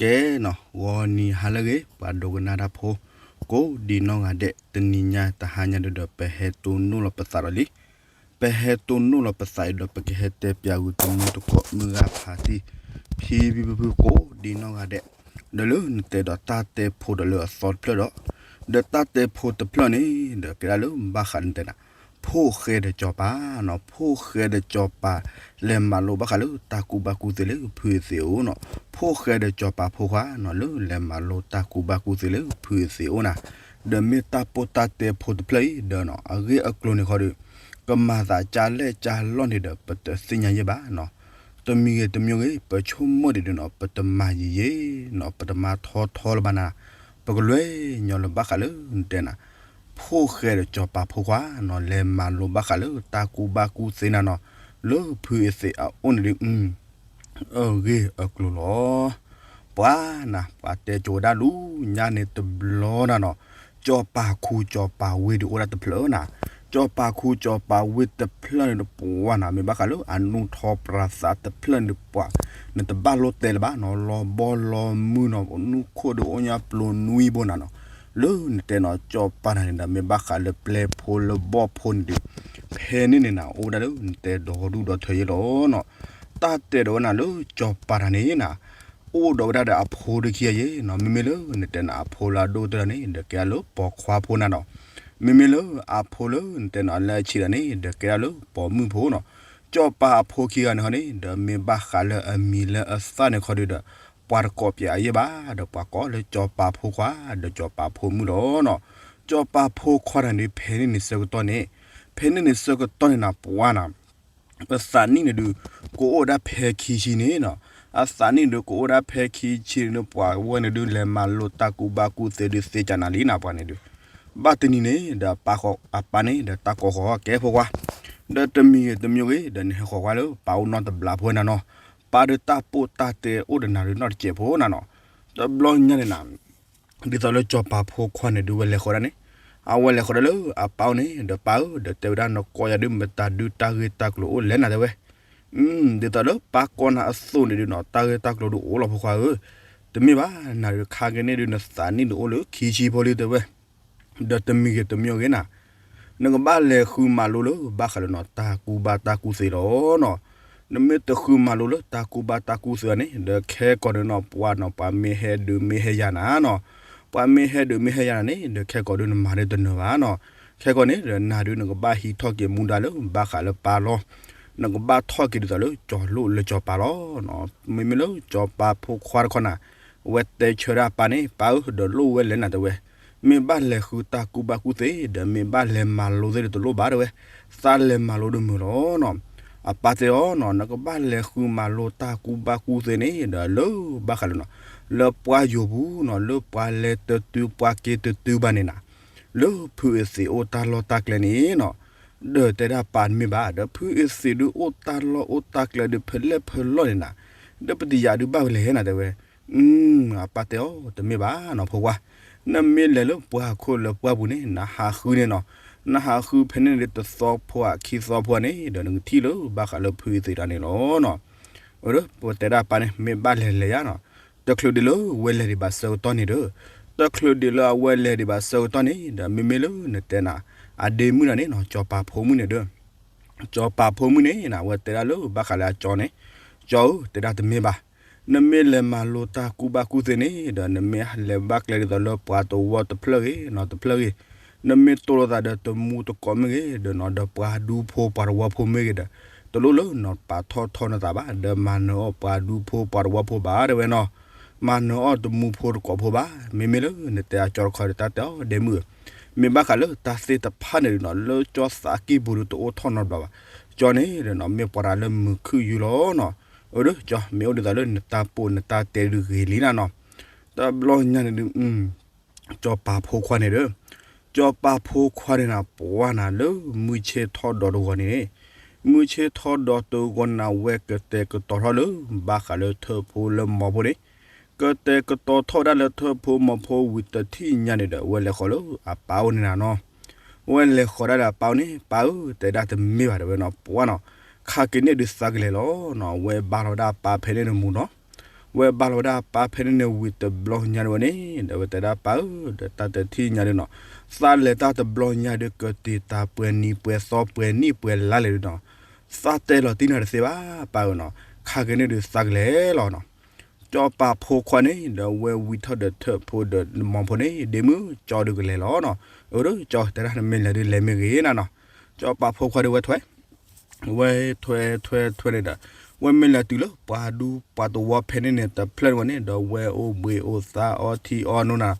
ကဲနီၤ ဂီၤနံၤဟါလၢအဂ့ၤ ပှၤဒိကနၣ်တၢ်ဖိ ကိးဒံနီၢ်ဂၤဒဲး တနံၤညါတဟါညါဒုဒီး ပဟဲတိၢ်နီၣ်လီၤပသးဒီးလံ. ပဟဲတိၢ်နီၣ်လီၤပသးအံၤဒီး ပကဟဲတဲပၠးဂုာ်တမူတကိး မုၢ်ဂၤဖးတံၢ် ဖံဖံဖုဖု ကိးဒံနီၢ်ဂၤဒဲး ဒီးလၢနတဲဒီးတၢ်တဲဖိဒီးလၢအသီတဖျၢၣ်ဒီး ဒီးတၢ်တဲဖိတဖျၢၣ်န့ၣ် ဒီးကဲဒၣ်လၢဘၣ်ဃးလၢနတဲနၤ ဖိၣ်ဃဲဒီးစီၤပၤနီၤ ဖိၣ်ဃဲဒီးစီၤပၤ လဲၤမၤလိဘၣ်ဃးလၢတၢ်ကူၣ်ဘၣ်ကူၣ်သ့လၢဖုအသ့ၣ်အအိၣ်နီၤ ဖိၣ်ဃဲဒီးစီၤပၤဖိခွါနီၤ လၢလဲၤမၤလိတၢ်ကူၣ်ဘၣ်ကူၣ်သ့လၢဖုအသ့ၣ်အအိၣ်နၤ ဒီးမ့ၢ်တၢ်ပိၢ်တၢ်တဲဖိတဖျၢၣ်အံၤဒီးနီၤ အဂ့ၢ်အကျိၤန့ၣ်ခီဒီး ကမၤသးကၢ်လဲၢ်ကၢ်လီၢ်န့ၣ်ဒီး ပတသ့ၣ်ညါယဲၢ်ဘၣ်နီၤ တမံၤဂ့ၤတမံၤဂ့ၤ ပဆိကမိၣ်ဒံးဒုးနီၤ ပတမၤယံာ်ယံာ်နီၤ ပတမၤထီထီလၢၤဘၣ်နၤ ပကလဲၤညီလၢဘၣ်ဃးလၢနတဲနၤ ဖိၣ်ဃဲဒီးစီၤပၤဖိခွါနီၤ လဲၤမၤလိဘၣ်ဃးလၢတၢ်ကူၣ်ဘၣ်ကူၣ်သ့နၤနီၤ လၢဖုအသ့ၣ်အအိၣ်န့ၣ်ဒုး အဂ့ၢ်အကျိၤလီၤ. ပှၤနၤ ပှၤတဲကၠိဝဲဒၣ်လူၤညါန့ၣ်တဘျီနၤနီၤ စီၤပၤခူစီၤပၤဝ့ၢ်ဒုးအိၣ်ဒၣ်တဖျၢၣ်နၤ စီၤပၤခူစီၤပၤဝ့ၢ်တဖျၢၣ်န့ၣ်ဒီး ပှၤနၤ မ့ၢ်ဘၣ်ဃးလၢအနူၢ်ထီပြးသးတဖျၢၣ်န့ၣ်ဒီး ပှၤ နတဘၣ်လိၣ်တဲလၢၤဘၣ်နီၤ လီၤဘီလီၤမုၢ်နီၤ နူၢ်ခိၣ်ဒီးအိၣ်ညါပျိၤနွံဘိနၤနီၤ လၢနတဲနီၤ စီၤပၤတၢ်န့ၣ်ဒီး မ့ၢ်ဘၣ်ဃးလၢပျဲၢ်ဖိလၢဘီၣ်ဖိန့ၣ်ဒီး ဖဲန့ၣ်န့ၣ်နၤ အိၣ်ဝဲဒၣ်လၢနတဲဒီဒူၣ်ဒီထၢယဲၢ်လီၤနီၤ တၢ်တဲဒီးဝဲနၤလၢစီၤပၤတၢ်န့ၣ်နၤ အိၣ်ဒီးဝဲဒၣ်ဒီးအဖိဒီးခံဂၤယဲၢ်နီၤ မ့မ့ၢ်လၢနတဲနၤအဖိလၢအဒိၣ်ကတၢၢ်တၢ်န့ၣ် ဒီးကဲဒၣ်လၢပိာ်ခွါဖိနၤနီၤ မ့မ့ၢ်လၢအဖိလၢနတဲနၤလၢအဆံးတၢ်န့ၣ် ဒီးကဲဒၣ်လၢပိာ်မုၣ်ဖိနီၤ စီၤပၤအဖိခံဂၤန့ၣ်ခီန့ၣ် ဒီးမ့ၢ်ဘၣ်ဃးလၢအမံၤလၢအသၣ်န့ၣ်ခီဒီး ပှၤတကိးပၠးအယဲၢ်ဘၣ် ဒီးပှၤကိးလၢစီၤပၤဖိခွါ ဒီးစီၤပၤဖိမုၣ်လီၤနီၤ စီၤပၤဖိခွါတၢ်န့ၣ် ဖဲန့ၣ်န့ၣ်ဆၢကတီၢ်န့ၣ် ဖဲန့ၣ်န့ၣ်ဆၢကတီၢ်န့ၣ်နၤ ပှၤနၤ အသးနံၣ်န့ၣ်ဒုး ကအိၣ်ဒၣ်ဖဲခံဆံန့ၣ်နီၤ အသးနံၣ်ဒုးကအိၣ်ဒၣ်ဖဲခံဆံန့ၣ် ပှၤဝဲန့ၣ်ဒုး လဲၤမၤလိတၢ်ကူၣ်ဘၣ်ကူၣ်သ့ဒုးသ့ကၢ်နၤလံနၤ ပှၤန့ၣ်ဒုး ဘၣ်တနံၤန့ၣ် ဒီးအပၢ်ဃီ အပၢ်န့ၣ် ဒီးတၢ်ကိးဃီၤကဲဖိခွါ ဒီးတမံၤဂ့ၤတမံၤဂ့ၤ ဒီးနဟဲဃီၤကွၢ်လၢပၢ်အိၣ်နီတဘျီဖိနၤနီၤ ပၢ်ဒုးတၢ်ပိၢ်တၢ်တဲအိၣ်ဒီးနၤဒုးနီတစဲးဖိနၤနီၤ တဘျီညါန့ၣ်နၤ ဒ်သိးလၢစီၤပၤဖိခွါန့ၣ်ဒုးဝဲလဲၤဃီၤဒၣ်န့ၣ် အဝဲလဲၤဃီၤဒၣ်လၢအပၢ်အိၣ်န့ၣ် ဒီးပၢ်ဧၢ ဒီးတဲဝဲဒၣ်နကိးယၤဒုး မတၤဒုးတၢ်ဂ့ၢ်တၢ်ကျိၤအိၣ်လဲၣ်နၤတဲဝဲ ဒ်သိးလၢပၢ်ကိးနၤအသိးန့ၣ်ဒုးနီၤ တၢ်ဂ့ၢ်တၢ်ကျိၤဒုးအိၣ်လီၤဖိခွါဧၢ တမ့ၢ်ဘၣ် နၤဒုးခါက့ၤန့ၣ်ဒုး နသးနံၣ်ဒုးအိၣ်လၢခံဆံဖိလံတဲဝဲ ဒီးတမံၤဂ့ၤတမံၤဂ့ၤနၤ နကဘၣ်လဲၤဃုမၤလိလၢဘၣ်ဃးလၢနီၤ တၢ်ကူၣ်ဘၣ်တၢ်ကူၣ်သ့လီၤနီၤ. နမ့ၢ်တဃုမၤလိလၢတၢ်ကူၣ်ဘၣ်တၢ်ကူၣ်သ့ဘၣ်န့ၣ် ဒီးခဲကိာ်န့ၣ်နီၤ ပှၤနီၤ ပှၤမ့ၢ်ဟဲဒုးမ့ၢ်ဟဲယၤနၤနီၤ, ပှၤမ့ၢ်ဟဲဒုးမ့ၢ်ဟဲယၤနၤန့ၣ် ဒီးခဲကိာ်ဒုးနမၤဒၢတနၢၤဘၣ်နီၤ. ခဲကိာ်န့ၣ်ဒီးနၤဒုးနကဘၣ်ဟံးထီၣ်က့ၤမူဒါလၢဘၣ်ဃးလၢပၢ်လီၤ. နကဘၣ်ထီၣ်က့ၤဒ်သိးလၢကၠီၤလိၣ်လၢကၠီၤပၤလီၤ. မ့မ့ၢ်လၢကၠီၤပၤဖိခွါတခီနၤ အဝဲတဲဆၢဒၣ်ပၢ်န့ၣ် ပၢ်ဧၢ ဒီးလိၣ်ဝဲလဲၣ်နၤတဲဝဲ, မ့ၢ်ဘၣ်လဲၤဃုတၢ်ကူၣ်ဘၣ်ကူၣ်သ့ ဒီးမ့ၢ်ဘၣ်လဲၤမၤလိသ့ၣ်ဒီးတလိၣ်ဘၣ်တဲဝဲ, သးလဲၤမၤလိဒီးမုာ်လီၤနီၤ. အပၢ်တဲအီၤနီၤ နကဘၣ်လဲၤဃုမၤလိတၢ်ကူၣ်ဘၣ်ကူၣ်သ့န့ၣ် ဒီးလၢဘၣ်ဃးလၢနီၤ လၢပှၤယိၤပူၤနီၤ လၢပှၤလဲၤတတုၤပှၤက့ၤတတုၤဘၣ်န့ၣ်နၤ လၢဖုအသ့ၣ်အိၣ်တၢ်လီၢ်တၢ်ကျဲန့ၣ်နီၤ, ဒီးတဲဒၣ်ပၢ်တမ့ၢ်ဘၣ် ဒီးဖုအသ့ၣ်ဒုးအိၣ်တၢ်လီၢ်အိၣ်တၢ်ကျဲဒုးဖဲလဲၣ်ဖဲလဲၣ်န့ၣ်နၤ, ဒီးပတယၤဒုးဘၣ်ဝဲလဲၣ်နၤတဲဝဲ. အပၢ်တဲအီၤ တမ့ၢ်ဘၣ်နီၤဖိခွါ, နမ့ၢ်လဲၤလၢပှၤခိၣ်လၢပှၢ်ပူၤန့ၣ် နဟးဃုန့ၣ်နီၤ, နဟးဃုဖဲန့ၣ်န့ၣ်တသီဖိဧါခံသီဖိဧါန့ၣ် ဒီးနကထံၣ်လၢဘၣ်ဃးလၢဖုအသ့ၣ်တၢ်န့ၣ်လီၤနီၤ. အဒီးပတဲဒၣ်ပၢ်န့ၣ် မ့ၢ်ဘၣ်လဲၤလဲၤယါနီၤ, တချုးဒံးလၢဝဲလဲၤဒံးဘၣ်ဆၢကတီၢ်န့ၣ်ဒီး, တချုးဒံးလၢအဝဲလဲၤဒံးဘၣ်ဆၢကတီၢ်န့ၣ် ဒီးမ့မ့ၢ်လၢနတဲနၤ အဒ့မုၣ်တၢ်န့ၣ်နီၤ ကၠီၤပၤဖိမုၣ်န့ၣ်ဒီး ကၠီၤပၤဖိမုၣ်န့ၣ်နၤ အဝဲတဲဒၣ်လၢဘၣ်ဃးလၢအကၠီၤန့ၣ်, ကၠီၤဧၢ တဲဒၣ်တမ့ၢ်ဘၣ်, နမ့ၢ်လဲၤမၤလိတၢ်ကူၣ်ဘၣ်ကူၣ်သ့န့ၣ် ဒီးနမ့ၢ်လဲၤဘၣ်ကျဲဒ်သိးလၢပှၤတဝီတဖျၢၣ်ဂ့ၤနီၤ တဖျၢၣ်ဂ့ၤ, နမ့ၢ်တိၢ်လိာ်သးဒီးတမူတကိးမ့ၢ်ဂ့ၤ ဒီးနီၤ ဒီးပှၤဒူဖိပှၤတဝီဖိမ့ၢ်ဂ့ၤဒီး, တလိၣ်လၢနီၤပာ်ထီၣ်ထီနသးဘၣ် ဒီးမၤနၢၤအီၣ်ပှၤဒူဖိပှၤတဝီဖိဘၣ်တဲဝဲနီၤ, မၤနၢၤအီၣ်တမူဖိတကိးဖိဘၣ်. မ့မ့ၢ်လၢနတဲအကၠီၤတခီဒီးတၢ်တဲအီၤဒ့မုၣ်ဧၢ, မ့ၢ်ဘၣ်ဃးလၢတၢ်သ့ၣ်တဖၣ်န့ၣ်ဒီးနီၤ လၢကၠီၤသးကံၢ်ပူၤဒီးတအိၣ်ထီၣ်နီတဘျီဘၣ်. ကၠီၤန့ၣ်ဒီးနီၤ မ့ၢ်ပှၤတၢ်လၢမုာ်ခုၣ်ယူၤလီၤနီၤ. အဒီးကၠီၤ မ့ၢ်အိၣ်ဒ်သိးလၢနတၢ်ပိာ်နတၢ်တဲဒုးဂ့ၤလံနၤနီၤ. တဘျီညါန့ၣ်ဒုး ကၠီၤပၤဖိခွါန့ၣ်ဒီး, ကၠီၤပၤဖိခွါန့ၣ်နၤ ပှၤနၤလၢမုၢ်ဆ့ၣ်ထီၣ်ဒီးတဂီၤန့ၣ်, မုၢ်ဆ့ၣ်ထီၣ်ဒီးတဂီၤန့ၣ် အဝဲကတဲာ်ကတီၤထီၣ်လၢ ဘၣ်ဃးလၢထၢၣ်ဖိလၢမီၤဖိန့ၣ်, ကတဲာ်ကတီၤထီၣ်ဝဲဒၣ်လၢထၢၣ်ဖိမီၤဖိဝံၤတထံၣ်ညါန့ၣ်ဒီး အဝဲလဲၤဃီၤလၢအပၢ်အိၣ်န့ၣ်နၤနီၤ. အဝဲလဲၤဃီၤဒၣ်ဒီးအပၢ်အိၣ်န့ၣ် ပၢ်ဧၢ တဲဒၣ်တမ့ၢ်ဘၣ်တဲဝဲနီၤ ပှၤနီၤ, ခးက့ၤန့ၢ်ဒုးသးကလဲာ်လီၤနီၤ. အဝဲဘါလီၤဒၣ်အပၢ်ဖဲန့ၣ်န့ၣ်မူနီၤ. ဝဲဘၣ်လီၤဝဲဒၣ်ပၢ်ဖဲန့ၣ်န့ၣ်ဝံၤတဘျီညါဒ်ဝဲန့ၣ် ဒီးဝဲတဲဒၣ်ပၢ်ဧၢ ဒီးတၢ်တထံၣ်ညါဒ်နီၤ, သးလဲၤတၢ်တဘျီညါဒ်ကတ့ၤတၢ်ပှဲၤနံၤပှဲၤသီပှဲၤနံၣ် ပှဲၤလါလဲၣ်ဒ်နီၤ, သးတဲလီၤတံၢ်နၤတသ့ဘၣ် ပၢ်ဧၢနီၤ, ခါက့ၤန့ၣ်ဒ်သးကလဲၤလီၤနီၤ. ကၠီပာ်ဖိခွါန့ၣ် ဒီးဝဲဝံထီၣ်ဒီးထၢၣ်ဖိဒီးမီၤဖိန့ၣ် ဒ့မုၣ်ကၠီဒုးကလဲၤလီၤနီၤ, အၢ ကၠီတဲဒၣ်နမ့ၢ်လဲၤဒုးလဲၤမ့ၢ်ဂ့ၤနၤနီၤ, ကၠီပာ်ဖိခွါဒုးဝဲထွဲ ဝဲထွဲထွဲထွဲန့ၣ်ဒီး ဝဲမ့ၢ်လဲၤတုၤလၢပှၤဒူပှၤသဝီဖဲန့ၣ်န့ၣ် တဖျၢၣ်န့ၣ်ဝဲန့ၣ် ဒီးဝဲအိၣ်ဘှံးအိၣ်သါအီထံအီနိနၤ,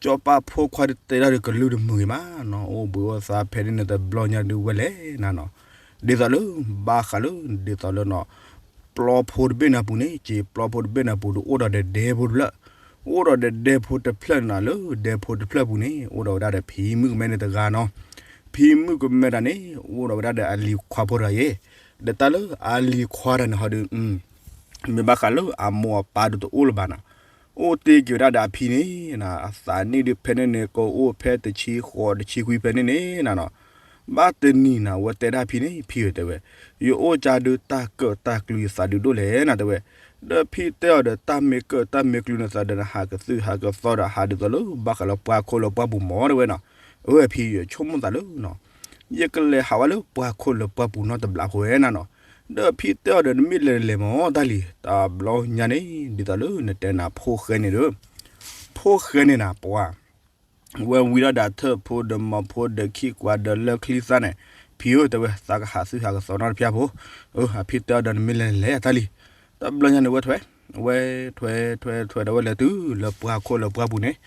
ကၠီပာ်ဖိခွါဒုးတဲဒၣ်ဒုးကလုၢ်တမုာ်ဂ့ၤမးနီၤ, အိၣ်ဘှံးအိၣ်သါဖဲန့ၣ်န့ၣ်တဘျီညါဒုးဝဲလဲၤနၤနီၤ, ဒ်သိးလၢ ဘၣ်ဃးလၢ ဒ်သိးလၢနီၤ ပျီဖိတဘ့ၣ်နၤပူၤန့ၣ် က့ၤပျီဖိတဘ့ၣ်နၤပူၤဒုးအိၣ်ဒီးဒဲဒဲဖိတဖျၢၣ်, အိၣ်ဒီးဒဲဒဲဖိတဖျၢၣ်န့ၣ်နီၤ, လၢဒဲဖိတဖျၢၣ်ပူၤန့ၣ် အိၣ်ဒီးဝဲဒၣ်ဒီးဖံမုၣ်ကမဲန့ၣ်တဂၤနီၤ, ဖံမုၣ်ကမဲတၢ်န့ၣ် အိၣ်ဒီးဝဲဒၣ်ဒီးအလံၤခွါဖိတဂၤယဲ, ဒီးတၢ်လၢအလံၤခွါတၢ်န့ၣ်ဟီဒုး မ့ၢ်ဘၣ်ဃးလၢအမိၢ်အပၢ်ဒုးတအိၣ်လၢၤဘၣ်နီၤ, အိၣ်တ့ၢ်က့ၤဝဲဒၣ်ဒီးအဖံန့ၣ်နၤ, အသးနံၣ်ဒုးဖဲန့ၣ်န့ၣ် ကအိၣ်ဖဲတဆံဃိးတဆံခွံဖဲန့ၣ်န့ၣ်နၤနီၤ, ဘၣ်တနံၤနၤ ဝဲတဲဒၣ်ဖံန့ၣ် ဖံဧၢတဲဝဲ, ယအိၣ်ကၢ်ဒုးတၢ်ကၢၣ်တၢ်ကျူယသးဒုးဒိၣ်လဲၣ်နၤတဲဝဲ, ဒီးဖံတဲအီၤဒီး တၢ်မ့ၢ်ကၢၣ်တၢ်မ့ၢ်ကျူနသးဒီး နဟးကသုၣ်ဟးကသီဒီး ဟးဒ်သိးလၢဘၣ်ဃးလၢပှၤခိၣ်လၢပှၤပူၤမၢတဲဝဲနီၤ, အၢ ဖံ ယဆိကမိၣ်သးလၢနီၤ ယကလဲၤဟးဝဲလၢပှၤခိၣ်လၢပှၤပူၤနီတဘျီဖိဝဲနၤနီၤ, ဒီးဖံတဲအီၤဒီး နမ့ၢ်လဲၤလဲၤမၢတၢ်လံ, တဘျီညါန့ၣ် ဒ်သိးလၢနတဲနၤဖိၣ်ဃဲန့ၣ်ဒီး, ဖိၣ်ဃဲန့ၣ်နၤ ပှၤ ဝဲဝံၤဒီးဒၣ်ထၢၣ်ဖိဒီးမီၤဖိဒီးခံကွၢ်ဒီးလၢချံသၣ်န့ၣ်, ဖံဧၢတဲဝဲ သးကဟးသုဟးကသီနီတဖျၢၣ်ဖိ, အၢ အဖံတဲအီၤဒီး နမ့ၢ်လဲၤလဲၤတၢ်လံ, တဘျီညါန့ၣ်ဝဲထွဲ, ဝဲထွဲထွဲထွဲဒီးဝဲလဲၤတုၤလၢပှၤခိၣ်လၢပှၤပူၤန့ၣ်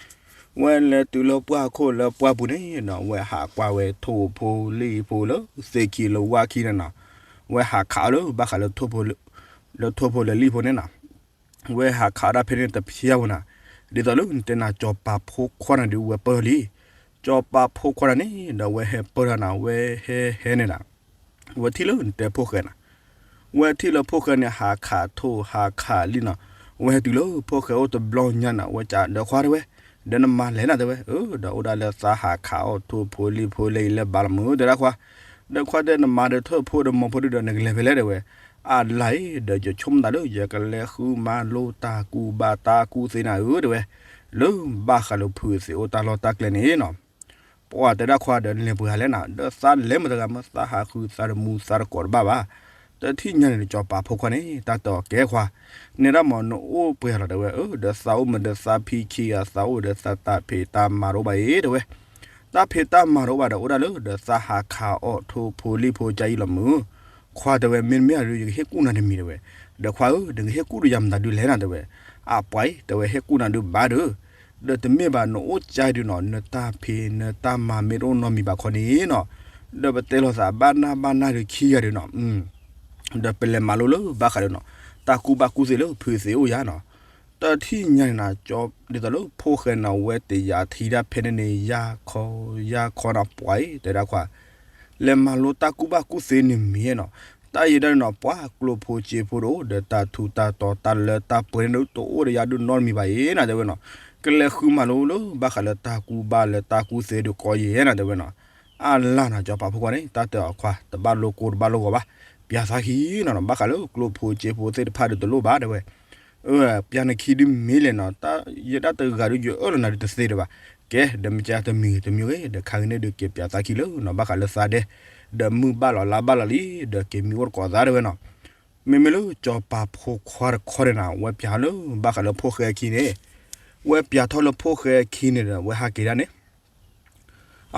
ဝဲလဲၤတုၤလၢပှၤခိၣ်လၢပှၤပူၤန့ၣ်နီၤ, ဝဲဟးကွၢ်ဝဲထိၣ်ဖိလံၣ်ဖိလၢသ့ၣ်ခံလၢဝါခံန့ၣ်နီၤ, ဝဲဟးခးအီၤလၢဘၣ်ဃးလၢထိၣ်ဖိလံၣ်ဖိန့ၣ်နီၤ, ဝဲဟးခးအီၤဒၣ်ဖဲန့ၣ်တဖျၢၣ်ဖိနၤ, ဒ်သိးလၢနတဲနၤ ကၠီၤပၤဖိခွါန့ၣ်ဒုးဝဲပၢၢ်လံ, ကၠီၤပၤဖိခွါန့ၣ်န့ၣ်ဒီး ဝဲဟဲပၢၢ်ထီၣ်နၤ ဝဲဟဲဟဲန့ၣ်နၤ ဝဲထံၣ်လၢနတဲဖိၣ်ဃဲနၤ, ဝဲထံၣ်လၢဖိၣ်ဃဲန့ၣ် ဟးခးထိၣ်ဟးခးလံၣ်နီၤ, ဝဲဟဲတုၤလၢဖိၣ်ဃဲအိၣ်တဘျီညါနၤ ဝဲကးဒီးခွါတဲဝဲ, ဒီးနမၤလဲၣ်နၤတဲဝဲ, အၢ ဒီးအိၣ်ဒၣ်လၢသးဟးခးအီၣ်ထိၣ်ဖိလံၣ်ဖိလၢအံၤလၢဘၣ်လီၤမုၢ်တဲဒၣ်ခွါ, ဒီးခွါတဲနမၤဒီးထၢၣ်ဖိဒီးမီၤဖိဒုးဒီးနကလဲၤဖဲလဲၣ်တဲဝဲ, အလါအံၤ ဒီးယဆိကမိၣ်သးလၢ ယကလဲၤဃုမၤလိတၢ်ကူၣ်ဘၣ်တၢ်ကူၣ်သ့နၤဧၢတဲဝဲ, လၢဘၣ်ဃးလၢဖုးသ့ၣ်အိၣ်တၢ်လီၢ်တၢ်ကျဲန့ၣ်နီၤ ပှၤတဲဒၣ်ခွါဒီးလဲၤပှဲၤဂၤလဲၣ်နၤ, ဒီးသးလဲၤမတၤတဂၤမ့ၢ် သးဟးဃုသးတမူသးတကိးတဘၣ်ဘၣ်, တထံၣ်ညါန့ၣ် ကၠီၤပၤဖိခွါန့ၣ် တၢ်တဲအီၤကဲခွါ, နဲဒၣ်မ့ၢ်နအိၣ်ပှဲၤလီၤတဲဝဲ, အၢ ဒီးသးအိၣ်မ့ၢ်ဒီးသးဖံခံဂၤ သးအိၣ်ဒီးသးတၢ်ဖံးတၢ်မၤတအိၣ်ဘၣ်အံၤတဲဝဲ, တၢ်ဖံးတၢ်မၤတအိၣ်ဘၣ်ဒီးအိၣ်ဒၣ်လၢ ဒီးသးဟးခးအီၣ်ထိၣ်ဖိလံၣ်ဖိကအံၤလီၤမုၢ်, ခွါတဲဝဲ မ့တမ့ၢ်အဒုး ယကဟ့ၣ်ကူၣ်နၤတမံၤတဲဝဲ, ဒီးခွါဧၢ ဒီးကဟ့ၣ်ကူၣ်ဒီးယၤမတၤဒုးလဲၣ်နၤတဲဝဲ, အပှၤအံၤ တဲဝဲဟ့ၣ်ကူၣ်နၤဒုးဘၣ်ဒီး ဒီးတမ့ၢ်ဘၣ်နအိၣ်ကၠါဒုးနီၤ နတၢ်ဖံးနတၢ်မၤမ့ၢ်တအိၣ်နီတမံၤဘၣ်ခီန့ၣ်နီၤ, ဒီးပတဲလိာ်သးဘၣ်နၢ်ဘၣ်နၢ်ဒုးခံဂၤဒုးနီၤ, ဒီးပလဲၤမၤလိလၢဘၣ်ဃးဒီးနီၤ တၢ်ကူၣ်ဘၣ်ကူၣ်သ့လၢဖုးသ့ၣ်အိၣ်ယၤနီၤ, တထံၣ်ညါန့ၣ်နၤ ကၠီ ဒ်သိးလၢဖိၣ်ဃဲန့ၣ် ဝဲတယာ်ထံဒၣ်ဖဲန့ၣ်န့ၣ် ယါခီယါခီနၤ ပှၤအံၤ တဲဒၣ်ခွါ လဲၤမၤလိတၢ်ကူၣ်ဘၣ်ကူၣ်သ့န့ၣ်မ့ၢ်နီၤ, တၢ်အံၤဒၣ်နီၤ ပှၤကျိၣ်ဖိစ့ဖိတအိၣ် ဒီးတၢ်ထူးတၢ်တီၤတၢ်လၢတၢ်ပှဲၤန့ၣ်ဒုး တအိၣ်ဒီးယၤဒုးနီတမံၤဘၣ်အံၤနၤတဲဝဲနီၤ, ကလဲၤဃုမၤလိလၢဘၣ်ဃးလၢတၢ်ကူၣ်ဘၣ်လၢတၢ်ကူၣ်သ့ဒုးကီယဲၢ်နၤတဲဝဲနီၤ, အလါနၤ ကၠီၤပၤဖိခွါန့ၣ် တၢ်တဲအီၤခွါ တဘၣ်လိကိတဘၣ်လိဂီၤဘၣ်, ပျးသးခံနီၤနီၤ ဘၣ်ဃးလၢကျိၣ်ဖိစ့ဖိသ့ၣ်တဖၣ်ဒုးတလိၣ်ဘၣ်တဲဝဲ အၢ ပျးနခံဒုးမ့ၢ်လဲၣ်နီၤ, တၢ်ယဲဒၣ်တဂၤဒုး ယအၢၣ်လီၤနၤဒုးတသ့ဒံးဘၣ်, ကဲ ဒီးမ့ၢ်ကတမံၤဂ့ၤတမံၤဂ့ၤ ဒီးခါဂ့ၤန့ၣ်ဒုးက့ၤပျးသးခံလၢနီၤ ဘၣ်ဃးလၢသးဒဲး, ဒီးမုၢ်ဘၣ်လီၤလါဘၣ်လီၤလံ, ဒီးက့ၤမံအိၣ်တကိးသးတဲဝဲနီၤ, မ့မ့ၢ်လၢကၠီၤပၤဖိခွါတခီန့ၣ်နၤ ဝဲပျးလၢ ဘၣ်ဃးလၢဖိၣ်ဃဲအခံန့ၣ်, ဝဲပျးထီၣ်လၢဖိၣ်ဃဲအခံန့ၣ်ဒီး ဝဲဟးက့ၤဒၣ်န့ၣ်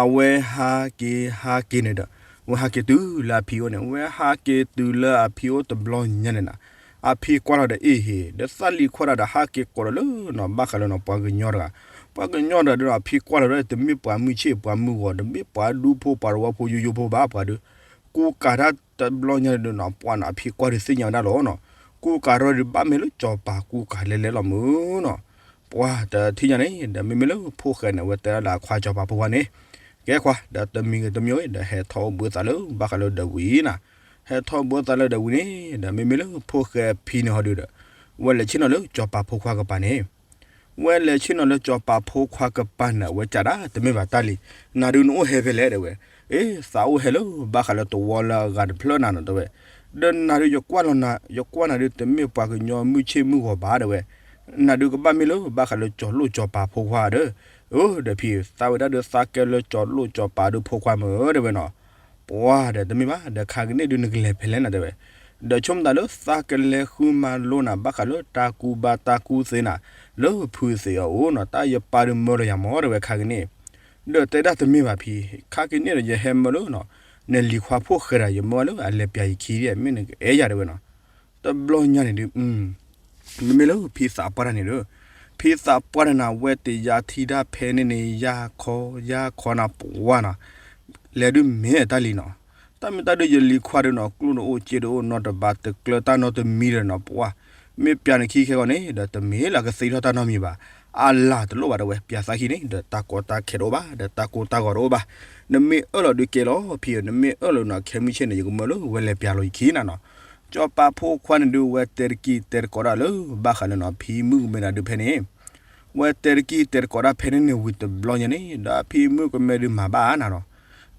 အဝဲဟးက့ၤဟးက့ၤန့ၣ်ဒီး ဝဲဟးက့ၤတုၤလၢအဖံအိၣ်န့ၣ်, ဝဲဟးက့ၤတုၤလၢအဖံအိၣ်တဘျီညါန့ၣ်နၤ, အဖံကွၢ်လီၤဒီးအ့ၣ်ဟ့ၣ် ဒီးသးလံၤခွါတဂၤဒီးဟးက့ၤကိးဒီးလၢနီၤ ဘၣ်ဃးလၢနီၤ ပှၤကညီတဂၤ, ပှၤကညီတဂၤဒီးနီၤ အဖံကွၢ်လီၤဒီး တမ့ၢ်ပှၤမုၢ်ဆ့ၣ်ပှၤမုၢ်ဂီၤ တမ့ၢ်ပှၤဒူဖိပှၤသဝီဖိယိယိဖိဘၣ်ပှၤဒီး ကူကၤတၢ်တဘျီညါန့ၣ်ဒီးနီၤ ပှၤနီၤ အဖံကွၢ်ဒီးသ့ၣ်ညါဝဲဒၣ်လီၤနီၤ, ကူကၤထီၣ်ဒီးဘၣ်မ့ၢ်လၢကၠီၤပၤကူကၤလဲၤလဲၤလီၤမုၢ်နီၤ ပှၤတထံၣ်ညါန့ၣ် ဒီးမ့မ့ၢ်လၢဖိၣ်ဃဲန့ၣ် အဝဲတဲဒၣ်လၢအခွါကၠီၤပၤဖိခွါန့ၣ်, ကဲခွါ ဒီးတမံၤဂ့ၤတမံၤဂ့ၤ ဒီးဟဲထီၣ်အိၣ်ဘှံးသးလၢဘၣ်ဃးလၢဒီးဝံၤနၤ, ဟဲထီၣ်အိၣ်ဘှံးသးလၢဒီးဝံၤန့ၣ် ဒီးမ့မ့ၢ်လၢဖိၣ်ဃဲအဖံန့ၣ်ဟီဒုးဒီး ဝဲလဲၤဆ့ၣ်နီၤလၢကၠီၤပၤဖိခွါကပၤန့ၣ် ဝဲလဲၤဆ့ၣ်နီၤလၢကၠီၤပၤဖိခွါကပၤန့ၣ် အဝဲကးဒၣ်တမ့ၢ်ဘၣ်တၢ်လံ, နၤဒုးနအိၣ်ဟဲဖဲလဲၣ်တဲဝဲ, အ့ သးအိၣ်ဟဲလၢဘၣ်ဃးလၢတဝီလၢအဂၤတဖျၢၣ်နၤနီၤတဲဝဲ, ဒီးနၤဒုးယကွၢ်လီၤနၤ ယကွၢ်နၤဒုးတမ့ၢ်ပှၤကညီမုၢ်ဆ့ၣ်မုၢ်ဂီၤဘၣ်တဲဝဲ, နဒုးကဘၣ်မ့ၢ်လၢဘၣ်ဃးလၢကၠီၤလိၣ်ကၠီၤပၤဖိခွါဒီး, အၢ ဒီးဖံသးဝဲဒၣ်ဒုးသးကဲလၢကၠီၤလိၣ်ကၠီၤပၤဒုးဖိခွါမ့ၢ်ဧၢ တဲဝဲနီၤ, ပှၤဒီးတမ့ၢ်ဘၣ် ဒီးခါကန့ၣ်ဒုးနကလဲၤဖဲလဲၣ်နၤ တဲဝဲ, ဒီးဆိကမိၣ်သးလၢသးကလဲၤဃုမၤလိနၤ ဘၣ်ဃးလၢတၢ်ကူဘါတၢ်ကူသ့နၤ လၢဖုသ့ၣ်အအိၣ်နီၤ, တၢ်ယပၢ်ဒုးမၢလီၤယၤမၢ တဲဝဲခါကန့ၣ်, ဒီးတဲဒၣ်တမ့ၢ်ဘၣ်ဖံ, ခါကန့ၣ်ဒီးယဟဲမၢလၢနီၤ, နလံၤခွါဖိၣ်ဃဲဒီး ယမၢလၢအလဲၤပျးယခံဒီး မ့ၢ်နကအဲၣ်ယၤ တဲဝဲနီၤ, တဘျီညါန့ၣ်ဒုး မ့မ့ၢ်လၢဖံသးပှၢ်တၢ်န့ၣ်ဒီး, ဖံသးပှၢ်တၢ်နၤ ဝဲတယါထံတၢ်ဖဲန့ၣ်န့ၣ် ယါခီယါခီနၤ ပှၤနီၤ, လဲၤဒုးမ့ၢ်တၢ်လံနီၤ, တၢ်မ့ၢ်တၢ်ဒုးယလံၤခွါဒုးနီၤ ကျိၣ်တအိၣ်စ့တအိၣ်နီတဘး တကျၢတၢ်နီတမံၤဒီးနီၤ ပှၤ, မ့ၢ်ပျးနခံခဲဂီၤန့ၣ်ဒီး တမ့ၢ်လၢကသ့ထီၣ်တၢ်နီတမံၤဘၣ်, အလၤတလိၣ်ဘၣ် တဲဝဲ, ပျးသးခံန့ၣ်ဒီး တၢ်ကီတၢ်ခဲတအိၣ်ဘၣ် ဒီးတၢ်ကိၢ်တၢ်ဂီၤတအိၣ်ဘၣ်, နမ့ၢ်အၢၣ်လီၤဒုးကဲလီၤဖံဧၢ, နမ့ၢ်အၢၣ်လီၤနီၤ ခဲမုၢ်ဆ့ၣ်န့ၣ် ယကမၢလၢဝဲလဲၤပျးလီၤယခံနၤနီၤ, ကၠီၤပၤဖိခွါန့ၣ်ဒုး ဝဲတဲတကံၢ်တဲတကိးဒၣ်လၢ ဘၣ်ဃးလၢနီၤ ဖံမုၣ်ကမဲနၤဒုးဖဲန့ၣ်, ဝဲတဲတကံၢ်တဲတကိးဒၣ်ဖဲန့ၣ်န့ၣ် ဝံၤတဘျီညါန့ၣ် ဒီးဖံမုၣ်ကမဲဒုးမၤဘၣ်နၤနီၤ,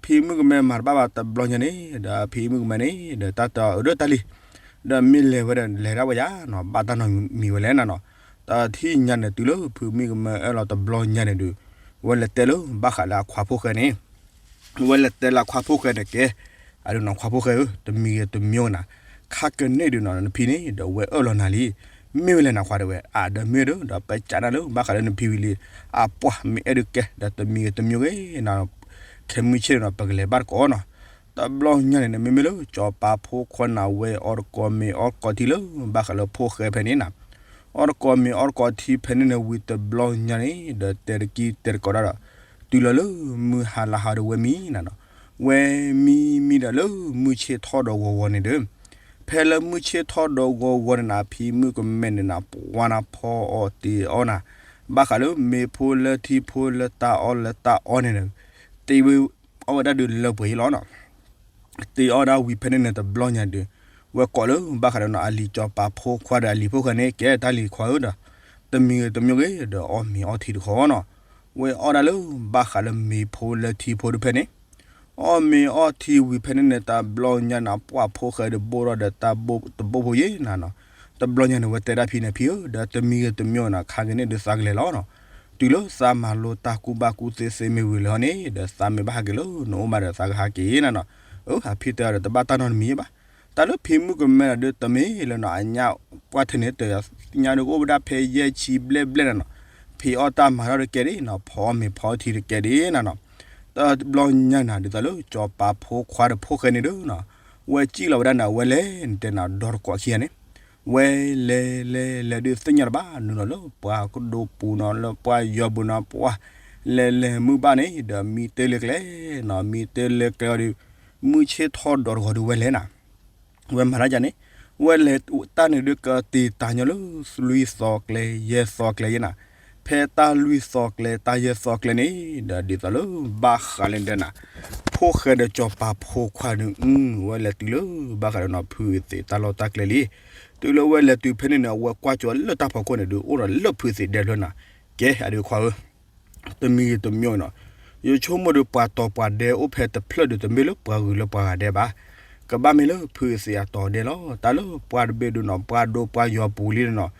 ဖံမုၣ်ကမဲမၤတဘၣ်ဘၣ်တဘျီညါန့ၣ် ဒီးဖံမုၣ်ကမဲန့ၣ် ဒီးတၢ်တအၢဒၢတၢ်လံ, ဒီးမ့ၢ်လဲၤဝဲဒီးလဲၤဒၣ်ဝဲယါနီၤ ဘၣ်တၢ်နီတမံၤဝဲလဲၣ်နၤနီၤ, တထံၣ်ညါန့ၣ် တုၤလၢဖုမုၣ်ကမဲအၢၣ်လီၤတဘျီညါန့ၣ်ဒုး, ဝဲလဲၤတဲလၢဘၣ်ဃးလၢအခွါဖိၣ်ဃဲန့ၣ် ဝဲလဲၤတဲလၢခွါဖိၣ်ဃဲန့ၣ်ကဲ, အဒုးနီၤ ခွါဖိၣ်ဃဲဧၢ, တမံၤဂ့ၤတမံၤဂ့ၤနၤ, ခါကန့ၣ်ဒုးနီၤ နဖံန့ၣ်ဒီးဝဲအၢၣ်လီၤနၤလံ, မ့ၢ်ဝဲလဲၣ်နခွါတဲဝဲ, အဒုးမ့ၢ်ဒုး ဒီးပစးနၤလၢဘၣ်ဃးလၢနဖံဝံၤလံ, အပှၢ်မ့ၢ်အဲၣ်ဒုးကဲ ဒီးတမံၤဂ့ၤတမံၤဂ့ၤနၤ, ခဲမုၢ်ဆ့ၣ်န့ၣ်နီၤ ပကလဲၤဘၣ်တကိးနီၤ, တဘျီညါန့ၣ် မ့မ့ၢ်လၢ ကၠီၤပၤဖိခွါန့ၣ် ဝဲအီၣ်တကိးမ့ၤအီၣ်တကိးထံလၢ ဘၣ်ဃးလၢဖိၣ်ဃဲဖဲန့ၣ်နၤ, အီၣ်တကိးမ့ၤအီၣ်တကိးထံဖဲန့ၣ်န့ၣ် ဝံၤတဘျီညါန့ၣ် ဒီးတဲတကံၢ်တဲတကိးဒၣ်ဒီး တုၤလီၤလၢမုၢ်ဟါလၢဟါဒီးဝဲမံနၤနီၤ, ဝဲမံမံဒီးလၢမုၢ်ဆ့ၣ်ထီၣ်ဒီးဂီၤဂီၤန့ၣ်ဒီး, ဖဲလၢမုၢ်ဆ့ၣ်ထီၣ်ဒီးဂီၤဂီၤန့ၣ်နၤ ဖံမုၣ်ကမဲန့ၣ်နၤ ပှၤနၤဖီအီၣ်တ့ၤအီၣ်နၤ, ဘၣ်ဃးလၢမ့ၤဖိလၢထံဖိလၢတၢ်အီၣ်လၢတၢ်အီန့ၣ်ဒီး, တ့ဝဲအီၣ်ဝဲဒၣ်ဒုးလၢပှဲၤအံၤလီၤနီၤ တ့အီၣ်ဒၣ်ဝံၤဖဲန့ၣ်န့ၣ်တဘျီညါဒုး, ဝဲကိးလၢဘၣ်ဃးဒီးနီၤ အလံၤကၠီၤပၤဖိခွါဒီးအလံၤဖိၣ်ဃဲန့ၣ် ကဲတၢ်လံၤခွါဧၢဒီး, တမံၤဂ့ၤတမံၤဂ့ၤဒီးအီၣ်မ့ၤအီထံတခီနီၤ, ဝဲအီၣ်ဒၣ်လၢဘၣ်ဃးလၢမ့ၤဖိလၢထံဖိဒုးဖဲန့ၣ်, အီၣ်မ့ၤအီထံဝံၤဖဲန့ၣ်န့ၣ် တဘျီညါန့ၣ် ပှၤဖိၣ်ဃဲဒီးဘိၣ်ထီၣ်ဒီးတၢ်ဘိၣ်တဘိၣ်ဖိယဲနၤနီၤ, တဘျီညါန့ၣ် ဝဲတဲဒၣ်ဖံန့ၣ် ဖံဧၢ ဒီးတမံၤဂ့ၤတမံၤဂ့ၤနီၤ ခါကန့ၣ်ဒုးသးကလဲၤလီၤနီၤ, တုၤလၢသးမၤလိတၢ်ကူၣ်ဘၣ်ကူၣ်သ့သ့မ့ၢ်ဝံၤလၢဟီန့ၣ် ဒီးသးမ့ၢ်ဘၣ်ဟးက့ၤလၢနအိၣ်မးဒီးသးကဟးက့ၤနၤနီၤ, အၢ အဖံတဲအီၤဒီးတဘၣ်တၢ်နီတမံၤဘၣ်, တၢ်လၢဖံမုၣ်ကမဲဒီးတမ့ၢ်လၢနီၤ အညါပှၢ်ထဲန့ၣ်တညါဒုးကအိၣ်ဝဲဒၣ်ဖဲယဲၢ်ဆံဘျဲၣ်ဘျဲၣ်နၤနီၤ, ဖံးအီၣ်တၢ်မၤထီၣ်တကဲဒၣ်နီၤ ဖီအီၣ်မ့ၤဖီထံတကဲဒၣ်နၤနီၤ, တဘျီညါနၤဒ်သိးလၢကၠီၤပၤဖိခွါဒီးဖိၣ်ဃဲန့ၣ်ဒီးနီၤ, ဝဲစံၣ်လီၤဝဲဒၣ်န့ၣ် အဝဲလဲၤနတဲနၤဒီတကိးခံဂၤန့ၣ် ဝဲလဲၤလဲၤလဲၤဒုးသ့ၣ်ညါတဘၣ်နုာ်လီၤလၢပှၤကဒိပူၤနီၤ လၢပှၤယီၤပူၤနီၤ ပှၤလဲၤလဲၤမုၢ်ဘၣ်န့ၣ် ဒီးမံတ့ၢ်လၢကျဲနီၤ မံတ့ၢ်လၢကျဲအီၤဒီး မုၢ်ဆ့ၣ်ထီၣ်ဒီးတဂီၤဒုးဝဲလဲၤနၤ, ဝဲမၤတၢ်ယါန့ၣ် ဝဲလဲၤတၢ်န့ၣ်ဒုးကတ့ၤတၢ်ညီလၢလွံၢ်သီကျဲယဲၢ်သီကျဲယဲနၤ, ဖဲတၢ်လွံၢ်သီကျဲတၢ်ယဲၢ်သီကျဲန့ၣ် ဒီးဒ်သိးလၢဘၣ်ဃးလၢဒဲနၤ ဖိၣ်ဃဲဒီးကၠီၤပၤဖိခွါန့ၣ် ဝဲလဲၤတုၤလၢဘၣ်ဃးဒီးနီၤ ဖုအသ့ၣ်တၢ်လီၢ်တၢ်ကျဲလံ, တုၤလၢဝဲလဲၤတုၤဖဲန့ၣ်န့ၣ် အဝဲကွၢ်ကၠီၤလၢတၢ်ဖီခိၣ်န့ၣ်ဒုး အိၣ်ဒီးလၢဖုအသ့ၣ်ဒဲဖျၢၣ်နၤ, ကဲအဒုးခွါဧၢ တမံၤဂ့ၤတမံၤနီၤ, ယဆိကမိၣ်ဒီးပှၤတီၤပှၤဒဲအိၣ်ဖဲတဖျၢၣ်ဒီး တမ့ၢ်လၢပှၤဂုၤလၢပှၤဂၤဒဲဘၣ်, ကဘၣ်မ့ၢ်လၢဖုအသ့ၣ်အတီၤဒဲလီၤ, တၢ်လၢပှၤတဘ့ၣ်ဒုးနီၤ ပှၤဒိပှၤယီၤပူၤလံနီၤ,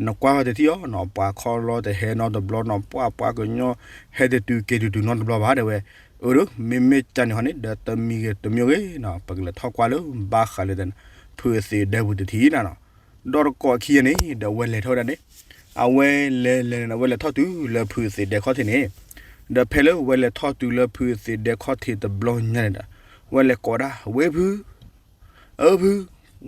နကွၢ်ဝဲတထံၣ်အီၤနီၤ ပှၤခီလီတဟဲနီတဘျီနီၤ ပှၤပှၤကညီ ဟဲတတုၤက့ၤတတုၤနီတဘျီဘၣ် တဲဝဲ, အၢ မ့မ့ၢ်ကန့ၣ်ဟီန့ၣ် ဒီးတမံၤဂ့ၤတမံၤဂ့ၤနီၤ ပကလဲၤထီၣ်ကွၢ်လၢဘၣ်ဃးလၢ ဖုအသ့ၣ်ဒဲပူၤတထံၣ်နၤနီၤ, ဒီတကိးခံဂၤန့ၣ် ဒီးဝဲလဲၤထီၣ်ဝဲဒၣ်န့ၣ်, အဝဲလဲၤလဲၤန့ၣ် ဝဲလဲၤထီၣ်တုၤလၢဖုအသ့ၣ်ဒဲခီၣ်ထံးန့ၣ်, ဒီးဖဲလၢဝဲလဲၤထီၣ်တုၤလၢဖုအသ့ၣ်ဒဲခီၣ်ထံးတဘျီညါန့ၣ်ဒီး, ဝဲလဲၤကိးဒၣ် ဝဲဖု, အၢဖု,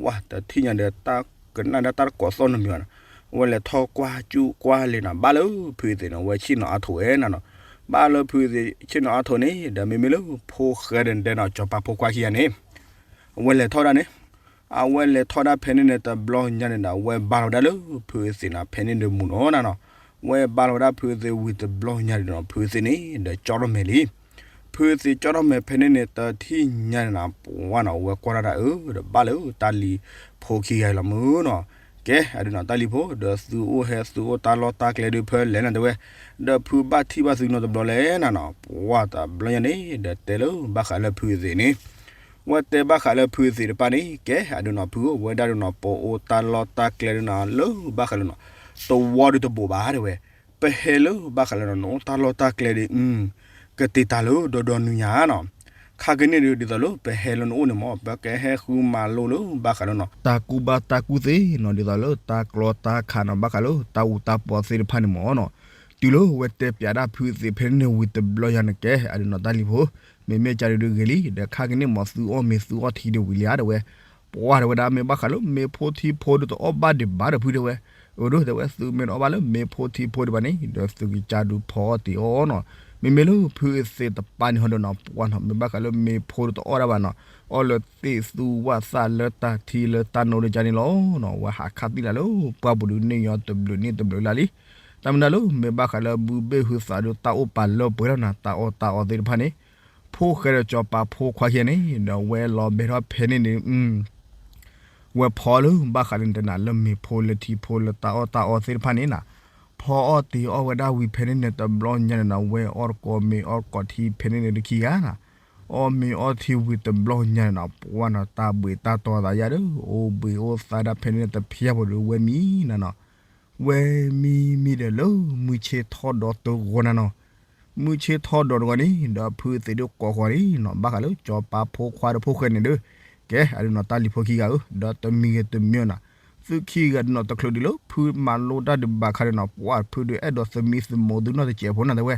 ဝဲတထံၣ်ညါဒီးတၢ်ကနၣ်ဒၣ်တၢ်တကိးသီၣ်နီတမံၤဘၣ်နီၤ, ဝဲလဲၤထီၣ်ကွၢ်ကၠူၣ်ကွၢ်လံနီၤ ဘၣ်လၢဖုအသ့ၣ်န့ၣ် ဝဲဆ့ၣ်နီၤအါထိးဝဲနၤနီၤ, ဘၣ်လၢဖုအသ့ၣ်ဆ့ၣ်နီၤအါထိးန့ၣ် ဒီးမ့မ့ၢ်လၢဖိၣ်ဃဲဒီးဒဲနီၤ ကၠီၤပၤဖိခွါခံဂၤန့ၣ် အဝဲလဲၤထီၣ်ဒၣ်န့ၣ်, အဝဲလဲၤထီၣ်ဒၣ်ဖဲန့ၣ်န့ၣ် တဘျီညါန့ၣ်ဒီး အဝဲဘါလီၤဝဲဒၣ်လၢဖုအသ့ၣ်န့ၣ် ဖဲန့ၣ်ဒီးမူနီၤနၤနီၤ, ဝဲဘါလီၤဝဲဒၣ်ဖုအသ့ၣ်ဝံၤတဘျီညါန့ၣ်ဒီး ဖုအသ့ၣ်န့ၣ် ဒီးကၠီထီၣ်မဲာ်လံ, ဖုအသ့ၣ်ကၠီထီၣ်မဲာ်ဖဲန့ၣ်န့ၣ် တထံၣ်ညါန့ၣ်နၤ ပှၤနီၤ ဝဲကွၢ်ဒၣ်တၢ်အၢ ဒီးဘၣ်လၢတၢ်လံၤဖိခံဂၤအံၤလီၤမုၢ်နီၤ, ကဲ အဒုးနီၤ တၢ်လံၤဖိ ဒီးသုအိၣ်ဟဲသုအိၣ်တၢ်လီၢ်တၢ်ကျဲဒုးဖဲလဲၣ်နၤတဲဝဲ, ဒီးဖုဘၣ်ထံၣ်ဘၣ်သုနီတဘျီလဲၣ်နၤနီၤ, ပှၤတဘျီညါန့ၣ် ဒီးတဲလၢဘၣ်ဃးလၢဖုအသ့ၣ်န့ၣ် ဝဲတဲဘၣ်ဃးလၢဖုအသ့ၣ်တဖၣ်န့ၣ် ကဲ အဒုးနီၤ ဖုအိၣ်ဝဲဒၣ်ဒုးနီၤ ပအိၣ်တၢ်လီၢ်တၢ်ကျဲဒုးနီၤ လၢဘၣ်ဃးလၢနီၤ တဝီဒုးတဘိးဘၣ်တဲဝဲ, ပဟဲလၢဘၣ်ဃးလၢနအိၣ်တၢ်လီၢ်တၢ်ကျဲဒီး ကတ့တၢ်လၢဒီဒီနုၤညါနီၤ, ခါကန့ၣ်ဒီး ဒ်သိးလၢပဟဲလၢနအိၣ်န့ၣ်မ့ၢ် ပကဟဲဃုမၤလိလၢဘၣ်ဃးလၢနီၤ တၢ်ကူၣ်ဘၣ်တၢ်ကူၣ်သ့နီၤ ဒ်သိးလၢတၢ်ကျီတၢ်ခးနီၤ ဘၣ်ဃးလၢတၢ်အူတၢ်ပီသ့ၣ်တဖၣ်န့ၣ်မ့ၢ်နီၤ, တုၤလၢဝဲတဲပၠးဒၣ်ဖုသ့ၣ်ဖဲန့ၣ်ဝံၤတဘျီညါန့ၣ်ကဲ အဒုးနီၤတၢ်လံၤဖိ, မ့မ့ၢ်ကန့ၣ်ဒုးဂ့ၤလံ ဒီးခါကန့ၣ်မ့ၢ်သုအီၣ်မ့ၤသုအီထံဒုးဝံၤလံဧါတဲဝဲ, ပှၢ်တဲဝဲဒၣ် မ့ၢ်ဘၣ်ဃးလၢမ့ၤဖိထံဖိဒုးတအီၣ်ဘၣ်ဒံးဘၣ်ဒီးဖုတဲဝဲ, အဒိတဲဝဲ သုမ့ၢ်တအီၣ်ဘၣ်လၢမ့ၤဖိထံဖိဒံးဘၣ်န့ၣ် ဒီးသုကစၢ်ဒုးဖီအီၣ်တ့ၢ်အီၣ်နီၤ, မ့မ့ၢ်လၢဖုသ့ၣ်တပၤန့ၣ်ဟီဒီးနီၤ ပှၢ်နီၤ မ့ၢ်ဘၣ်ဃးလၢမ့ၤဖိဒုးတအီၣ်ဒၣ်ဘၣ်နီၤ, အီၣ်လၢသ့ၣ်သူဝၣ်သၣ်လၢတၢ်ထံလၢတၢ်နိဒုးကန့ၣ်လီၤနီၤ, ဝဲဟးခးသံလၢ်လၢပှၢ်ပူၤဒုးန့ၢ်ညီတဘျုးန့ၢ်တဘျုးလၢ်လံ, တၢ်မနုၤလၢမ့ၢ်ဘၣ်ဃးလၢဘုဘ့ၣ်ဟုသးဒုးတၢ်အိၣ်ပာ်လၢပှဲၤထီၣ်နၤ တၢ်အီၣ်တၢ်အီသ့ၣ်တဖၣ်န့ၣ်, ဖိၣ်ဃဲဒီးစီၤပၤဖိခွါခံဂၤန့ၣ် ဒီးဝဲလီၤဘဲထီၣ်ဖဲန့ၣ်န့ၣ် ဝဲဖီလၢဘၣ်ဃးလၢနတဲနၤလၢမ့ၤဖိလၢထံဖိလၢတၢ်အီၣ်တၢ်အီသ့ၣ်တဖၣ်န့ၣ်နၤ, ဖီအီၣ်တ့ၢ်အီၣ်ဝဲဒၣ်ဝံၤဖဲန့ၣ်န့ၣ် တဘျီညါန့ၣ်နၤ ဝဲအီၣ်တကိးမ့ၤအီၣ်တကိးထံဖဲန့ၣ်န့ၣ်တခံဂၤနၤ, အီၣ်မ့ၤအီၣ်ထံဝံၤတဘျီညါန့ၣ်နၤ ပှၢ်နီၤတၢ်ဘှံးတၢ်တီၤသးယါဒီး အိၣ်ဘှံးအိၣ်သါဒၣ်ဖဲန့ၣ်တဖျၢၣ်ဖိဒီးဝဲမံနၤနီၤ, ဝဲမံမံဒီးလၢမုၢ်ဆ့ၣ်ထီၣ်ဒီးတဂီၤနၤနီၤ မုၢ်ဆ့ၣ်ထီၣ်ဒီးတဂီၤန့ၣ် ဒီးဖုသ့ၣ်ဒုးကိးဃီၤန့ၣ်နီၤ ဘၣ်ဃးလၢစီၤပၤဖိခွါဒီးဖိၣ်ဃဲန့ၣ်ဒီး, ကဲ အဒုးနီၤတၢ်လံၤဖိခံဂၤဧၢ, ဒီးတမံၤဂ့ၤတမံၤနီၤ, သုခံဂၤဒုးနီၤတချုးဒံးလၢဖုမၤလိတၢ်ဒံးဘၣ်ခါဒီးနီၤ ပှၢ်ဖုဒုးအဲၣ်ဒိးသမံသမိးသုနီတစဲးဖိနၤတဲဝဲ,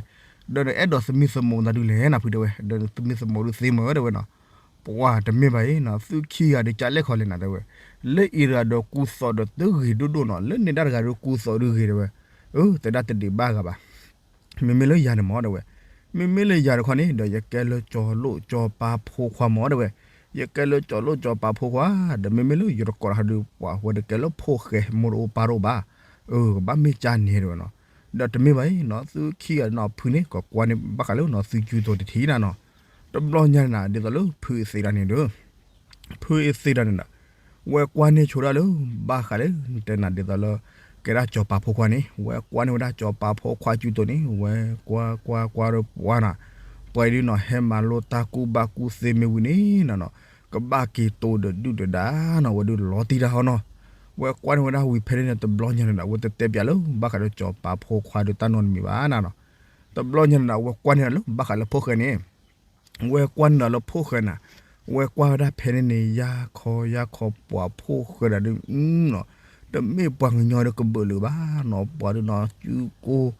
ဒီးနအဲၣ်ဒိးသမံသမိးနၤဒုးလဲၣ်နၤဖုတဲဝဲ, ဒီးနသမံသမိးဒုးသ့မၢတဲဝဲနီၤ, ပှၢ်တမ့ၢ်ဘၣ်အံၤနီၤ သုခံဂၤဒုးကလဲၣ်ခီလဲၣ်နၤတဲဝဲ, လၢအံၤတဂၤဒီးကူသိးဒီးတဂ့ၤဒိၣ်ဒိၣ်နီၤ လၢန့ၣ်ဒၣ်တဂၤဒီးကူသိးဒုးဂ့ၤတဲဝဲ, အၢ တဒၣ်တဒံးဘၣ်ဂၤဘၣ် မ့မ့ၢ်လၢယၤန့ၣ်မ့ၢ်တဲဝဲ, မ့မ့ၢ်လၢယၤတခီန့ၣ် ဒီးယကဲလၢစီၤလိၣ်စီၤပၤဖိခွါမ့ၢ်တဲဝဲ, ယကဲလၢစီၤလိၣ်စီၤပၤဖိခွါ, ဒီးမ့မ့ၢ်လၢယတကိးတၢ်ဟးဒုးပှၢ်ဝဲတကဲလၢဖိၣ်ဃဲမိၢ်တအိၣ်ပၢ်တအိၣ်ဘၣ်, အၢ ကဘၣ်မ့ၢ်ကၢ်န့ၣ်တဲဝဲနီၤ, ဒီးတမ့ၢ်ဘၣ်အံၤနီၤ သုခံဂၤနီၤဖုန့ၣ် ကကွၢ်န့ၢ်ဘၣ်ဃးလၢနီၤသုကၠူတိၤတထံၣ်နၤနီၤ, တဘျီညါန့ၣ်နၤ ဒ်သိးလၢဖုအသ့ၣ်တၢ်န့ၣ်ဒီး ဖုအသ့ၣ်တၢ်န့ၣ်ဒီး ဝဲကွၢ်န့ၢ်ဆိဒၣ်လၢ ဘၣ်ဃးလၢ တဲနၤဒ်သိးလၢ ကဲဒၣ်စီၤပၤဖိခွါန့ၣ် ဝဲကွၢ်န့ၢ်ဝဲဒၣ်စီၤပၤဖိခွါကၠူတိၤန့ၣ် ဝဲကွၢ်ကွၢ်ကွၢ်ကွၢ်ဒီးပှၢ်နၤ, ပှၤအံၤဒုးနီၤ ဟဲမၤလိတၢ်ကူၣ်ဘၣ်ကူၣ်သ့မ့ၢ်ဝံၤန့ၣ်နၤနီၤ, ကဘၣ်က့ၤတိၤဒီးဒုၣ်ဒီးဒါနီၤ ဝဲဒုးလီၤတံၢ်တၢ်ဟီနီၤ, ဝဲကွၢ်န့ၢ်ဝဲဒၣ်ဝံၤဖဲန့ၣ်န့ၣ် တဘျီညါန့ၣ်ဒီး ဝဲတတဲပၠးလၢ ဘၣ်ဃးဒီးစီၤပၤဖိခွါဒီးတၢ်နီတမံၤဘၣ်နၤနီၤ, တဘျီညါန့ၣ်ဒီး ဝဲကွၢ်န့ၢ်ဒီးလၢ ဘၣ်ဃးလၢဖိၣ်ဃဲန့ၣ် ဝဲကွၢ်န့ၢ်ဒီးလၢဖိၣ်ဃဲနၤ, ဝဲကွၢ်ဝဲဒၣ်ဖဲန့ၣ်န့ၣ် ယါခီယါခီပှၤဖိၣ်ဃဲဒၣ်ဒုးနီၤ, တမ့ၢ်ပှၤကညီဒီးကဘၢၣ်လၢၤဘၣ်နီၤ, ပှၤဒုးနီၤ စုကိၢ်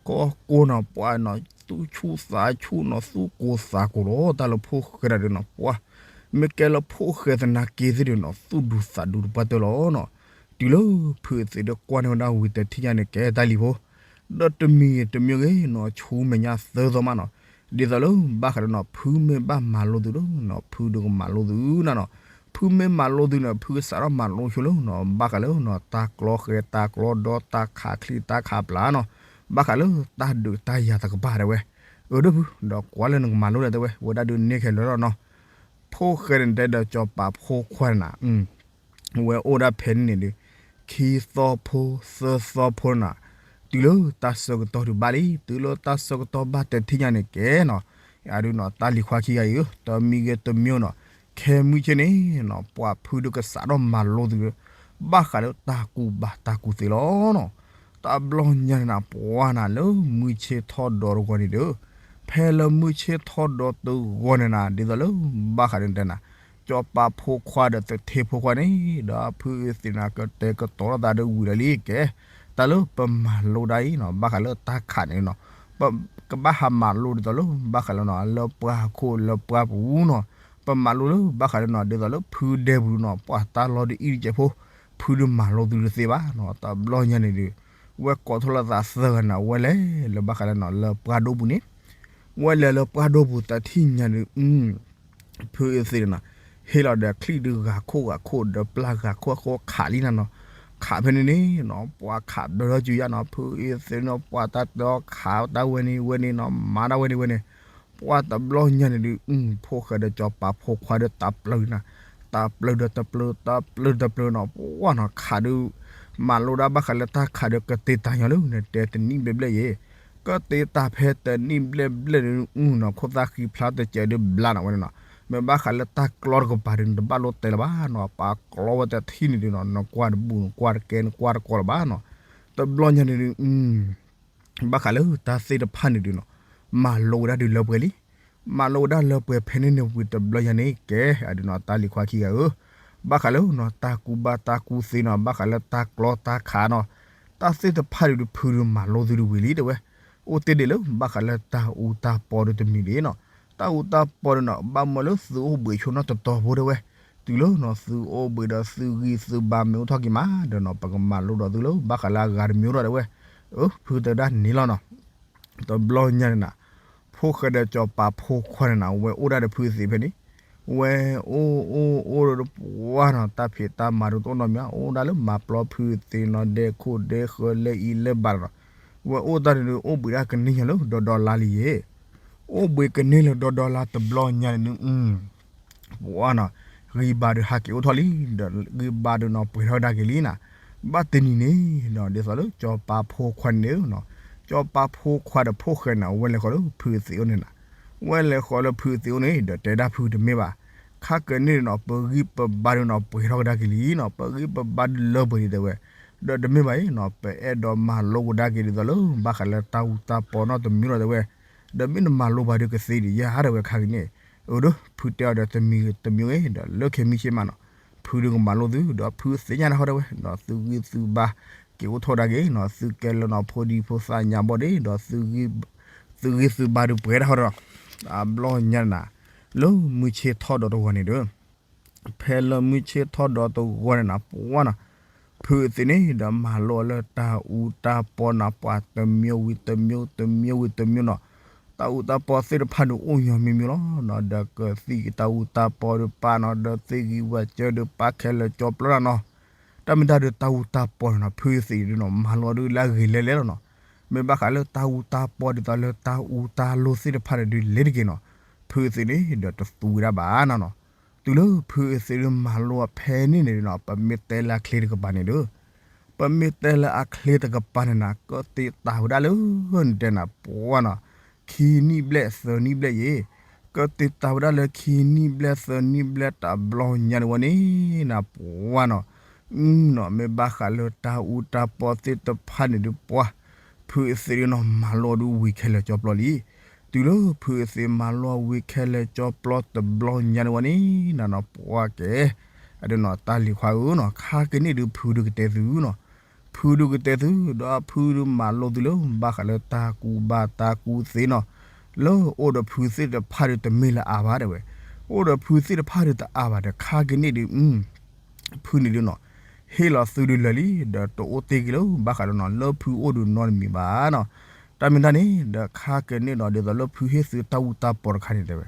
ကီၢ်ကိၢ်နီၤ ပှၤနီၤ သူၣ်ဆူၣ်သးဆူၣ်နီၤ သူၣ်ကိၢ်သးကိၢ်လီၤ တၢ်လၢဖိၣ်ဃဲဒၣ်ဒုးနီၤ ပှၤ မ့ၢ်ကဲလၢဖိၣ်ဃဲသနာ်က့သ့ၣ်ဒုးနီၤ သူၣ်ဒူသးဒူတပှၢ်တၢၢ်လီၤနီၤ, တုၤလၢဖုအသ့ၣ်ဒီးကွၢ်န့ၢ်ဝဲဒၣ်ဝံၤတထံၣ်ညါန့ၣ် ကဲတၢ်လံၤဖိ ဒီးတမံၤဂ့ၤတမံၤဂ့ၤနီၤ ဆူမဲာ်ညါသၢသီမးနီၤ, ဒ်သိးလၢဘၣ်ဃးဒီးနီၤ ဖုမ့ၢ်ဘၣ်မၤလိသုဒီးနီၤ ဖုဒုးကမၤလိသုနၤနီၤ, ဖုမ့ၢ်မၤလိသုန့ၣ် ဖုကစးထီၣ်မၤလိဆိလၢနီၤ ဘၣ်ဃးလၢနီၤ တၢ်ကျီဃဲၤ တၢ်ကျီဒီ တၢ်ခးချံ တၢ်ခးပျၢ်နီၤ, ဘၣ်ဃးလၢတၢ်ဒုးတၢ်ယၤတကပၤတဲဝဲ, အၢဒုးဖု ဒီးကွၢ်လၢနကမၤလိဒီးတဲဝဲ ဝဲဒၣ်ဒုးန့ၢ်ခဲလၢာ်လီၤနီၤ, ဖိၣ်ဃဲန့ၣ်တဲဒီးစီၤပၤဖိခွါနၤ ဝဲအိၣ်ဒၣ်ဖဲန့ၣ်န့ၣ်ဒီး ခံသီဖိ သၢသီဖိနၤ, တုၤလၢတၢ်ဆၢကတီၢ်ဒုးဘၣ်လံ, တုၤလၢတၢ်ဆၢကတီၢ်ဘၣ်တထံၣ်ညါန့ၣ်ကဲနီၤ, အဒုးနီၤ တၢ်လံၤခွါခံဂၤအံၤဧၢ, တမံၤဂ့ၤတမံၤနီၤ, ခဲမုၢ်ဆ့ၣ်န့ၣ်နီၤ ပှၤဖုဒုးကစးထီၣ်မၤလိသုဒီး ဘၣ်ဃးလၢတၢ်ကူၣ်ဘၣ်တၢ်ကူၣ်သ့လီၤနီၤ. တဘျီညါန့ၣ်နၤ ပှၤနၤလၢမုၢ်ဆ့ၣ်ထီၣ်ဒီးတဂီၤန့ၣ်ဒီး ဖဲလၢမုၢ်ဆ့ၣ်ထီၣ်ဒီးတဂီၤန့ၣ်နၤ ဒ်သိးလၢဘၣ်ဃးန့ၣ်တဲနၤ စီၤပၤဖိခွါဒီးသထ့ဖိခွါန့ၣ် ဒီးဖုအသ့ၣ်နၤကတဲာ်ကတီၤလိာ်သးဒီးဝံၤလီၤလံကဲ, တၢ်လၢပမၤလိဒၣ်အံၤနီၤ ဘၣ်ဃးလၢတၢ်ခးန့ၣ်နီၤ, ပကဘၣ်ဟးမၤလိဒ်သိးလၢဘၣ်ဃးလၢနီၤ လၢပှၢ်ခိၣ်လၢပှၢ်ပူၤနီၤ, ပမၤလိလၢဘၣ်ဃးလၢနီၤ ဒ်သိးလၢဖုဒဲပူၤနီၤ ပှၤတၢ်လီၢ်ဒုးအံၣ်တကဲးဖိ, ဖုဒုးမၤလိသုတသ့ဘၣ်နီၤ, တဘျီညါန့ၣ်ဒီး ဝဲကိးထီၣ်လိာ်သးသၢဂၤန့ၣ် ဝဲလဲၤလၢဘၣ်ဃးလၢနီၤ လၢပှၢ်ဒိၣ်ပူၤန့ၣ် ဝဲလဲၤလၢပှၢ်ဒိၣ်ပူၤတထံၣ်ညါဒီး ဖုအသ့ၣ်န့ၣ်နီၤ ဟ့ၣ်လီၤဒီးချံၣ်ဒုးဂၤခိၣ်ဂၤခိၣ်ဒီးပျၢ်ဂၤခိၣ်ဂၤခိၣ်ခးလံနၤနီၤ, ခးဖဲန့ၣ်န့ၣ်နီၤ ပှၤခးဒီးလီၤစုၤယါနီၤ, ဖုအသ့ၣ်န့ၣ် ပှၤတၢ်တဲခးတၢ်ဝဲန့ၣ်ဝဲန့ၣ်နီၤ မၤတၢ်ဝဲန့ၣ်ဝဲန့ၣ်, ပှၢ်တဘျီညါန့ၣ်ဒီး ဖိၣ်ဃဲဒီးစီၤပၤဖိခွါဒီးတၢ်ပျၢၤနၤ, တၢ်ပျၢၤဒီးတပျၢၤ တၢ်ပျၢၤတပျၢၤနီၤ ပှၢ်နီၤ ခးဒုး မၤလိဒၣ်ဘၣ်ဃးလၢတၢ်ခးဒီးကတ့တၢ်ညီလၢနတဲတနံၣ်ဘျဲၣ်ဘျဲၣ်ယဲ ကတ့တၢ်ဖဲတနံၣ်ဘျဲၣ်ဘျဲၣ်န့ၣ် နီၤ ခိၣ်သၣ်ဃံဖျါတစဲးဒုးဘျါနၤဝဲန့ၣ်နီၤ, မ့ၢ်ဘၣ်ဃးလၢတၢ်ကျီတကပၤဒီး နတဘၣ်လိၣ်တဲလၢၤဘၣ်နီၤ, ပှၤကျီဝဲတထံၣ်န့ၣ်ဒီးနီၤ နကွၢ်တဘူၣ်နကွၢ်တကဲနကွၢ်တကီလၢၤဘၣ်နီၤ, တဘျီညါန့ၣ်ဒုး ဘၣ်ဃးလၢတၢ်သ့ၣ်တဖၣ်န့ၣ်ဒုးနီၤ, မၤလိဝဲဒၣ်ဒုးလၢပှဲၤလံ. မၤလိဝဲဒၣ်လၢပှဲၤဖဲန့ၣ်န့ၣ်ဝံၤတဘျီညါန့ၣ် ကဲ အဒုးနီၤ တၢ်လံၤခွါခံဂၤဧၢ, ဘၣ်ဃးလၢနီၤ တၢ်ကူဘၣ်တၢ်ကူသ့နီၤ, ဘၣ်ဃးလၢတၢ်ကျီတၢ်ခးနီၤ, တၢ်သ့ၣ်တဖၣ်ဒုး ဖုဒုးမၤလိသုဒုးဝံၤလံတဲဝဲ. အိၣ်တ့ၢ်ဒံးလၢဘၣ်ဃးလၢတၢ်အူတၢ်ပီဒီးတမံၤလံနီၤ. တၢ်အူတၢ်ပီဒီးနီၤ ဘၣ်မနုၤလၢသုအိၣ်ဘှံးဆိနီတတီၤဖိတဲဝဲ. တုၤလၢနီၤ သုအိၣ်ဘှံးဒီးသုဂံၢ်သုဘါမ့ၢ်အိၣ်ထီၣ်က့ၤမးဒီးနီၤ ပကမၤလိဒီးသုလၢဘၣ်ဃးလၢအဂၤတမံၤအိၣ်ဒီးတဲဝဲ. အၢ ဖုတဲဒၣ်န့ၣ်လီၤနီၤ. တဘျီညါန့ၣ်နီၤ ဖိၣ်ဃဲဒီးစီၤပၤဖိခွါန့ၣ်နီၤ ဝဲအိၣ်ဒၣ်ဒီးဖုသံးဖဲန့ၣ်, ဝဲအိၣ်အိၣ်အိၣ်ဒီးပှၤနီၤ တၢ်ဖံးတၢ်မၤဒုးတအိၣ်နီတမံၤ အိၣ်ဒၣ်လၢမၤပျီဖုသံးနီၤ ဒဲခိၣ်ဒဲဃၢၤလၢအံၤလၢဘၣ်နီၤ. ဝဲအိၣ်တၢ်န့ၣ်ဒုး အိၣ်ဘှံးဒၣ်ကန့ၢ်ညီလၢဒီဒီလါလံယဲ အိၣ်ဘှံးကန့ၢ်လၢဒီဒီလါတဘျီညါန့ၣ်ဒုး ပှၤနီၤ ဂံၢ်ဘါဒုးဟးက့ၤအိၣ်ထီၣ်လံ, ဒီးဂံၢ်ဘါဒုးနီၤ ပှဲၤထီၣ်ကဒါက့ၤလံနီၤ. ဘၣ်တနံၤန့ၣ်နီၤ ဒ်သိးလၢစီၤပၤဖိခွါန့ၣ်နီၤ, စီၤပၤဖိခွါဒီးဖိၣ်ဃဲန့ၣ် ဝဲလဲၤဃီၤလၢဖုသံးအိၣ်န့ၣ်နီၤ. ဝဲလဲၤဃီၤလၢဖုသံးအိၣ်န့ၣ် ဒီးတဲဒၣ်ဖုတမ့ၢ်ဘၣ်, ခါကန့ၢ်နီၤ ပဂံၢ်ပဘါဒုးနီၤ ပှဲၤထီၣ်ကဒါက့ၤလံနီၤ, ပဂံၢ်ပဘါဒုးလၢပှဲၤလံတဲဝဲ. ဒီးတမ့ၢ်ဘၣ်အံၤနီၤ ပအဲၣ်ဒိးမၤလိကဒါက့ၤဒ်သိးလၢ ဘၣ်ဃးလၢတၢ်အူတၢ်ပီနီတမံၤလီၤတဲဝဲ. ဒီးမ့ၢ်နမၤလိဘၣ်ဒုးကသ့ဒံးယါတဲဝဲခါကန့ၢ်. အၢ ဒီးဖုတဲအီၤဒီးတမံၤတမံၤဂ့ၤ ဒီးလၢခံမံၤဆ့ၣ်မးနီၤ ဖုဒုးကမၤလိသု ဒီးဖုသ့ၣ်ညါတၢ်ဟီတဲဝဲ, ဒီးသုဂံၢ်သုဘါ က့ၤအိၣ်ထီၣ်ဒၣ်က့ၤနီၤ သုကဲလၢနီၤ ဖိဒံဖိသၣ်ညါဘီၣ်ဒ့ ဒီးသုဂံၢ်သုဘါဒုးပှဲၤဒၣ်ဟီဒီး အဘျီညါနၤ လၢမုၢ်ဆ့ၣ်ထီၣ်ဒီးတဂီၤန့ၣ်ဒီး ဖဲလၢမုၢ်ဆ့ၣ်ထီၣ်ဒီးတဂီၤန့ၣ်နၤ ပှၤနီၤ ဖုသံးန့ၣ်ဒီးမၤလိအီၤလၢတၢ်အူတၢ်ပီနီၤ ပှၤတမံၤဝံၤတမံၤ တမံၤဝံၤတမံၤနီၤ. တၢ်အူတၢ်ပီသ့ၣ်တဖၣ်ဒုးအိၣ်ညီမံၤမံၤလီၤနီၤ ဒီးကသံၣ်က့ၤတၢ်အူတၢ်ပီဒုးပာ်နီၤ ဒီးသ့ၣ်ဂံၢ်ဝဲကၢဒုးပာ်ခဲလၢာ်ကၠီပျီတၢ်နီၤ. တၢ်မ့ၢ်တၢ်ဒုးတၢ်အူတၢ်ပီန့ၣ်နီၤ ဖုသံးဒုးနီၤ မၤလိအီၤဒုးလၢအဂ့ၤလဲၤလဲၤလီၤနီၤ. မ့ၢ်ဘၣ်ဃးလၢတၢ်အူတၢ်ပီဒ်သိးလၢတၢ်အူတၢ်လိသ့ၣ်တဖၣ်န့ၣ်ဒုးလဲၤတက့ၤနီၤ ဖုသံးန့ၣ်ဒီးတသူဝဲဒၣ်ဘၣ်နီၤနီၤ. တုၤလၢဖုသံးဒုးမၤလိအီၤဖဲန့ၣ်န့ၣ်နီၤ ပမ့ၢ်တဲလၢအချ့တကပၤန့ၣ်ဒီး ပမ့ၢ်တဲလၢအချ့တကပၤန့ၣ်နၤ ကတ့တၢ်ဝဲဒၣ်လၢ နတဲနၤ ပှၤနီၤ ခံနံၣ်ဘျဲၣ်သၢနံၣ်ဘျဲၣ်ယဲ ကတ့တၢ်ဝဲဒၣ်လၢခံနံၣ်ဘျဲၣ်သၢနံၣ်ဘျဲၣ်တဘျီညါန့ၣ်ဝဲန့ၣ်နၤ ပှၤနီၤ နီၤ မ့ၢ်ဘၣ်ဃးလၢတၢ်အူတၢ်ပီသ့ၣ်တဖၣ်န့ၣ်ဒုးပှၤ ဖုသံးဒုးနီၤ မၤလိအီၤဒုးဝံၤခဲလၢာ်ကၠီပျီလံ. တုၤလၢဖုသံးမၤလိအီၤဝံၤခဲလၢာ်ကၠီပျီတဘျီညါန့ၣ်ဝဲန့ၣ်နၤနီၤ ပှၤကဲ အဒုးနီၤ တၢ်လံၤခွါဧၢနီၤ ခါကန့ၣ်ဒုးဖုဒုးကတဲသုနီၤ ဖုဒုးကတဲသု ဒီးဖုဒုးမၤလိသုလၢ ဘၣ်ဃးလၢတၢ်ကူဘၣ်တၢ်ကူသ့နီၤ လၢအိၣ်ဒီးဖုသ့ၣ်တဖၣ်ဒုးတမ့ၢ်လၢအါဘၣ်တဲဝဲ. အိၣ်ဒီးဖုသ့ၣ်တဖၣ်ဒုးတအါဘၣ်ဒီး ခါကန့ၣ်ဒုး ဖုန့ၣ်ဒုးနီၤ ဟ့ၣ်လီၤသုဒုးလၢာ်လံ ဒီးတအိၣ်တ့ၢ်က့ၤလၢ ဘၣ်ဃးလၢနီၤ လၢဖုအိၣ်ဒုးနီတမံၤဘၣ်နီၤ. တၢ်မ့ၢ်တၢ်န့ၣ် ဒီးခါကန့ၣ်ဒီး ဒ်သိးလၢဖုဟ့ၣ်သုတၢ်အူတၢ်ပီတခါန့ၣ်တဲဝဲ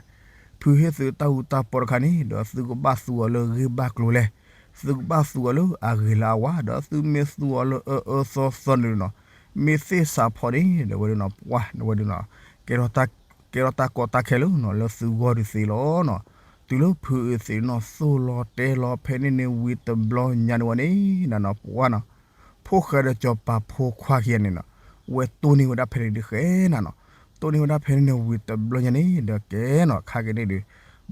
ဖုဟ့ၣ်သုတၢ်အူတၢ်ပီတခါန့ၣ် ဒီးသုကဘၣ်သူအီၤလၢဂ့ၢ်ဘၣ်ကျိၤလဲၣ်, သုကဘၣ်သူအီၤလၢအဂ့ၤလၢအဝါ, ဒီးသုမ့ၢ်သူအီၤလၢအအၢသီသီန့ၣ်နီၤ, မ့ၢ်သ့ၣ်စးဖီန့ၣ် ဒီးဝဲဒၣ်နီၤ ပှၤ နဝဲဒၣ်နီၤ ကဲထီၣ်တၢ်ကီတၢ်ခဲလၢနီၤ လၢသုဂီၢ်ဒုးသ့လီၤနီၤ. တုၤလၢဖုအသ့ၣ်နီၤ သိၣ်လီၤတဲလီၤဖဲန့ၣ်န့ၣ်ဝံၤတဘျီညါန့ၣ်ဝဲန့ၣ် နနီၤ ပှၤနီၤ ဖိၣ်ဃဲဒီးစီၤပၤဖိခွါခံဂၤန့ၣ်နီၤ ဝဲတိၢ်န့ၢ်ဝဲဒၣ်ဖဲန့ၣ်ဒုးဃဲနၤနီၤ. တိၢ်န့ၢ်ဝဲဒၣ်ဖဲန့ၣ်န့ၣ်ဝံၤတဘျီညါန့ၣ် ဒီးကဲနီၤ ခါက့ၤန့ၣ်ဒုး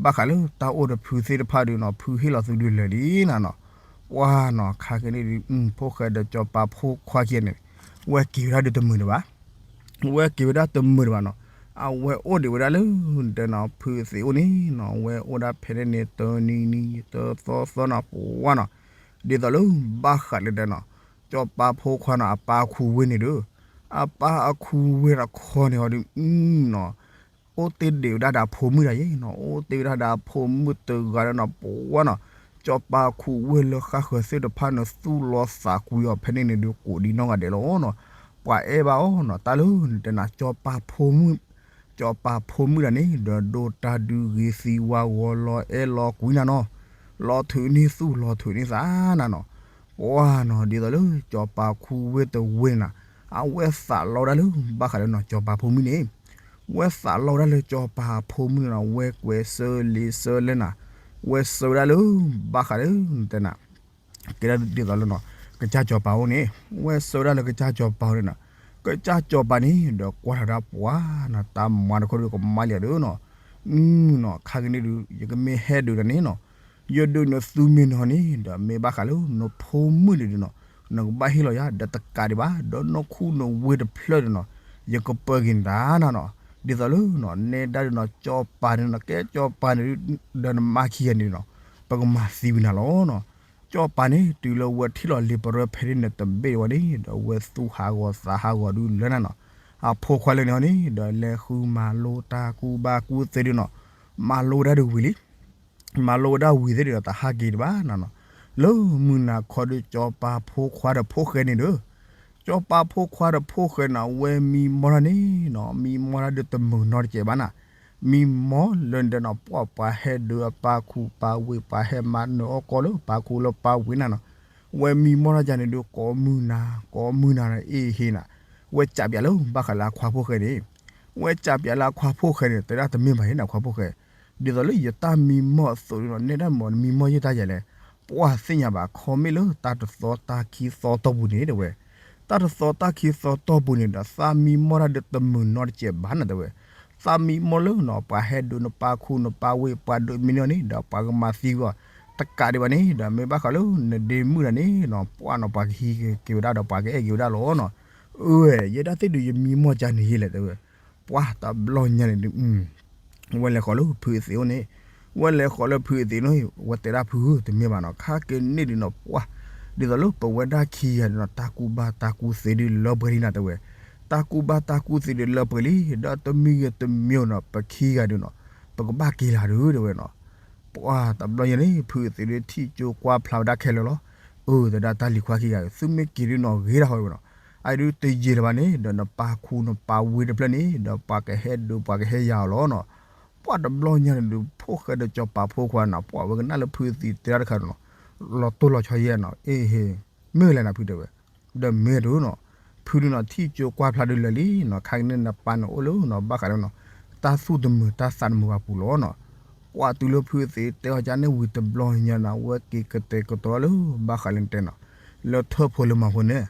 ဘၣ်ဃးလၢတၢ်အိၣ်ဒီးဖုသ့ၣ်တဖၣ်ဒုးနီၤ ဖုဟ့ၣ်လီၤသုဒုးလၢာ်လံနၤနီၤ. ပှၤနီၤ ခါက့ၤန့ၣ်ဒုး ဖိၣ်ဃဲဒီးစီၤပၤဖိခွါခံဂၤန့ၣ် ဝဲက့ၤဝဲဒၣ်ဒုးတမုာ်ဒံးဘၣ် ဝဲက့ၤဝဲဒၣ်တမုာ်ဒံးဘၣ်နီၤ. အဝဲအိၣ်ဒံးဝဲဒၣ်လၢ တဲနီၤ ဖုသ့ၣ်အိၣ်န့ၣ်နီၤ ဝဲအိၣ်ဒၣ်ဖဲန့ၣ်န့ၣ် တနံၤနံၤ တသီသီနီၤ ပှၤနီၤ ဒ်သိးလၢ ဘၣ်ဃးလၢတဲနီၤ စီၤပၤဖိခွါနီၤ အပၢ်အခူဝ့ၢ်န့ၣ်ဒီး အပၢ်အခူဝ့ၢ်တခီန့ၣ်အီၤဒုး နီၤ အိၣ်တ့ၢ်ဒံးဝဲဒၣ်ဒီးအဖိမုၣ်ဒၣ်ယဲနီၤ အိၣ်တ့ၢ်ဝဲဒၣ်ဒီးအဖိမုၣ်တဂၤဒီးနီၤ ပှၤနီၤ စီၤပၤခူဝ့ၢ်လၢဃၣ်ဃၢၤသ့ၣ်တဖၣ်န့ၣ် သူၣ်လီၤသးကွံအီၤဖဲန့ၣ်န့ၣ်ဒုး ကိးဒံနီၢ်ဂၤဒဲးလီၤနီၤ. ပှၤအဲၣ်ဘၣ်အီၤနီၤ တၢ်လၢတဲနၤ စီၤပၤဖိမုၣ် စီၤပၤဖိမုၣ်ဒၣ်န့ၣ် ဒီးဒိၣ်တၢ်ဒုးဂ့ၤသံဝါဂီၤလီၤအဲၣ်လီၤကွံနၤနီၤ. လီၤထုးန့ၢ်သူၣ်လီၤထုးန့ၢ်သးနၤနီၤ. ပှၤနီၤ ဒ်သိးလၢ စီၤပၤခူဝ့ၢ်တဝ့ၢ်န့ၣ်နၤ အဝဲသးလီဝဲဒၣ်လၢ ဘၣ်ဃးလၢနီၤ စီၤပၤဖိမုၣ်န့ၣ် ဝဲသးလီဝဲဒၣ်လၢစီၤပၤဖိမုၣ်န့ၣ်နီၤ ဝဲကွဲးစၢလ့းစၢလဲၣ်နၤ ဝဲစၢဝဲဒၣ်လၢ ဘၣ်ဃးလၢ တဲနၤ ကဲဒၣ်ဒ်သိးလၢနီၤ ကစၢ်စီၤပၤအိၣ်န့ၣ် ဝဲစၢဝဲဒၣ်လၢကစၢ်စီၤပၤအိၣ်န့ၣ်နီၤ. ကစၢ်စီၤပၤန့ၣ် ဒီးကွၢ်ထီၣ်ဒၣ်ပှၤနီၤ တၢ်မၤတခီဒုးကမါလံအီၤဒုးနီၤ. နီၤ ခါက့ၤန့ၣ်ဒုး ယကမ့ၢ်ဟဲဒုးတၢ်န့ၣ်နီၤ ယဒုးနသုမ့ၢ်နီၤန့ၣ် ဒီးမ့ၢ်ဘၣ်ဃးလၢနဖိမုၣ်န့ၣ်ဒုးနီၤ နကဘၣ်ဟ့ၣ်လီၤယၤ ဒီးတကးဒံးဘၣ် ဒီးနီၢ်ခိနီၢ်ဝ့ၢ်တဖျၢၣ်န့ၣ်နီၤ ယကပၢက့ၤနၤနၤနီၤ. ဒ်သိးလၢနီၤ နဲဒၣ်ဒုးနီၤ ကၠီပၤန့ၣ်နီၤ ကဲကၠီပၤန့ၣ်ဒုး ဒီးနမါခံဂၤန့ၣ်နီၤ ပကမၤသံဝံၤနၤလီၤနီၤ. ကၠီပၤန့ၣ် တုၤလၢဝဲထံၣ်လီၤလံာ်ပရၢဖဲန့ၣ်န့ၣ်တဘ့ၣ်ဝဲန့ၣ် ဒီးဝဲသူၣ်ဟးဂီၤသးဟးဂီၤဒုးလၢနၤနီၤ. အဖိခွါလၢန့ၣ်ဟီန့ၣ် ဒီးလဲၤဃုမၤလိတၢ်ကူၣ်ဘၣ်ကူၣ်သ့ဒုးနီၤ မၤလိဝဲဒၣ်ဒုးဝံၤလံ မၤလိဝဲဒၣ်ဝံၤသ့ၣ်ဒီးတဟးက့ၤတဘၣ်နၤနီၤ. လၢမုၢ်နၤခီဒုး ကၠီပၤဖိခွါဒီးဖိၣ်ဃဲန့ၣ်ဒီး ကၠီပၤဖိခွါဒီးဖိၣ်ဃဲန့ၣ် အဝဲမံမီၢ်တၢ်န့ၣ်နီၤ မံမီၢ်တၢ်ဒုးတမုာ်နီတစဲးဘၣ်နၤ. မံမီၢ်လၢန့ၣ်ဒီးနီၤ ပှၤပှၤဟဲဒုးအပၢ်ခူပၢ်ဝ့ၢ် ပှၤဟဲမၤနၢၤအီၣ်ကီၢ်လၢပၢ်ခူလၢပၢ်ဝ့ၢ်နၤနီၤ. ဝဲမံမီၢ်တၢ်ယၤန့ၣ်ဒုး ကိးမုၢ်နၤ ကိးမုၢ်နၤဒီးအ့ၣ်ဟ့နၤ ဝဲကးပၠးလၢဘၣ်ဃးလၢအခွါဖိၣ်ဃဲန့ၣ် ဝဲကးပၠးလၢအခွါဖိၣ်ဃဲန့ၣ် တဲဒၣ်တမ့ၢ်ဘၣ်န့ၣ် အခွါဖိၣ်ဃဲ ဒ်သိးလၢယတၢ်မံမီၢ်အသိးဒုးနီၤ နဲဒၣ်မ့ၢ်နမံမီၢ်ယဲၢ်တၢ်ယဲၢ်လဲၣ် ပှၤသ့ၣ်ညါဘၣ် ခီမ့ၢ်လၢတၢ်တသီတၢ်ခံသီတီၢ်ပူၤန့ၣ် တဲဝဲ တၢ်တသီတၢ်ခံသီတီၢ်ပူၤန့ၣ်ဒီး သးမံမီၢ်တၢ်ဒုးတမုာ်နီတစဲးဘၣ်နၤ တဲဝဲ. သးမံမီၢ်လၢနီၤ ပှၤဟဲဒုးနပၢ်ခူနပၢ်ဝ့ၢ် ပှၤဒုးမံန့ၢ်အီၤန့ၣ် ဒီးပှၤကမၤသံဂီၤ တကးဒံးဘၣ်န့ၣ် ဒီးမ့ၢ်ဘၣ်ဃးလၢနဒ့မုၣ်တၢ်န့ၣ်နီၤ ပှၤနီၤ ပှၤကဟံးက့ၤဝဲဒၣ်ဒီးပှၤကအဲၣ်က့ၤဝဲဒၣ်လီၤနီၤ. အၢ ယဲဒၣ်သ့ၣ်ဒုး ယမံမီၢ်ကါန့ၣ်ယဲၢ်လဲၣ် တဲဝဲ. ပှၤတဘျီညါန့ၣ်ဒုး ဝဲလဲၤဃီၤလၢဖုအသံးအိၣ်န့ၣ် ဝဲလဲၤဃီၤလၢဖုအသံးန့ၣ် ဝဲတဲဒၣ်ဖုဧၢ တမ့ၢ်ဘၣ်နီၤ ခါက့ၤန့ၣ်ဒုးနီၤ ပှၤ ဒ်သိးလၢပဝဲဒၣ်ခံဂၤဒုးနီၤ တၢ်ကူၣ်ဘၣ်တၢ်ကူၣ်သ့ဒုးလၢပှဲၤလံနၤ တဲဝဲ. တၢ်ကူၣ်ဘၣ်တၢ်ကူၣ်သ့ဒုးလၢပှဲၤလံ ဒီးတမံၤဂ့ၤတမံၤနီၤ ပခံဂၤဒုးနီၤ ပကဘၣ်က့ၤလၢ်ဒုး တဲဝဲနီၤ. ပှၤတဘျီညါန့ၣ် ဖုအသံးဒုးထံၣ်ကၠိကွၢ်ဖျါဝဲဒၣ်ခဲလၢာ်လီၤ. အၢ တဲဒၣ်တၢ်လံၤခွါခံဂၤ သုမ့ၢ်က့ၤဒုးနီၤ ဂ့ၤဒၣ်ဟီဝဲနီၤ. အအံၤဒုးတယံာ်လၢၤဘၣ်န့ၣ် ဒီးနပၢ်ခူနပၢ်ဝ့ၢ်တဖျၢၣ်န့ၣ် ဒီးပှၤကဟဲဒုးပှၤကဟဲယၤအီၤလီၤနီၤ. ပှၤတဘျီညါန့ၣ်ဒုး ဖိၣ်ဃဲဒီးကၠီၤပၤဖိခွါနီၤ ပှၤဝဲကနၣ်လၢဖုအသံးတဲတၢ်တခါနီၤ လီၤတိၢ်လီၤဆီယဲၢ်နီၤ အ့ၣ်ဟ့ မ့ၢ်လဲၣ်နၤဖု တဲဝဲ. ဒီးမ့ၢ်ဒုးနီၤ ဖုဒုးနီၤ ထံၣ်ကၠိကွၢ်ဖျါဒုးလၢာ်လံနီၤ ခါက့ၤန့ၣ်နပၢ်န့ၣ်အိၣ်လၢနီၤ ဘၣ်ဃးလၢနီၤ တၢ်သူၣ်တမုာ်တၢ်သးတမုာ်ဘၣ်ပူၤလီၤနီၤ. ပှၤတုၤလၢဖုအသံးတဲအီၤကန့ၣ်ဝံၤတဘျီညါနီၤ ဝဲက့ၤကတဲာ်ကတီၤလၢဘၣ်ဃးလၢနတဲနီၤ လၢထၢၣ်ဖိလၢမီၤဖိန့ၣ်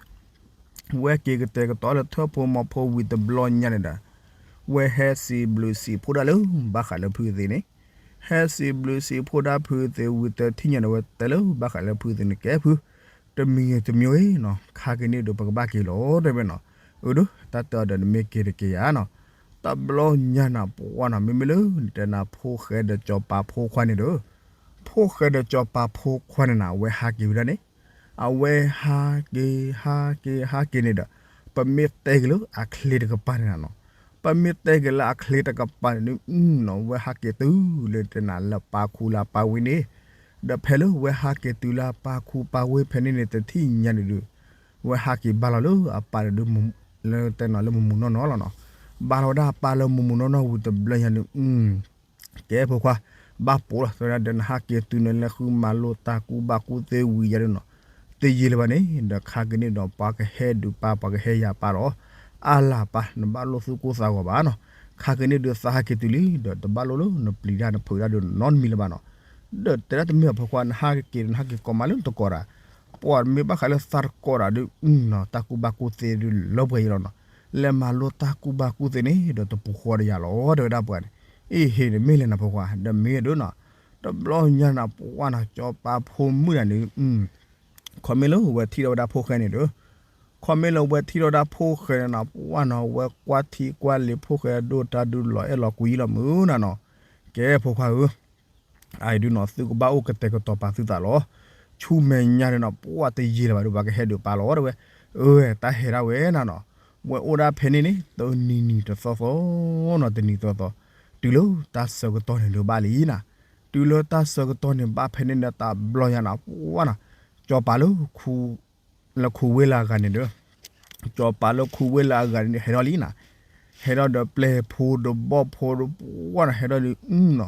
ဝဲက့ၤကတဲာ်ကတီၤလၢထၢၣ်ဖိမီၤဖိဝံၤတဘျီညါန့ၣ်ဒီး ဝဲဟဲစံးဘျုးစံးဖှိၣ်ဒၣ်လၢဘၣ်ဃးလၢဖုအသံးန့ၣ် ဟဲစံးဘျုးစံးဖှိၣ်ဒၣ်ဖုအသံးဝံၤတထံၣ်ညါန့ၣ် ဝဲတဲလၢဘၣ်ဃးလၢဖုအသံးန့ၣ် ကဲဖု တမံၤဂ့ၤတမံၤဂ့ၤနီၤ ခါက့ၤန့ၣ်ဒီးပကဘၣ်က့ၤလီၤ တဲဝဲနီၤ. အၢဒုး တၢ်တဲအီၤဒီးနမ့ၢ်က့ၤတက့ၤဧါနီၤ. တဘျီညါနၤပှၢ်နီၤ မ့မ့ၢ်လၢနတဲနၤဖိၣ်ဃဲဒီးကၠီၤပၤဖိခွါန့ၣ်ဒီး ဖိၣ်ဃဲဒီးကၠီၤပၤဖိခွါန့ၣ်နၤ အဝဲဟးက့ၤဟးက့ၤဟးက့ၤန့ၣ်ဒီး ပမ့ၢ်တဲက့ၤလၢအချ့တကပၤန့ၣ်နၤနီၤ ပမ့ၢ်တဲက့ၤလၢအချ့တကပၤန့ၣ်ဒုး နီၤ ဝဲဟးက့ၤတုၤလၢတဲနၤလၢပၢ်ခူလၢပၢ်ဝ့ၢ်န့ၣ် ဒီးဖဲလၢဝဲဟးက့ၤတုၤလၢပၢ်ခူပၢ်ဝ့ၢ်ဖဲန့ၣ်န့ၣ် တထံၣ်ညါန့ၣ်ဒုး ဝဲဟးက့ၤဘါလီၤလၢအပၢ်န့ၣ်ဒုး လၢတဲနၤလၢမုၢ်မုၢ်နီၢ်နီၢ်လီၤနီၤ. ဘါလီၤဝဲဒၣ်အပၢ်လၢမုၢ်မုၢ်နီၢ်နီၢ်ဝံၤတဘျီညါန့ၣ် ကဲဖိခွါ ဘၣ်ပိာ်လီၤ တဲဝဲဒၣ်ဒီးနဟးက့ၤတုၤန့ၣ် လဲၤဃုမၤလိတၢ်ကူၣ်ဘၣ်ကူၣ်သ့ဝံၤယၤဒုးနီၤ တယံာ်လၢၤဘၣ်န့ၣ် ဒီးခါက့ၤန့ၣ်ဒီးပှၤကဟဲဒုးပၢ် ပှၤကဟဲယၤပၢ်လီၤ. အါလၢ်ပၢ် နဘၣ်လိၣ်သူၣ်ကိၢ်သးဂီၤဘၣ်နီၤ. ခါက့ၤန့ၣ်ဒုးသးဟးက့ၤတုၤလံ ဒီးတဘၣ်လိၣ်လၢနပျံၤတၢ်နဖုးတၢ်ဒုးနီတမံၤလၢၤဘၣ်နီၤ. ဒီးတဲဒၣ်တမ့ၢ်ဘၣ်ဖိခွါ နဟးက့ၤဒီးနဟးက့ၤကိးမးလၢနတကိးတၢ် ပှၤမ့ၢ်ဘၣ်ဃးလၢသးတကိးတၢ်ဒုး တၢ်ကူၣ်ဘၣ်ကူၣ်သ့ဒုးလၢပှဲၤယံၤလီၤနီၤ. လဲၤမၤလိတၢ်ကူၣ်ဘၣ်ကူၣ်သ့န့ၣ်ဒီးတပူၤဃီဒီးယၤလီၤ တဲဝဲဒၣ်ပှၤန့ၣ်. အ့ၣ်ဟ့ၣ်န့ၣ်မ့ၢ်လဲၣ်နၤဖိခွါ ဒီးမ့ၢ်ဒုးနီၤ တဘျီညါနၤပှၢ်နီၤ ကၠီၤပၤဖိမုၣ်တဂၤန့ၣ် ခီမ့ၢ်လၢဝဲထံၣ်ထီၣ်ဝဲဒၣ်ဖိၣ်ဃဲန့ၣ်ဒီး ခီမ့ၢ်လၢဝဲထံၣ်ထီၣ်ဝဲဒၣ်ဖိၣ်ဃဲန့ၣ်နၤ ပှၢ်နီၤ ဝဲကွၢ်ထံကွၢ်လံၤဖိၣ်ဃဲဒိၣ်တၢ်ဒုးလီၤအဲၣ်လီၤကွံလီၤမုၢ်နၤနီၤ. ကဲဖိခွါဧၢ အအံၤဒုးနီၤ သုကဘၣ်အိၣ်ကတဲာ်ကတီၤပာ်သုသးလီၤ. ဆူမဲာ်ညါန့ၣ်နီၤ ပှၢ်တယံာ်လၢၤဘၣ်ဒုး ပှၤကဟဲဒုးပၢ်လီၤ တဲဝဲ. အၢ တၢ်ဟဲဒၣ်ဝဲနၤနီၤ ဝဲအိၣ်ဒၣ်ဖဲန့ၣ်န့ၣ် တနံၤနံၤတသီသီနီၤ တနံၤသီသီ တုၤလၢတၢ်ဆၢကတီၢ်န့ၣ်ဒုးဘၣ်လံနၤ. တုၤလၢတၢ်ဆၢကတီၢ်န့ၣ်ဘၣ်ဖဲန့ၣ်န့ၣ် တဘျီညါနၤ ပှၢ်နီၤ ကၠီၤပၤလၢ လၢခူဝ့ၢ်လၢအဂၤန့ၣ်ဒီး ကၠီၤပၤလၢခူဝ့ၢ်လၢအဂၤန့ၣ် ဟဲထီၣ်လံနၤ. ဟဲထီၣ်ဒီးပျဲၢ်ဖိဒီးဘီၣ်ဖိဒီးပှၢ်နီၤ ဟဲထီၣ်ဒီးနီၤ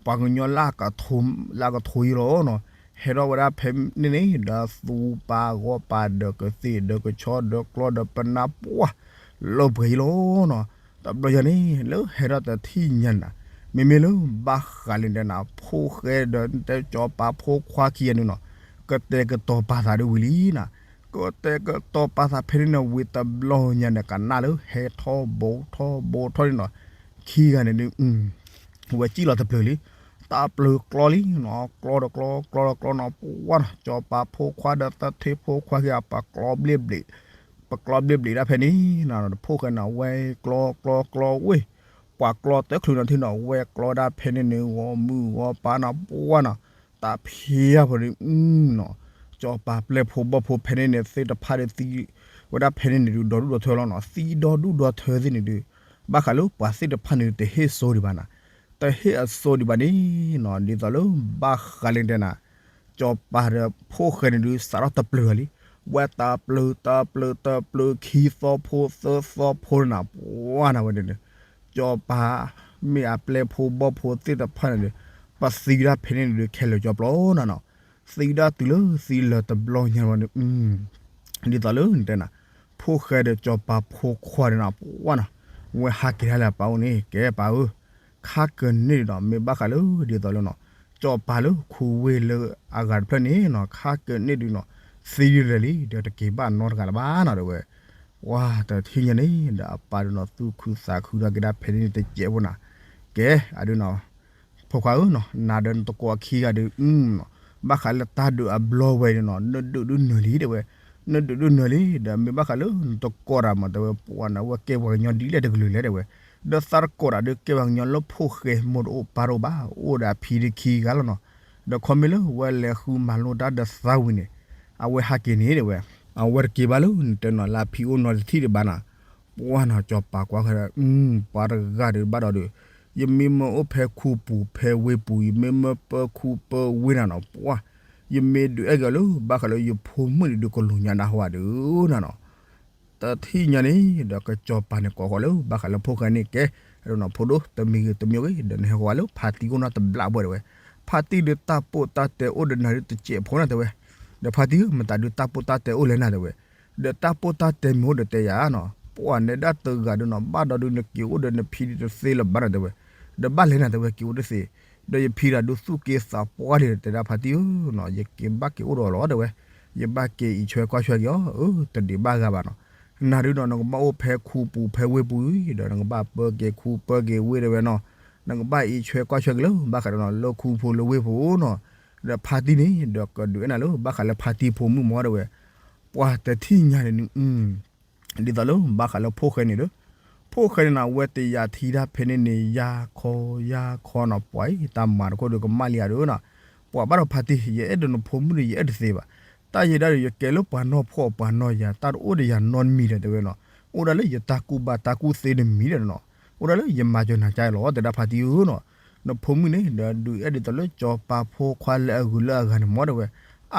ပှၤကညီလၢအကထိ လၢအကထိယံၤလီၤနီၤ. ဟဲထီၣ်ဝဲဒၣ်ဖဲန့ၣ်န့ၣ် ဒီးသူပာ်ဂီၢ်ပာ်ဒီးကသ့ၣ်ဒီးကဆီဒီးကျီဒီးပနၢ်ပှၢ် လၢပှဲၤယံၤလီၤနီၤ. တဘျီညါန့ၣ် လၢဟဲထီၣ်တထံၣ်ညါနၤ မ့မ့ၢ်လၢဘၣ်ဃးလၢနတဲနၤ ဖိၣ်ဃဲဒီးနတဲကၠီၤပၤဖိခွါခံဂၤန့ၣ်နီၤ ကတဲာ်ကတီၤပာ်သးဒုးဝံၤလံနၤ. ကတဲာ်ကတီၤပာ်သးဖဲန့ၣ်န့ၣ် ဝံၤတဘျီညါန့ၣ် ကနၣ်လၢဟဲထီၣ်ဘိထီၣ်ဘိထီၣ်န့ၣ်နီၤ ခံဂၤန့ၣ်ဒုး ဝဲစံၣ်လီၤတဖျၢၣ်လံ. တၢ်ပျုၤကျီလံနီၤ, ကျီဒီးကျီ ကျီဒီးကျီနီၤ, ပှၢ်နီၤ, စီၤပၤဖိခွါဒီးသထ့ဖိခွါခံဂၤ ပကျီဘျ့ဘျ့ၣ်, ပကျီဘျ့ဘျ့ၣ်ဒၣ်ဖဲန့ၣ်နီၤ, ဖိၣ်ဃဲန့ၣ် ဝဲကျီကျီကျီဝ့ၢ်, ပှၤကျီတချုးနီၤထံနီၤ, ဝဲကျီဒၣ်ဖဲန့ၣ်န့ၣ် ဂီၤမုၢ်ဂီၤပၤနီၤ, ပှၢ်နီၤ, တၢ်ဖံးအါဖိန့ၣ်နီၤ, စီၤပၤပျဲၢ်ဖိဘီၣ်ဖိဖဲန့ၣ်န့ၣ် သ့ၣ်တဖၣ်ဒီးသံဝဲဒၣ်ဖဲန့ၣ်န့ၣ်ဒုး ဒီဒူၣ်ဒီထၢလီၤနီၤ, သံဒီဒူၣ်ဒီထၢသ့ၣ်န့ၣ်ဒုး ဘၣ်ဃးလၢပှၤသ့ၣ်တဖၣ်န့ၣ် တဟ့ၣ်စိဒံးဘၣ်နီၤ, တဟ့ၣ်အစိဒံးဘၣ်န့ၣ်နီၤ, ဒ်သိးလၢဘၣ်ဃးလၢတဲနၤ စီၤပၤဒီးဖိၣ်ဃဲန့ၣ်ဒုး စးထီၣ်တပျုၤလီၤလံ, ဝဲတပျုၤ တပျုၤ တပျုၤ ခံသီဖိသၢသီဖိန့ၣ်နီၤ, ပှၢ်နီၤဝဲန့ၣ်, စီၤပၤ မ့ၢ်အပျဲၢ်ဖိဘီၣ်ဖိသ့ၣ်တဖၣ်န့ၣ်ဒုး ပသံဒၣ်ဖဲန့ၣ်န့ၣ်ဒုး ခဲလၢာ်ကၠီပျီနီၤနီၤ, သံဒၣ်တုၤလၢသံလၢာ်တဘျီညါဝဲန့ၣ် ဒ်သိးလၢနတဲနၤ, ဖိၣ်ဃဲဒီးစီၤပၤဖိခွါန့ၣ်နီၤ, ပှၢ်နီၤ, ဝဲဟးက့ၤဒၣ်လၢအပၢ်အိၣ်န့ၣ် ကဲပၢ်ဧၢ, ခါကန့ၣ်ဒီး မ့ၢ်ဘၣ်ဃးလၢဒ်သိးလၢနီၤ, စီၤပၤလၢခူဝ့ၢ်လၢအဂၤတဖျၢၣ်န့ၣ်နီၤ, ခါကန့ၣ်ဒုးနီၤ, သံဒ်လဲၣ်လံ ဒီးတက့ၤဘၣ်နီတဂၤလၢၤဘၣ်နီၤ တဲဝဲ, ပှၢ်တထံၣ်ညါန့ၣ် ဒီးအပၢ်ဒုးနီၤ သူၣ်ခုသးခုဒီးက့ၤဒၣ်ဖဲန့ၣ်န့ၣ်တစဲးဖိနီၤ, ကဲအဒုးနီၤ ဖိခွါဧၢနီၤ, နၤဒီးနတကိးအခံဂၤဒီး ဘၣ်ဃးလၢတၢ်ဒုးအဘျီဝဲန့ၣ်နီၤ နဒုးဒုးနၢၤလံတဲဝဲ, နဒုးဒုးနၢၤလံ ဒီးမ့ၢ်ဘၣ်ဃးလၢနတကိးတၢ်မး တဲဝဲ, ပှၢ်နီၤ ဝဲကဲပှၤကညီဒ်လဲၣ်တကလုာ်လဲၣ်တဲဝဲ, ဒီးသးတကိးတၢ်ဒုးကဲပှၤကညီလၢဖိၣ်ဃဲမိၢ်တအိၣ်ပၢ်တအိၣ်ဘၣ်, အိၣ်ဒီးအဖံဒီးခံဂၤလီၤနီၤ, ဒီးခီမ့ၢ်လၢဝဲလဲၤဃုမၤလိတၢ်ဒီးသးဝံၤန့ၣ် အဝဲဟးက့ၤန့ၣ်တဲဝဲ, အဝဲတက့ၤဘၣ်လၢနတဲနီၤ လၢအဖံအိၣ်နီတထံၣ်ဒံးဘၣ်နီၤ, ပှၢ်နီၤ စီၤပၤကွၢ်ဃဲဒီး ပှၤတဂၤဒီးဘၣ်ဒီးဒီး ယမ့ၢ်မၢအိၣ်ဖဲခူပူၤဖဲဝ့ၢ်ပူၤ ယမ့ၢ်မၢပၢခူပၢဝ့ၢ်နၤနီၤ ပှၢ်, ယမ့ၢ်ဒုးအဲၣ်က့ၤအီၤလၢ ဘၣ်ဃးလၢယဖိမုၣ်န့ၣ်ဒုးကလူၤညါနၤဟီဧါဒုးနၤနီၤ, တထံၣ်ညါန့ၣ် ဒီးကစီၤပၤန့ၣ်ကိးဃီၤလၢ ဘၣ်ဃးလၢဖိၣ်ဃဲန့ၣ်ကဲ, အဒိနီၤ ဖိဒိၣ် တမံၤဂ့ၤတမံၤဂ့ၤ ဒီးနဟဲဃီၤလၢဖါတံၢ်အိၣ်နီတဘျီဘၣ်တဲဝဲ, ဖါတံၢ်ဒုးတၢ်ပိာ်တၢ်တဲအိၣ်ဒီးနၤဒုးတစဲးဖိနီၤတဲဝဲ, ဒီးဖါတံၢ်ဧၢ မတၤဒုးတၢ်ပိာ်တၢ်တဲအိၣ်လဲၣ်နၤတဲဝဲ, ဒီးတၢ်ပိာ်တၢ်တဲမ့ၢ်အိၣ်ဒီးတဲယၤနီၤ, ပှၢ်နဲဒၣ်တဂၤဒုးနီၤ ဘၣ်ဒီးဒုးနက့ၤအိၣ်ဒီးနဖံဒုးတသ့လၢၤဘၣ်နီၤတဲဝဲ, ဒီးဘၣ်လဲၣ်နၤတဲဝဲ က့ၤအိၣ်တသ့, ဒီးယဖံတၢ်ဒုးသူၣ်က့သးပှၢ်ဒံးတဲဒၣ်ဖါတံၢ်ဧၢနီၤ ယက့ၤဘၣ်က့ၤအိၣ်ဒီးလီၤတဲဝဲ, ယဘၣ်က့ၤအံးဆွဲကွၢ်ဆွဲက့ၤအီၤ အၢ တဒံးဘၣ်ဂၤဘၣ်နီၤ, နၤဒုးနီၤ နကဘၣ်အိၣ်ဖဲခူပူၤဖဲဝ့ၢ်ပူၤအံၤ ဒီးနကဘၣ်ပၢက့ၤခူပၢက့ၤဝ့ၢ်တဲဝဲနီၤ, နကဘၣ်အံးဆွဲကွၢ်ဆွဲက့ၤလၢ ဘၣ်ဃးဒီးနီၤ လၢခူပူၤလၢဝ့ၢ်ပူၤနီၤ, ဒီးဖါတံၢ်န့ၣ် ဒီးကဒုးအဲၣ်နၤလၢ ဘၣ်ဃးလၢဖါတံၢ်ဖိမုၣ်မ့ၢ်တဲဝဲ, ပှၢ်တထံၣ်ညါန့ၣ် ဒ်သိးလၢဘၣ်ဃးလၢဖိၣ်ဃဲန့ၣ်ဒီး, ဖိၣ်ဃဲန့ၣ်နီၤ အဝဲတယာ်ထံတၢ်ဖဲန့ၣ်န့ၣ် ယါခီယါခီနီၤ ပှၢ်အံၤ တၢ်မၤတခိၣ်ဒုးကမၣ်လံဧါဒုးနီၤ, ပှၢ်ဘၣ်ဒီးဖါတံၢ် ယအဲၣ်ဒိးနဖိမုၣ်ဒီး ယအဲၣ်တသ့ဘၣ်, တၢ်ယဲဒၣ်ဒီး ယကဲလၢပှၤနီၢ်ဖှီၣ်ပှၤနီၢ်ယာ် တၢ်တအိၣ်ဒီးယၤနီတမံၤဒီးတဲဝဲနီၤ, အိၣ်ဒၣ်လၢယတၢ်ကူၣ်ဘၣ်တၢ်ကူၣ်သ့တမံၤဒီးနီၤ, အိၣ်ဒၣ်လၢယမၤစၢၤနၤကါလီၤ တဲဒၣ်ဖါတံၢ်ဧၢနီၤ, နဖိမုၣ်န့ၣ်ဒီး ဒုးအဲၣ်ဒ်သိးလၢစီၤပၤဖိခွါလၢအဂုၤလၢအဂၤန့ၣ်မ့ၢ်တဲဝဲ,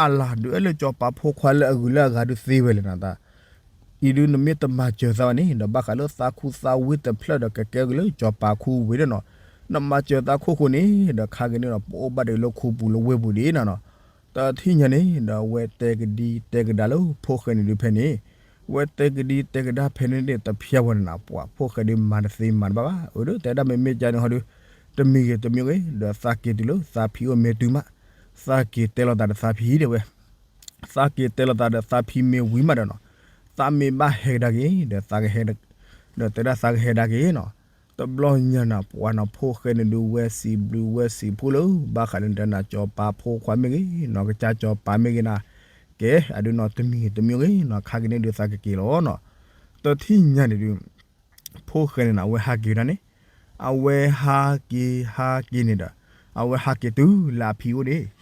အလၤ ဒုးအဲၣ်လၢစီၤပၤဖိခွါလၢအဂုၤလၢအဂၤဒုးသ့ဝဲလဲၣ်နၤတၢ် အံၤဒုးနမ့ၢ်တမၤစၢၤသးဘၣ်န့ၣ် ဒီးဘၣ်ဃးလၢသးခူသးဝ့ၢ်တဖျၢၣ်ဒီးကကဲက့ၤလၢစီၤပၤခူဝ့ၢ်ဒီးနီၤ, နမၤစၢၤသးခိၣ်ဃိန့ၣ် ဒီးခါက့ၤန့ၣ်ဒီး ပအိၣ်ဘၣ်ဒံးလၢခူပူၤလၢဝ့ၢ်ပူၤဒံးနၤနီၤ, တထံၣ်ညါန့ၣ် ဒီးအဝဲတဲကဒံတဲကဒါလၢဖိၣ်ဃဲန့ၣ်ဒုးဖဲန့ၣ်, ဝဲတဲကဒံတဲကဒါဖဲန့ၣ်န့ၣ် တဖျါဝဲန့ၣ်နၤ ပှၢ်ဖိၣ်ဃဲဒုးမၤတသ့မၤတဘၣ်ဘၣ် အၢဒုး တဲဒၣ်မ့မ့ၢ်ကန့ၣ်ဟီဒုး, တမံၤဂ့ၤတမံၤဂ့ၤ ဒီးသးက့ၤတုၤလၢသးဖံအိၣ်မ့ၢ်တုၤမး, သးက့ၤတဲလိာ်သးဒီးသးဖံတဲဝဲ သးက့ၤတဲလိာ်သးဒီးသးဖံမ့ၢ်ဝံၤမးဒီးနီၤ, သးမ့ၢ်ဘၣ်ဟဲကဒါက့ၤ ဒီးသးကဟဲ, ဒီးတဲဒၣ်သးကဟဲဒါက့ၤနီၤ, တဘျီညါနၤ ပှၢ်နီၤ ဖိၣ်ဃဲန့ၣ်ဒုးဝဲစံးဘျုးဝဲစံးဖှိၣ်လၢ ဘၣ်ဃးလၢနတဲနၤ စီၤပၤဖိခွါမ့ၢ်ဂ့ၤနီၤ ကစၢ်စီၤပၤမ့ၢ်ဂ့ၤနၤ, ကဲ အဒုးနီၤ တမံၤတမံၤဂ့ၤနီၤ ခါက့ၤန့ၣ်ဒုးသးကက့ၤလီၤနီၤ, တထံၣ်ညါန့ၣ်ဒုး ဖိၣ်ဃဲန့ၣ်နီၤ အဝဲဟးက့ၤဝဲဒၣ်န့ၣ်, အဝဲဟးက့ၤဟးက့ၤန့ၣ်ဒီး, အဝဲဟးက့ၤတုၤလၢအဖံအိၣ်န့ၣ်,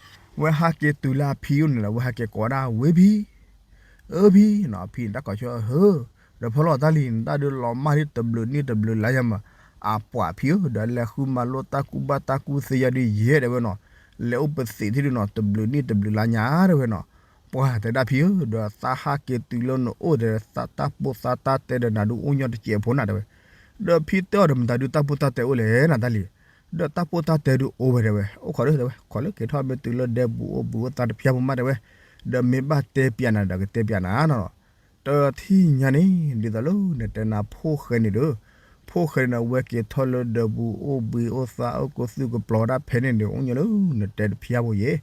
ဝဲဟးက့ၤတုၤလၢအဖံအိၣ်န့ၣ်ဒီး အဝဲဟးက့ၤကိးဒၣ်ဝဲဖံ, အၢဖံနီၤ အဖံန့ၣ်တၢ်ကိးဆၢဟၢ, ဒီးဖီလီၤတၢ်လံ နတၢ်ဒုးလီၤမၢ်ဒ်တဘျုးနံၣ်တဘျုးလါညါမး, အပှၤဖံဧၢ ဒီးလဲၤဃုမၤလိတၢ်ကူၣ်ဘၣ်တၢ်ကူၣ်သ့ယၤဒုးယဲၢ်တဲဝဲနီၤ, လဲၤအိၣ်ပသံးထံဒုးနီၤ တဘျုးနံၣ်တဘျုးလါညါတဲဝဲနီၤ, ပှၢ်တဲဒၣ်ဖံဧၢ ဒီးသးဟးက့ၤတုၤလၢနအိၣ်ဒီး သးတၢ်ပိာ်သးတၢ်တဲဒီးနၤဒုးအိၣ်ညီတစဲးဖိနၤတဲဝဲ, ဒီးဖံတဲအီၤဒီးမတၤဒုးတၢ်ပိာ်တၢ်တဲအိၣ်လဲၣ်နၤတၢ်လံ, ဒီးတၢ်ပိာ်တၢ်တဲဒုးအိၣ်ဝဲတဲဝဲ အိၣ်ခိးဒုးတဲဝဲ ခိးလၢက့ၤထီၣ်မ့ၢ်တုၤလၢဒဲပူၤအိၣ်ဘှံးအိၣ်သါတဖျါဖိမးတဲဝဲ, ဒီးမ့ၢ်ဘၣ်တဲပျးနၤဒီးကတဲပျးနၤနီၤ, တထံၣ်ညါန့ၣ် ဒ်သိးလၢနတဲနၤ ဖိၣ်ဃဲန့ၣ်ဒီး, ဖိၣ်ဃဲန့ၣ်ဒီး ဝဲက့ၤထီၣ်လၢဒဲပူၤအိၣ်ဘှံးအိၣ်သါအိၣ်ကိးသူၣ်ကပျီၤဒၣ်ဖဲန့ၣ်ဒီး အိၣ်ညီလၢနတဲတဖျါဖိယဲၢ်,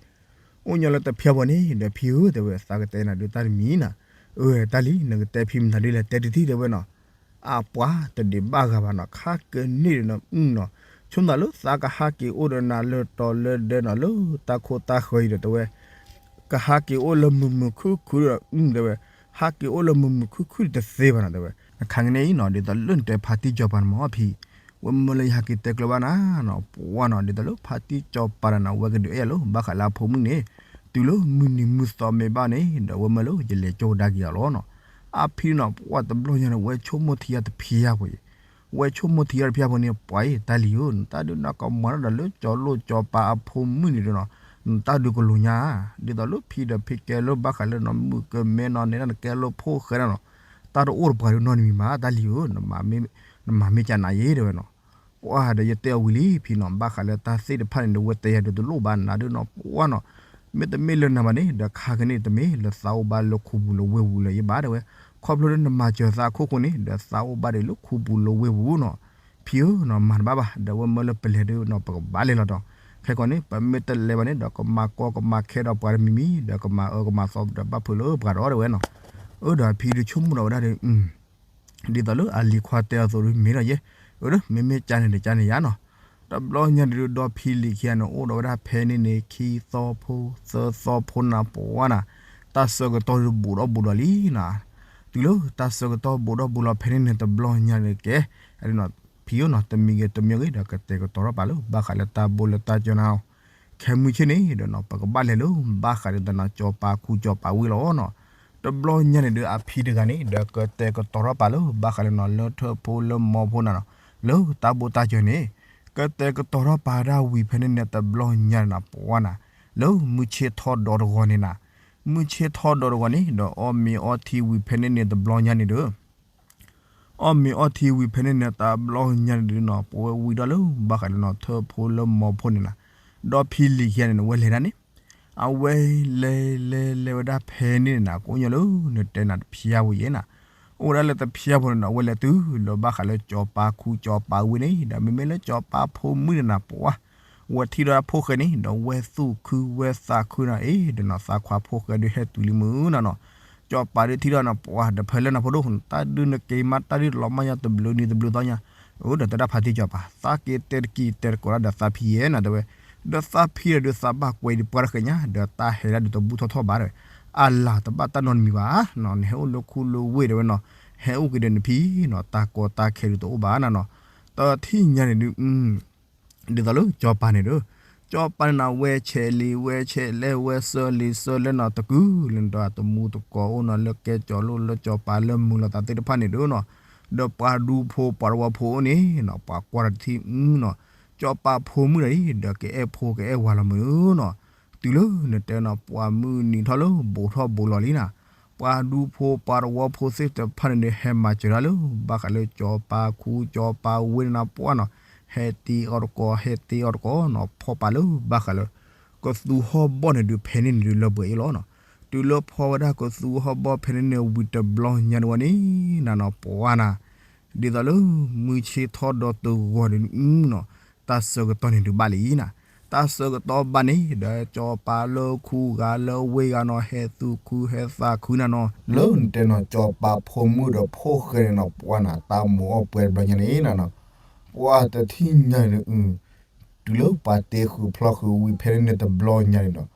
အိၣ်ညီလၢတဖျါဖိန့ၣ်ဒီး ဖံဧၢ တဲဝဲ သးကတဲနၤဒုးတၢ်တမံၤနၤ, အၢ တၢ်လံ နကတဲဖံမတၤဒုးလဲၣ် တဲတထံၣ်တဲဝဲနီၤ, အပှၤတဒံးဘၣ်ဂၤဘၣ်နီၤ ခါကန့ၢ်ဒီးနီၤ အုနီၤ, ဆိမိၣ်သးလၢသးကဟးက့ၤအိၣ်ဒီးနၤလၢတီၤလၢဒဲနီၤ လၢတၢ်ခိတၢ်ဃၢၤအံၤဒီးတဲဝဲ, ကဟးက့ၤအိၣ်လၢမုာ်မုာ်ခုၣ်ခုၣ်ဒီး တဲဝဲ, ဟးက့ၤအိၣ်လၢမုာ်မုာ်ခုၣ်ခုၣ်တသ့ဘၣ်နီၤ တဲဝဲ. နခါကန့ၣ်အံၤနီၤ ဒ်သိးလၢနတဲဖါတံၢ်စီၤပၤန့ၣ်မ့ၢ်ဖံ, ဝဲမၢလၢယဟးက့ၤတဲကျၢၤဘၣ်နၤနီၤ ပှၢ်နီၤ ဒ်သိးလၢဖါတံၢ်စီၤပၤတဂၤန့ၣ် အဝဲကဒုးအဲၣ်ယၤလီၤ ဘၣ်ဃးလၢအဖိမုၣ်န့ၣ်, တုၤလၢမုၢ်နံၤမုၢ်သီမ့ၢ်ဘၣ်န့ၣ် ဒီးဝဲမၢလၢယလဲၤကၠိကဒါက့ၤအီၤလီၤနီၤ. အဖံနီၤ ပှၢ်တဘျီညါန့ၣ် ဝဲဆိကမိၣ်ထံယါတဖံယါဖိအံၤ, ဝဲဆိကမိၣ်ထံယါတဖံယါဖိန့ၣ် ပှၤအံၤ တၢ်လံၤဧၢ နတၢ်ဒုးနကမၤထီၣ်ဒီးလၢကၠီၤလိၣ်ကၠီၤပၤအဖိမုၣ်န့ၣ်ဒီးနီၤ, နတၢ်ဒုးကလိၤညါ, ဒ်သိးလၢဖံဒီးဖံကဲလၢဘၣ်ဃးလၢနီၤ မုၣ်ကမဲနီၤ နဲဒၣ်နကဲလၢဖိၣ်ဃဲဒၣ်နီၤ, တၢ်တအိၣ်တပှၤဒုးနီတမံၤဘၣ် တၢ်လံၤဧၢ, နမၤမ့ၢ်ကနၤယဲ တဲဝဲနီၤ. ပှၢ်ဒီးယတဲအီၤဝံၤလံ ဖံနီၤ ဘၣ်ဃးလၢတၢ်သ့ၣ်တဖၣ်န့ၣ်ဒီး ဝဲတဲယၤဒုးတလိၣ်ဘၣ် နၤဒုးနီၤ ပှၢ်နီၤ, မ့တမ့ၢ်လၢနၤဘၣ်န့ၣ် ဒီးခါကန့ၣ်တမ့ၢ်လၢသးအိၣ်ဘၣ်လၢခူပူၤလၢဝ့ၢ်ပူၤလၢၤယဘၣ် တဲဝဲ, ခီဖျိလၢနမၤစၢၤသးအခိၣ်ဃိန့ၣ် ဒီးသးအိၣ်ဘၣ်ဒံးလၢခူပူၤလၢဝ့ၢ်ပူၤနီၤ. ဖံဧၢနီၤ မၤတဘၣ်ဘၣ် ဒီးဝဲမၢလၢပလဲၤဒုးနီၤ ပကဘၣ်လဲၤလီၤဒီး, ခဲကီးန့ၣ် ပမ့ၢ်တလဲၤဘၣ်န့ၣ်ဒီး ကမၤကီကမၤခဲဒီးပှၤတမံၤမံၤ ဒီးကမၤအၢကမၤသီဒီးဘၣ်ဖုးလၢပှၤဒီး တဲဝဲနီၤ. အၢဒီးဖံဒုးဆိကမိၣ်ဒီးဝဲဒၣ်ဒီး ဒ်သိးလၢအလံၤခွါတဲအသိးဒုးမ့ၢ်ဒီးယဲ, အၢဒီး မ့မ့ၢ်ကန့ၣ်ဒီးကန့ၣ်ယါနီၤ. တဘျီညါဒုးဒီဖံလံၤခံဂၤန့ၣ် အိၣ်ဒီးဝဲဒၣ်ဖဲန့ၣ်န့ၣ် ခံသီဖိသၢသီဖိနၤ ပှၢ်နၤ, တၢ်ဆၢကတီၢ်ဒုးဘူးဒီးဘူးဒီးလံနၤ. တုၤလၢတၢ်ဆၢကတီၢ်ဘူးဒီးဘူးလီၤဖဲန့ၣ်န့ၣ် တဘျီညါန့ၣ်ကဲ, ဖံဧၢနီၤ တမံၤဂ့ၤတမံၤဂ့ၤဒီးကတဲာ်ကတီၤထီၣ်ပာ်လၢဘၣ်ဃးလၢတၢ်ဘိလၢတၢ်ကၠီနၤလီၤ. ခဲမုၢ်ဆ့ၣ်န့ၣ်ဒီးနီၤ ပကဘၣ်လဲၤလၢဘၣ်ဃးဒီးတနီၤ ကၠီၤပၤခူကၠီၤပၤဝ့ၢ်လီၤနီၤ. တဘျီညါန့ၣ်ဒီးအဖံတဂၤန့ၣ် ဒီးကတဲာ်ကတီၤထီၣ်ပာ်လၢဘၣ်ဃးလၢနီၤ လၢထၢၣ်ဖိလၢမီၤဖိနၤနီၤ, လၢတၢ်ဘိတၢ်ကၠီန့ၣ်, ကတဲာ်ကတီၤထီၣ်ပာ်ဒၣ်ဝံၤဖဲန့ၣ်န့ၣ် တဘျီညါန့ၣ်နီၤ ပှၢ်နၤ, လၢမုၢ်ဆ့ၣ်ထီၣ်ဒီးတဂီၤန့ၣ်နၤ, မုၢ်ဆ့ၣ်ထီၣ်ဒီးတဂီၤန့ၣ် ဒီးအီၣ်မ့ၤအီထံဝံၤဖဲန့ၣ်န့ၣ် တဘျီညါန့ၣ်ဒီး အီၣ်မ့ၤအီထံဝံၤဖဲန့ၣ်န့ၣ် တဘျီညါန့ၣ်ဒုးနီၤ ပဝဲဝံၤဒီးလၢဘၣ်ဃးလၢနီၤ ထၢၣ်ဖိလၢမီၤဖိန့ၣ်နၤ, ဒီဖံလံၤခံဂၤန့ၣ် အဝဲလဲၤဒၣ်န့ၣ်, အဝဲလဲၤလဲၤလဲၤဝဲဒၣ်ဖဲန့ၣ်န့ၣ်နၤ ကိးညါလၢနတဲနၤတဖံယါဝဲယဲနၤ, အိၣ်ဝဲဒၣ်လၢတဖံယါဖိန့ၣ်နီၤ အဝဲလဲၤတုၤလၢဘၣ်ဃးလၢကၠီၤပၤခူကၠီၤပၤဝ့ၢ်န့ၣ် ဒီးမ့မ့ၢ်လၢကၠီၤပၤဖိမုၣ်န့ၣ်နၤ ပှၢ် ဝဲထံၣ်ဒီးအဖိၣ်ဃဲန့ၣ် ဒီးဝဲသူၣ်ခုဝဲသးခုနၤအ့ၣ် ဒီးနီၤ သးခွါဖိၣ်ဃဲဒုးဟဲတုၤလံမုၢ်နၤနီၤ, ကၠီၤပၤဒုးထံၣ်ဒီးနီၤ ပှၢ်ဒီးဖဲလၢနၤဖိဒိၣ် တၢ်ဒုးနက့ၤမး တၢ်ဒုးတလီၤမၢ်ညါတဘျုးနံၤတဘျုးသီညါ, အၢ ဒီးတဲဒၣ်ဖါတံၢ်ကၠီၤပၤ သးက့ၤတဲတက့ၤတဲတကိးဒၣ်ဒီးသးဖံယဲနၤ တဲဝဲ, ဒီးသးဖံဒီးဒုးသးဘၣ်ကွဲးဒံးပှၢ်တဃဲၤညါ ဒီးတၢ်ဟဲဒၣ်ဒုးတဘူၣ်ထီၣ်ထီၣ်ဘၣ်တဲဝဲ, အလၤတဘၣ်တၢ်နီတမံၤဘၣ်နီၤ နဟဲအိၣ်လၢခူလၢဝ့ၢ်တဲဝဲနီၤ ဟဲအိၣ်က့ၤဒီးနဖံနီၤ တၢ်ကီတၢ်ခဲဒုးတအိၣ်ဘၣ်နၤနီၤ, တထံၣ်ညါန့ၣ်ဒုး ဒ်သိးလၢကၠီၤပၤန့ၣ်ဒီး, ကၠီၤပၤန့ၣ်နၤ ဝဲဆဲးလံာ်ဝဲဆဲးလဲၢ် ဝဲစၢလံာ်စၢလဲၢ်နီၤ တကုၤလၢနတၢ်တမူတကိးအိၣ်နီၤ လၢကဲကၠီၤလိၣ်လၢကၠီၤပၤလၢမုာ်လိာ်သးသ့ၣ်တဖၣ်န့ၣ်ဒီးနီၤ, ဒီးပှၤဒူဖိပှၤတဝီဖိအိၣ်န့ၣ်နီၤ ပှၤကွၢ်တထံၣ်နီၤ, ကၠီၤပၤဖိမုၣ်တဂၤအံၤ ဒီးကအဲၣ်ဖိကအဲၣ်ဝၤလီၤမုၢ်နီၤ, တုၤလၢနတဲနီၤ ပှၤမုၢ်နံၤထီၣ်လၢဘူးထီၣ်ဘူးလီၤလံနၤ, ပှၤဒူဖိပှၤတဝီဖိသ့ၣ်တဖၣ်န့ၣ်ဒီး ဟဲမၤစၢၤတၢ်လၢ ဘၣ်ဃးလၢကၠီၤပၤခူကၠီၤပၤဝ့ၢ်န့ၣ်နၤ ပှၢ်နီၤ, ဟဲတ့အီၤတကိး ဟဲတ့အီၤတကိးနီၤ ဖီၣ်ပာ်လၢဘၣ်ဃးလၢ ကသူဟီၣ်ဘီၣ်န့ၣ်ဒုး ဖဲန့ၣ်န့ၣ်ဒုးလၢပှဲၤအ့ၣ်လီၤနီၤ, တုၤလၢဖီၣ်ဝဲဒၣ်ကသူဟီၣ်ဘီၣ်ဖဲန့ၣ်န့ၣ် ဝံၤတဘျီညါန့ၣ်ဝဲန့ၣ်နၤနီၤ ပှၢ်နၤ, ဒ်သိးလၢ မုၢ်ဆ့ၣ်ထီၣ်ဒီးတဂီၤန့ၣ်နီၤ, တၢ်ဆၢကတီၢ်န့ၣ်ဒုးဘၣ်လံနၤ, တၢ်ဆၢကတီၢ်ဘၣ်န့ၣ် ဒီးကၠီၤပၤလၢခူဂၤလၢဝ့ၢ်ဂၤနီၤ ဟဲသူၣ်ခုဟဲသးခုနၤနီၤ, လၢနတဲနီၤ ကၠီၤပၤဖိမုၣ်ဒီးဖိၣ်ဃဲန့ၣ်နီၤ ပှၢ်နၤ တၢ်မိၣ်အီၣ်ပှဲၤတဘျီညါန့ၣ်နၤနီၤ, ပှၢ်တထံၣ်ညါန့ၣ် တုၤလၢပှၤတ့ဃုာ်ဖျီဃုာ်ဝံၤဖဲန့ၣ်န့ၣ်တဘျီညါန့ၣ်ဒီး,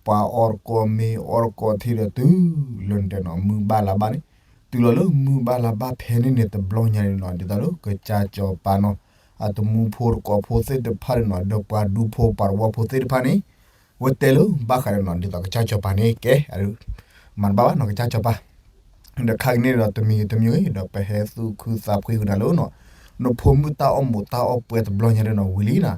ပှၤအီၣ်တကိးမ့ၤအီၣ်တကိးထံဒီးတုၤလၢနတဲနီၤ မုၢ်ဘၣ်လါဘၣ်န့ၣ်, တုၤလီၤလၢမုၢ်ဘၣ်လါဘၣ်ဖဲန့ၣ်န့ၣ်တဘျီညါန့ၣ်နီၤ ဒ်သိးလၢကစၢ်ကၠီၤပၤနီၤ, အတမူဖိတကိးဖိသ့ၣ်တဖၣ်န့ၣ်နီၤ ဒီးပှၤဒူဖိပှၤတဝီဖိသ့ၣ်တဖၣ်န့ၣ်, ဝဲတဲလၢဘၣ်ဃးဒီးနီၤ ဒ်သိးကစၢ်ကၠီၤပၤန့ၣ်ကဲ မၤတဘၣ်ဘၣ်နီၤ ကစၢ်ကၠီၤပၤ ဒီးခါကန့ၣ်ဒီးတမံၤဂ့ၤတမံၤဂ့ၤ ဒီးပဟဲသူၣ်ခုသးဖှံဃုာ်နၤလၢနီၤ, နဖိမုၣ်တၢ်အီၣ်မိးတၢ်အီၣ်ပှဲၤတဘျီညါဒီးနီၤ ဝံၤလံနၤ,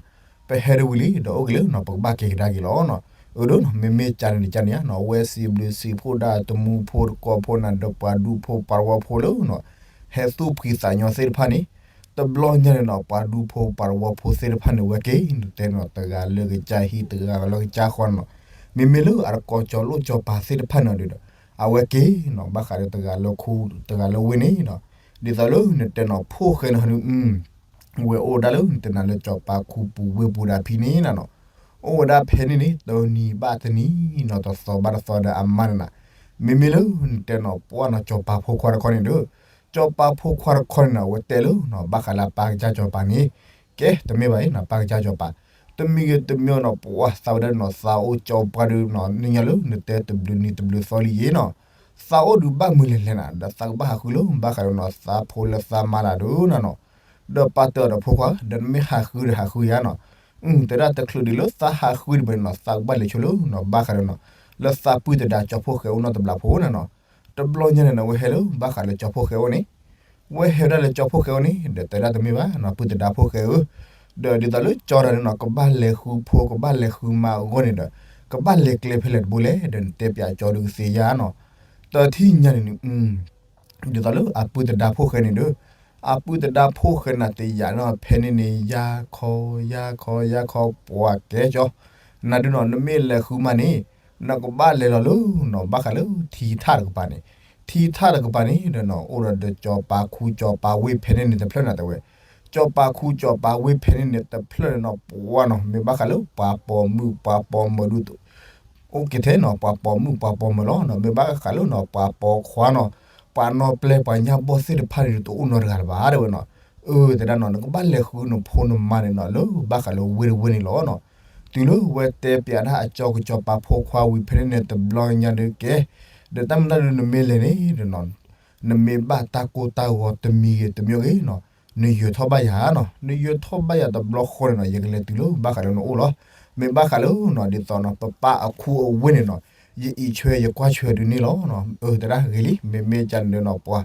ပဟဲဒီးဝံၤလံ ဒီးအိၣ်က့ၤလၢနီၤ ပကဘၣ်က့ၤကဒါက့ၤလီၤနီၤ, အၢ ဒီးနီၤ မ့မ့ၢ်ကန့ၣ်တကန့ၣ်ဧါနီၤ အဝဲစံးဘျုးစံးဖှိၣ်ဒၣ်တမူဖိတကိးဖိနၤ ဒီးပှၤဒူဖိပှၤတဝီဖိလၢနီၤ, ဟဲသူၣ်ဖှံသးညီသ့ၣ်တဖၣ်န့ၣ်, တဘျီညါန့ၣ်နီၤ ပှၤဒူဖိပှၤတဝီဖိသ့ၣ်တဖၣ်န့ၣ် ဝဲက့ၤနတဲနီၤ တဂၤလၢကစၢ်ဟံၣ် တဂၤလၢကစၢ်ဃီနီၤ, မ့မ့ၢ်လၢအတကိးကၠီၤလိၣ်ကၠီၤပၤသ့ၣ်တဖၣ်န့ၣ်ဒီး အဝဲက့ၤနီၤ ဘၣ်ဃးဒီးတဂၤလၢခူ တဂၤလၢဝ့ၢ်န့ၣ်နီၤ, ဒ်သိးလၢနတဲနီၤ ဖိၣ်ဃဲန့ၣ်ဟီဒုး ဝဲအိၣ်ဒၣ်လၢနတဲနၤလၢကၠီၤပၤခူပူၤဝ့ၢ်ပူၤဒၣ်ဖံန့ၣ်နၤနီၤ, အိၣ်ဝဲဒၣ်ဖဲန့ၣ်န့ၣ် တနံၤဘၣ်တနံၤနီၤ တသီဘၣ်တသီဒီးအမါန့ၣ်နၤ, မ့မ့ၢ်လၢနတဲနီၤ ပှၢ်နီၤ ကၠီၤပၤဖိခွါတခီန့ၣ်ဒီး, ကၠီၤပၤဖိခွါတခီန့ၣ်နီၤ အဝဲတဲလၢနီၤ ဘၣ်ဃးလၢအပၢ်ကစၢ်ကၠီၤပၤန့ၣ် ကဲတမ့ၢ်ဘၣ်အံၤနီၤ ပၢ်ကစၢ်စီၤပၤ, တမံၤဂ့ၤတမံၤဂ့ၤနီၤ ပှၤသးဝဲဒၣ်နီၤ သးအိၣ်ကၠီပှၢ်ဒုးနီၤ နညါလၢနတဲတဘျုးနံၤတဘျုးသီလံယ့ၤနီၤ, သးအိၣ်ဒုးဘၣ်မုာ်လဲၣ်လဲၣ်နၤ ဒီးသးကဘၣ်ဟးဃုလၢ ဘၣ်ဃးလၢနီၤ သးဖိလၢသးမါတၢ်ဒုးနီၤနီၤ, ဒီးပၢ်တဲအီၤဒီးဖိခွါဧၢ ဒီးနမ့ၢ်ဟးဃုဒီးဟးဃုယၤနီၤ, တဲဒၣ်တချုးဒံးလၢသးဟးဃုဒံးဘၣ်န့ၣ်နီၤ သးကဘၣ်လဲၤဆိလၢနီၤ ဘၣ်ဃးလၢနီၤ လၢသးပုၢ်သဒါကၠီဖိၣ်ဃဲအိၣ်နီတဘျီဖိနၤနီၤ, တဘျီညါန့ၣ်နီၤ ဝဲဟဲလၢဘၣ်ဃးလၢကၠီဖိၣ်ဃဲအိၣ်န့ၣ်, ဝဲဟဲဝဲဒၣ်လၢကၠီဖိၣ်ဃဲအိၣ်န့ၣ် ဒီးတဲဒၣ်တမ့ၢ်ဘၣ်နီၤ ပုၢ်သဒါဖိၣ်ဃဲဧၢ, ဒီးဒ်သိးလၢကၠီတၢ်န့ၣ်နီၤ ကဘၣ်လဲၤဃုဖိ ကဘၣ်လဲၤဃုမါအဂီၢ်န့ၣ်ဒီး ကဘၣ်လဲၤကျဲဖဲလဲၣ်တဘိလဲၣ် ဒီးနတဲပၠးကၠီဒုးကသ့ဧါနီၤ, တထံၣ်ညါန့ၣ်န့ၣ် ဒ်သိးလၢအပုၢ်သဒါဖိၣ်ဃဲန့ၣ်ဒီး, အပုၢ်သဒါဖိၣ်ဃဲနၤတယာ်နီၤ ဖဲန့ၣ်န့ၣ် ယါခီ ယါခီ ယါခီ ပှၤကဲကၠီ, နၤဒုးနီၤ နမ့ၢ်လဲၤဃုမါန့ၣ် နကဘၣ်လဲၤလီၤလၢနီၤ ဘၣ်ဃးလၢထံထၣ်တကပၤန့ၣ်, ထံထၣ်တကပၤန့ၣ်ဒီးနီၤ အိၣ်ဒီးဒီးကၠီပၤခူကၠီပၤဝ့ၢ်ဖဲန့ၣ်န့ၣ်တဖျၢၣ်နၤတဲဝဲ, ကၠီပၤခူကၠီပၤဝ့ၢ်ဖဲန့ၣ်န့ၣ်တဖျၢၣ်န့ၣ်နီၤ ပှၤနီၤ မ့ၢ်ဘၣ်ဃးလၢပှၤပိာ်မုၣ်ပှၤပိာ်မၢၤဒုး အိၣ်က့ၤထဲနီၤ ပှၤပိာ်မုၣ်ပှၤပိာ်မၢၤလီၤနီၤ မ့ၢ်ဘၣ်ဃးလၢနီၤ ပှၤပိာ်ခွါနီၤ ပှၤနီၢ်ပျဲၢ်ပှၤညၣ်ဘီၣ်သ့ၣ်တဖၣ်န့ၣ် တအိၣ်နီတဂၤလၢၤဘၣ်တဲဝဲနီၤ, အၢ တဲဒၣ်နီၤ နကဘၣ်လဲၤဃုနဖိနမါန့ၣ်နီၤ လၢဘၣ်ဃးလၢဝ့ၢ်တဝ့ၢ်န့ၣ်လီၤနီၤ, တုၤလၢဝဲတဲပၠးဒၣ်အကၠီကၠီပၤဖိခွါဝံၤဖဲန့ၣ်န့ၣ် တဘျီညါဒုးကဲ, ဒီးတၢ်မနုၤဒုးနမ့ၢ်လဲၤန့ၣ်ဒီးနီၤ နမ့ၢ်ဘၣ်တၢ်ကိၢ်တၢ်ဂီၤတမံၤဂ့ၤတမံၤဂ့ၤနီၤ, နယၢၤထီၣ်ဘၣ်ယၤနီၤ နယၢၤထီၣ်ဘၣ်ယၤတဘျီဃီန့ၣ်နီၤ ယကလဲၤတုၤလၢဘၣ်ဃးလၢနအိၣ်လီၤ, မ့ၢ်ဘၣ်ဃးလၢနီၤ ဒ်သိးနီၤ ပပၢ်အခူအဝ့ၢ်န့ၣ်နီၤ ယအံးဆွဲယကွၢ်ဆွဲဒုးန့ၣ်လီၤနီၤ, အၢ တဲဒၣ်ဂ့ၤလံ မ့မ့ၢ်ကန့ၣ်ဒီးနီၤ ပှၤ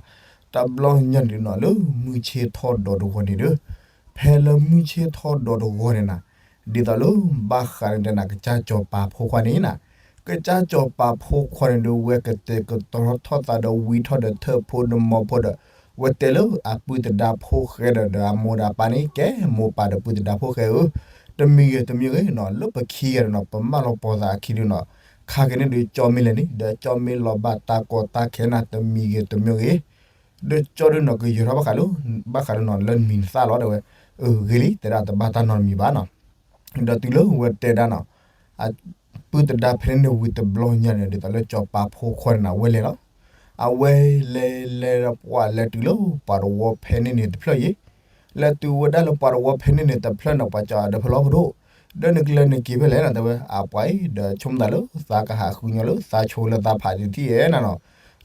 တဘျီညါန့ၣ်နီၤ လၢမုၢ်ဆ့ၣ်ထီၣ်ဒီးတဂီၤန့ၣ်ဒီး, ဖဲလၢမုၢ်ဆ့ၣ်ထီၣ်ဒီးတဂီၤန့ၣ်နၤ, ဒ်သိးလၢဘၣ်ဃးန့ၣ်တဲနၤ ကစၢ်စီၤပၤဖိခွါန့ၣ်နၤ, ကစၢ်စီၤပၤဖိခွါန့ၣ်ဒီး ဝဲကတဲာ်ကတီၤထီၣ်သးဒီးဝံထီၣ်ဒီးထၢၣ်ဖိဒီးမိၢ်ဖိဒီး, ဝဲတဲလၢအပုၢ်သဒါဖိၣ်ဃဲဒီး ဒီးအမိၢ်ဒီးအပၢ်န့ၣ် ကဲမိၢ်ပၢ်ဒီးပုၢ်သဒါဖိၣ်ဃဲဧၢ, တမံၤဂ့ၤတမံၤဂ့ၤနီၤ လၢပခံဂၤဒီးနီၤ ပမၢလီၤပီၤသးအခံဒီးနီၤ, ခါက့ၤန့ၣ်ဒီးကၠီမ့ၢ်လဲၤန့ၣ် ဒီးကၠီမ့ၢ်လီၤဘၣ်တၢ်ကီတၢ်ခဲနၤ တမံၤဂ့ၤတမံၤဂ့ၤ ဒီးကၠီဒုးနီၤ ကယၢၤထီၣ်ဘၣ်ဃးလၢ ဘၣ်ဃးလၢနီၤ လၢနမံၤနသၣ်လီၤတဲဝဲ, အၢ ဂ့ၤလံ တဲဒၣ်တဘၣ်တၢ်နီတမံၤဘၣ်နီၤ, ဒီးတုၤလၢဝဲတဲဒၣ်နီၤ, အပုၢ်သဒါဖဲန့ၣ်န့ၣ်ဝံၤတဘျီညါန့ၣ် ဒ်သိးလၢစီၤပၤဖိခွါန့ၣ်နၤ ဝဲလဲၤလီၤ, အဝဲလဲၤလဲၤဒီးပှၤလဲၤတုၤလၢပှၤတဝီဖဲန့ၣ်န့ၣ်တဖျၢၣ်ယ့ၣ်, လဲၤတုၤဝဲဒၣ်လၢပှၤတဝီဖဲန့ၣ်န့ၣ်တဖျၢၣ်န့ၣ် ပှၤကဒီးဖဲလီၤပဒိၣ်, ဒီးနကလဲၤနက့ၤဖဲလဲၣ်နၤတဲဝဲ, အပှၤအံၤ ဒီးဆိကမိၣ်သးလၢသးကဟးဃုညီလၢသးဆိလၢသးဖးတထံၣ်ဧဲနၤနီၤ,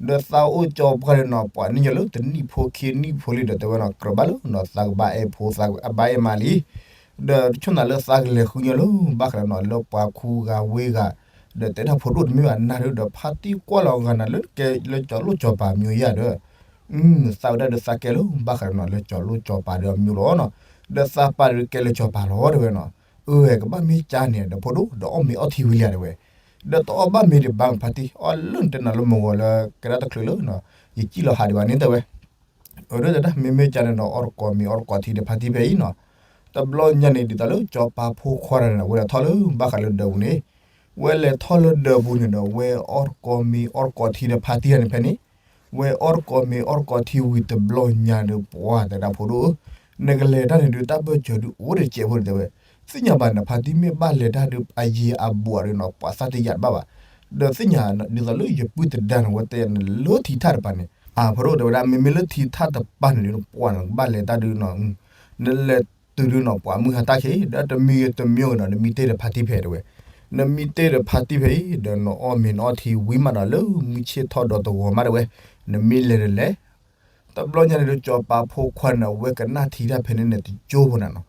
ဒီးသးအိၣ်ကၠီပှၢ်ဒီးနီၤ ပှၤနံၣ်ညီလၢတနံၣ်ဖိခံနံၣ်ဖိလံဒီးတဲဝဲနီၤ ကြၢးဘၣ်လၢနီၤ သးကဘၣ်အဲၣ်ဖိ သးကဘၣ်အဲၣ်မါလံ, ဒီးဆိကမိၣ်သးလၢသးကလဲၤဃုညီလၢ ဘၣ်ဃးလၢနီၤ လၢပှၤခူဂၤဝ့ၢ်ဂၤ, ဒီးတဲဒၣ်ဖိဒိၣ်တမ့ၢ်ဘၣ်နၤဒီး ဖါတံၢ်ကွၢ်လီၤဂၤနၤလၢကဲလၢကၠီလိၣ်ကၠီပၤမံၤယၤဒီး သးဝဲဒၣ်ဒီးသးကဲလၢ ဘၣ်ဃးဒီးနီၤ လၢကၠီလိၣ်ကၠီပၤဒီးအမံၤလီၤနီၤ, ဒီးသးပၢ်ဒီးကဲလၢကၠီပၤလီၤတဲဝဲနီၤ, အၢ ကဘၣ်မ့ၢ်ကၢ်န့ၣ် ဒီးဖိဒိၣ် ဒီးအီၣ်မ့ၤအီထံဝံၤလံတဲဝဲ, ဒီးတအီၣ်ဘၣ်မ့ၤဒံးဘၣ်ဖါတံၢ် အီၣ်လၢနတဲနၤလၢမဂီၤလၢ ကဲဒၣ်တချုးလၢနီၤ ယစံၣ်လီၤဟးဒံးဘၣ်န့ၣ်တဲဝဲ အၢ ဒီးတဲဒၣ် မ့မ့ၢ်ကၢ်န့ၣ်နီၤ အီၣ်တကိးမ့ၤအီၣ်တကိးထံဒီးဖါတံၢ်ဖဲအံၤနီၤ, တဘျီညါန့ၣ် ဒ်သိးလၢကၠီပၤဖိခွါန့ၣ် ဝဲလဲၤထီၣ်လၢဘၣ်ဃးလၢဒၢးပူၤန့ၣ်, ဝဲလဲၤထီၣ်လၢဒၢးပူၤန့ၣ်ဒီး ဝဲအီၣ်တကိးမ့ၤအီၣ်တကိးထံဒီးဖါတံၢ်န့ၣ်ဖဲန့ၣ်, ဝဲအီၣ်တကိးမ့ၤအီၣ်တကိးထံဝံၤတဘျီညါဒီး ပှၤတဲဒၣ်ဖိဒိၣ်ဧၢ, နကလဲၤတၢ်န့ၣ်ဒုး တၢ်ဘၢၣ်စၢၤဒုးအိၣ်တစဲးဖိတဲဝဲ, သ့ၣ်ညါဘၣ်န့ၣ် ဖါတံၢ်မ့ၢ်ဘၣ်လဲၤတၢ်ဒုး အယံၤအဘူးဒီးနီၤ ပှၤသးတယာ်တဘၣ်ဘၣ်, ဒီးသ့ၣ်ညါ ဒ်သိးလၢယပုၢ်သဒါန့ၣ် ဝဲတဲန့ၣ်လၢထံထၣ်တပၤန့ၣ် အဖိဒိၣ်တဲဝဲဒၣ် မ့မ့ၢ်လၢထံထၣ်တပၤန့ၣ်ဒုး ပှၤန့ၣ်ကဘၣ်လဲၤတၢ်ဒုးနီၤ, နလဲၤတုၤဒုးနီၤ ပှၤမုၢ်ဟါတၢ်ခံး ဒီးတမံၤဂ့ၤတမံၤဂ့ၤနီၤ နမံတ့ၢ်ဒီးဖါတံၢ်ဖဲတဲဝဲ, နမံတ့ၢ်ဒီးဖါတံၢ်ဖဲအံၤ ဒီးနအီၣ်မ့ၤနအီၣ်ထံဝံၤမးဒီးလၢမုၢ်ဆ့ၣ်ထီၣ်ဒီးတဂီၤမးတဲဝဲ, နမ့ၢ်လဲၤဒီးလဲၤ တဘျီညါန့ၣ်ဒီး ကၠီၤပၤဖိခွါန့ၣ် ဝဲကနၣ်ထံတၢ်ဖဲန့ၣ်န့ၣ်တကၠိဖိနၤနီၤ,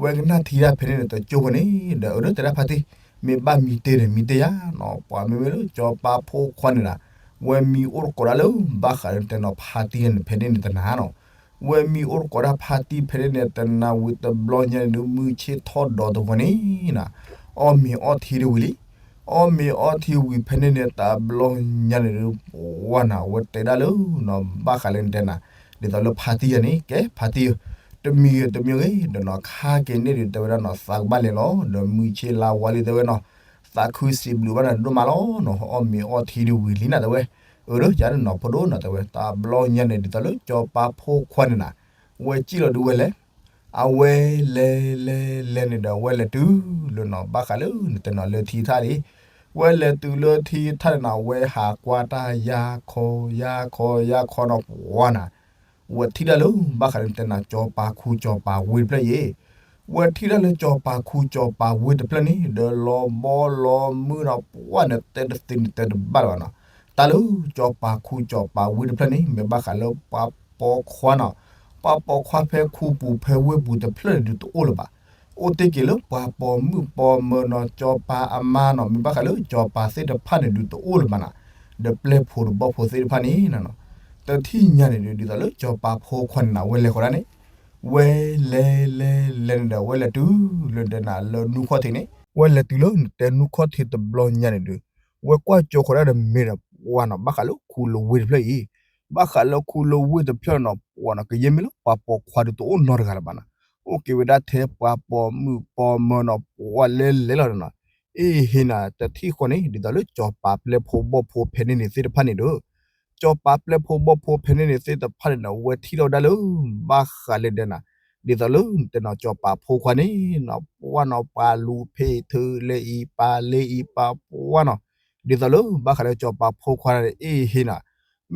ဝဲကနၣ်ထံတၢ်ဖဲန့ၣ်န့ၣ်တကၠိဖိန့ၣ် ဒီးအၢ ဒီးတဲဒၣ်ဖါတံၢ် မ့ၢ်ဘၣ်မံတ့ၢ်န့ၣ် မံတ့ၢ်ယၤနီၤ, ပှၤမ့မ့ၢ်လၢကၠီၤပၤဖိခွါန့ၣ်ဒၣ် ဝဲမံအိၣ်တကိးဒၣ်လၢ ဘၣ်ဃးလၢတဲနီၤ ဖါတံၢ်န့ၣ်ဖဲန့ၣ်န့ၣ်တနၤနီၤ, ဝဲမံအိၣ်တကိးဒၣ်ဖါတံၢ်ဖဲန့ၣ်န့ၣ်တနၤဝံၤတဘျီညါန့ၣ်ဒီး မုၢ်ဆ့ၣ်ထီၣ်ဒီးတဂီၤန့ၣ်နီၤ, အီၣ်မ့ၤအီၣ်ထံတဝံၤလံ အီၣ်မ့ၤအီၣ်ထံဝံၤဖဲန့ၣ်န့ၣ် တဘျီညါန့ၣ်ဒီး ပှၤနၤ ဝဲတဲဒၣ်လၢနီၤ ဘၣ်ဃးလၢနတဲနၤ ဒ်သိးလၢဖါတံၢ်ယၤန့ၣ် ကဲဖါတံၢ်ဧၢ, တမံၤဂ့ၤတမံၤဂ့ၤဒီးနီၤ ခါက့ၤန့ၣ်ဒီးတဲဝဲဒၣ်နီၤ သးကဘၣ်လဲၤလီၤ ဒီးမုၢ်ဆ့ၣ်လါဝါလံတဲဝဲနီၤ, သးခုစံးဘျုးဘၣ်နၤဒိၣ်မးလီၤနီၤ, အီၣ်မ့ၤအီၣ်ထံတဝံၤလံနၤတဲဝဲ, အၢ ဒီးယၤန့ၣ်နီၤ ဖိဒိၣ်နီၤတဲဝဲ တဘျီညါန့ၣ် ဒ်သိးလၢကၠီၤပၤဖိခွါန့ၣ်နၤ ဝဲစံၣ်လီၤဒုးဝဲလဲၤ အဝဲလဲၤလဲၤလဲၤန့ၣ်ဒီး အဝဲလဲၤတုၤလၢနီၤ ဘၣ်ဃးလၢနတဲနီၤလၢထံထၣ်လံ, ဝဲလဲၤတုၤလၢထံထၣ်န့ၣ်နီၤ အဝဲဟးကွၢ်တၢ်ယါခီ ယါခီ ယါခီနီၤ ပှၤနၤ, ဝဲထံၣ်ဒၣ်လၢ ဘၣ်ဃးလၢနတဲနၤ ကၠီၤပၤခူကၠီၤပၤဝ့ၢ်တဖျၢၣ်ယ့ၣ်, ဝဲထံၣ်ဒၣ်လၢစီၤပၤခူစီၤပၤဝ့ၢ်တဖျၢၣ်န့ၣ် ဒီးလီၤဘီလီၤမုၢ်ဒီးပှၢ်န့ၣ် တဲတသ့န့ၣ်တဲတဘၣ်လၢၤဘၣ်နီၤ. တၢ်လၢစီၤပၤခူစီၤပၤဝ့ၢ်တဖျၢၣ်န့ၣ် မ့ၢ်ဘၣ်ဃးလၢပှၤပိာ်ခွါနီၤ. ပှၤပိာ်ခွါဖဲခူပူၤဖဲဝ့ၢ်ပူၤတဖျၢၣ်န့ၣ်ဒုးတအိၣ်လၢၤဘၣ်. အိၣ်တ့ၢ်က့ၤလၢပှၤပိာ်မုၣ်ပိာ်မၢၤနီၤ စီၤပၤအမါနီၤ မ့ၢ်ဘၣ်ဃးလၢစီၤပၤသ့ၣ်တဖၣ်န့ၣ်ဒုးတအိၣ်လၢၤဘၣ်နီၤ. ဒီးပျဲၢ်ဖိဒီးဘီၣ်ဖိသ့ၣ်တဖၣ်န့ၣ်နီၤ တထံၣ်ညါန့ၣ်ဒုး ဒ်သိးလၢစီၤပၤဖိခွါန့ၣ်နီၤ ဝဲလဲၤဃီၤဒၣ်န့ၣ် ဝဲလဲၤလဲၤလဲၤန့ၣ်ဒီး ဝဲလဲၤတုၤလၢနတဲနၤလၢနူခီၣ်ထံးန့ၣ် ဝဲလဲၤတုၤလၢနတဲနူခီၣ်ထံးတဘျီညါန့ၣ်ဒုး ဝဲကွၢ်ကၠိဃီၤဒၣ်ဒီးမ့ၢ်ဒီးပှၢ်နီၤ ဘၣ်ဃးလၢခူလဝ့ၢ်တဖျၢၣ်အံၤ, ဘၣ်ဃးလၢခူလဝ့ၢ်တဖျၢၣ်နီၤ ပှၢ်နီၤ ကယဲၢ်မ့ၢ်လၢပှၤပိာ်ခွါဒုးတအိၣ်နီတဂၤလၢၤဘၣ်နီၤ. အိၣ်က့ၤဝဲဒၣ်ထဲပှၤပိာ်မုၣ်ပိာ်မၢၤနီၤ ပှၢ်လဲၤလဲၤလီၤနီၤ. အ့ဟ့နီၤ တထံၣ်ဃီန့ၣ် ဒ်သိးလၢစီၤပၤပျဲၢ်ဖိဘီၣ်ဖိဖဲန့ၣ်န့ၣ်သ့ၣ်တဖၣ်န့ၣ်ဒီး စီၤပၤပျဲၢ်ဖိဘီၣ်ဖိဖဲန့ၣ်န့ၣ်သ့ၣ်တဖၣ်န့ၣ်နီၤ ဝဲထံၣ်ထီၣ်ဝဲဒၣ်လၢ ဘၣ်ဃးလၢဒဲးနီၤ ဒ်သိးလၢနတဲနီၤ စီၤပၤဖိခွါန့ၣ်နီၤ ပှၢ်နီၤ ပှၤလူၤဖ့ၣ်ထုးလၢအံၤ ပာ်လၢအံၤ ပာ်ပှၢ်နီၤ ဒ်သိးလၢဘၣ်ဃးလၢစီၤပၤဖိခွါန့ၣ် အ့ဟ့နီၤ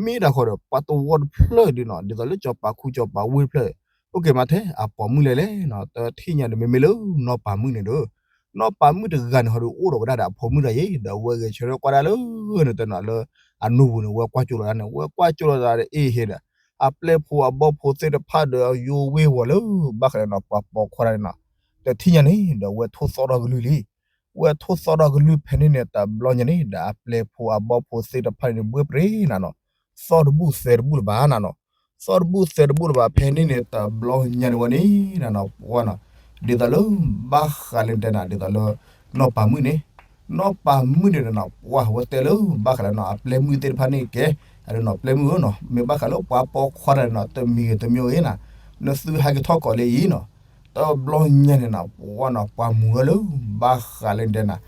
မ့ၢ်ဒၣ်ဃီဒီး ပှၤတဝီတဖျၢၣ်ဒုးနီၤ ဒ်သိးလၢစီၤပၤခူစီၤပၤဝ့ၢ်တဖျၢၣ် အိၣ်က့ၤမးထဲအပိာ်မုၣ်လဲၣ်လဲၣ်နီၤ တထံၣ်ညါဒီး မ့မ့ၢ်လၢနီၢ်ပၤမုၣ်န့ၣ်ဒီး နီၢ်ပၤမုၣ်တဂၤန့ၣ်ဟီဒီး အိၣ်ဒီးဝဲဒၣ်ဒီးအဖိမုၣ်တဂၤအံၤ ဒီးအဝဲဂဲၤဆၢထၢၣ်ကွၢ်ဒၣ်လၢ နတဲနီၤလၢ အနိပူၤန့ၣ် ဝဲကွၢ်ကၠိလီၤဒၣ်န့ၣ် ဝဲကွၢ်ကၠိလီၤသးဒီး အ့ဟ့ဒီး အပျဲၢ်ဖိအဘီၣ်ဖိသ့ၣ်တဖၣ်ဒီး ယိဝ့ၢ်ဝီၤလၢ ဘၣ်ဃးလၢနီၤပှၤပိာ်ခွါတဂၤန့ၣ်နီၤ တထံၣ်ညါန့ၣ်ဒီး ဝဲထိၣ်သီၣ်ထီၣ်ကလုၢ်လံ ဝဲထိၣ်သီၣ်ထီၣ်ကလုၢ်ဖဲန့ၣ်န့ၣ် တဘျီညါန့ၣ်ဒီး အပျဲၢ်ဖိအဘီၣ်ဖိသ့ၣ်တဖၣ်န့ၣ် ဘှ့ၣ်ပြ့ၤနၤနီၤ သီၣ်တဘူၣ်သဲတဘူၣ်လၢၤဘၣ်နၤနီၤ သီၣ်တဘူၣ်သဲတဘူၣ်လၢၤဘၣ် ဖဲန့ၣ်န့ၣ် တဘျီညါန့ၣ်ဝဲန့ၣ်နၤနီၤ ပှၢ်နီၤ ဒ်သိးလၢ ဘၣ်ဃးလၢနတဲနၤ ဒ်သိးလၢ နီၢ်ပၤမုၣ်န့ၣ် နီၢ်ပၤမုၣ်န့ၣ်နၤနီၤ ပှၢ်ဝဲတဲလၢ ဘၣ်ဃးလၢနီၤ အပျဲၢ်မုၣ်သ့ၣ်တဖၣ်န့ၣ်ကဲ အဒၣ်နီၤ ပျဲၢ်မုၣ်ဧၢနီၤ မ့ၢ်ဘၣ်ဃးလၢပှၤပိာ်ခွါတဂၤန့ၣ်နီၤ တမံၤဂ့ၤတမံၤဂ့ၤနၤ နသုဟဲက့ၤထီၣ်ကိးလၢအံၤနီၤ တဘျီညါန့ၣ်နၤ ပှၢ်နီၤ ပှၤမူၤထီၣ်လၢ ဘၣ်ဃးလၢနတဲနၤ ဒ်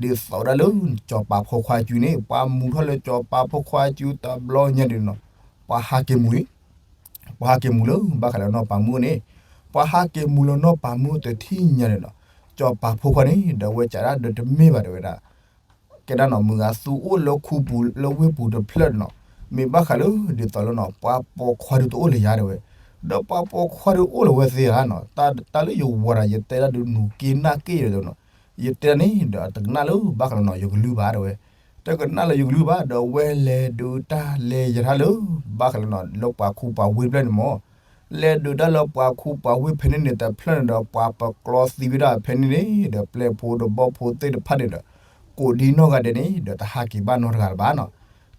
သိးဒၣ်လၢ စီၤပၤဖိခွါစုန့ၣ် ပှၤမူၤထီၣ်လၢစီၤပၤဖိခွါစုတဘျီညါန့ၣ်နီၤ ပှၤဟးက့ၤမူၤလံ ပှၤဟးက့ၤမူၤလၢ ဘၣ်ဃးလၢနီၢ်ပၤမုၣ်န့ၣ် ပှၤဟးက့ၤမူၤလၢနီၢ်ပၤမုၣ်တထံၣ်ညါန့ၣ်နီၤ စီၤပၤဖိခွါန့ၣ် ဒီးဝဲကးဒၣ်ဒီးတမ့ၢ်ဘၣ်တဲဝဲဒၣ် ကဲဒၣ်နီၤ မုၢ်ဂၤသူအိၣ်လၢခူပူၤလၢဝ့ၢ်ပူၤတဖျၢၣ်နီၤ မ့ၢ်ဘၣ်ဃးလၢ ဒ်သိးလၢနီၤ ပှၤပိာ်ခွါဒုးတအိၣ်လၢၤယၤတဲဝဲ ဒီးပှၤပိာ်ခွါဒုးအိၣ်လၢၤဝဲသ့ဧါနီၤ တၢ်လၢယဝၤဒီး ယတဲဒၣ်ဒုးနူၤက့နၢ်က့တဲဝဲနီၤ ယတဲဒၣ်န့ၣ်ဒီး တကနၣ်လၢဘၣ်ဃးလၢနီၤ ယကလုၢ်ဘၣ်တဲဝဲ တကနၣ်လၢယကလုၢ်ဘၣ် ဒီးဝဲလဲၤဒုးတၢ်လဲၤယၤထါလၢ ဘၣ်ဃးလၢနီၤ လၢပှၤခူပှၤဝ့ၢ်တဖျၢၣ်န့ၣ်မး လဲၤဒုးတၢ်လၢပှၤခူပှၤဝ့ၢ်ဖဲန့ၣ်န့ၣ်တဖျၢၣ်န့ၣ်ဒီး ပှၤပကျီသံဝဲဒၣ်ဖဲန့ၣ်န့ၣ်ဒီး ပျဲၢ်ဖိဒီးဘီၣ်ဖိသ့ၣ်တဖၣ်န့ၣ်ဒီး ကိးဒံနီၢ်ဂၤဒဲးန့ၣ်ဒီး တဟးက့ၤဘၣ်နီတဂၤလၢၤဘၣ်နီၤ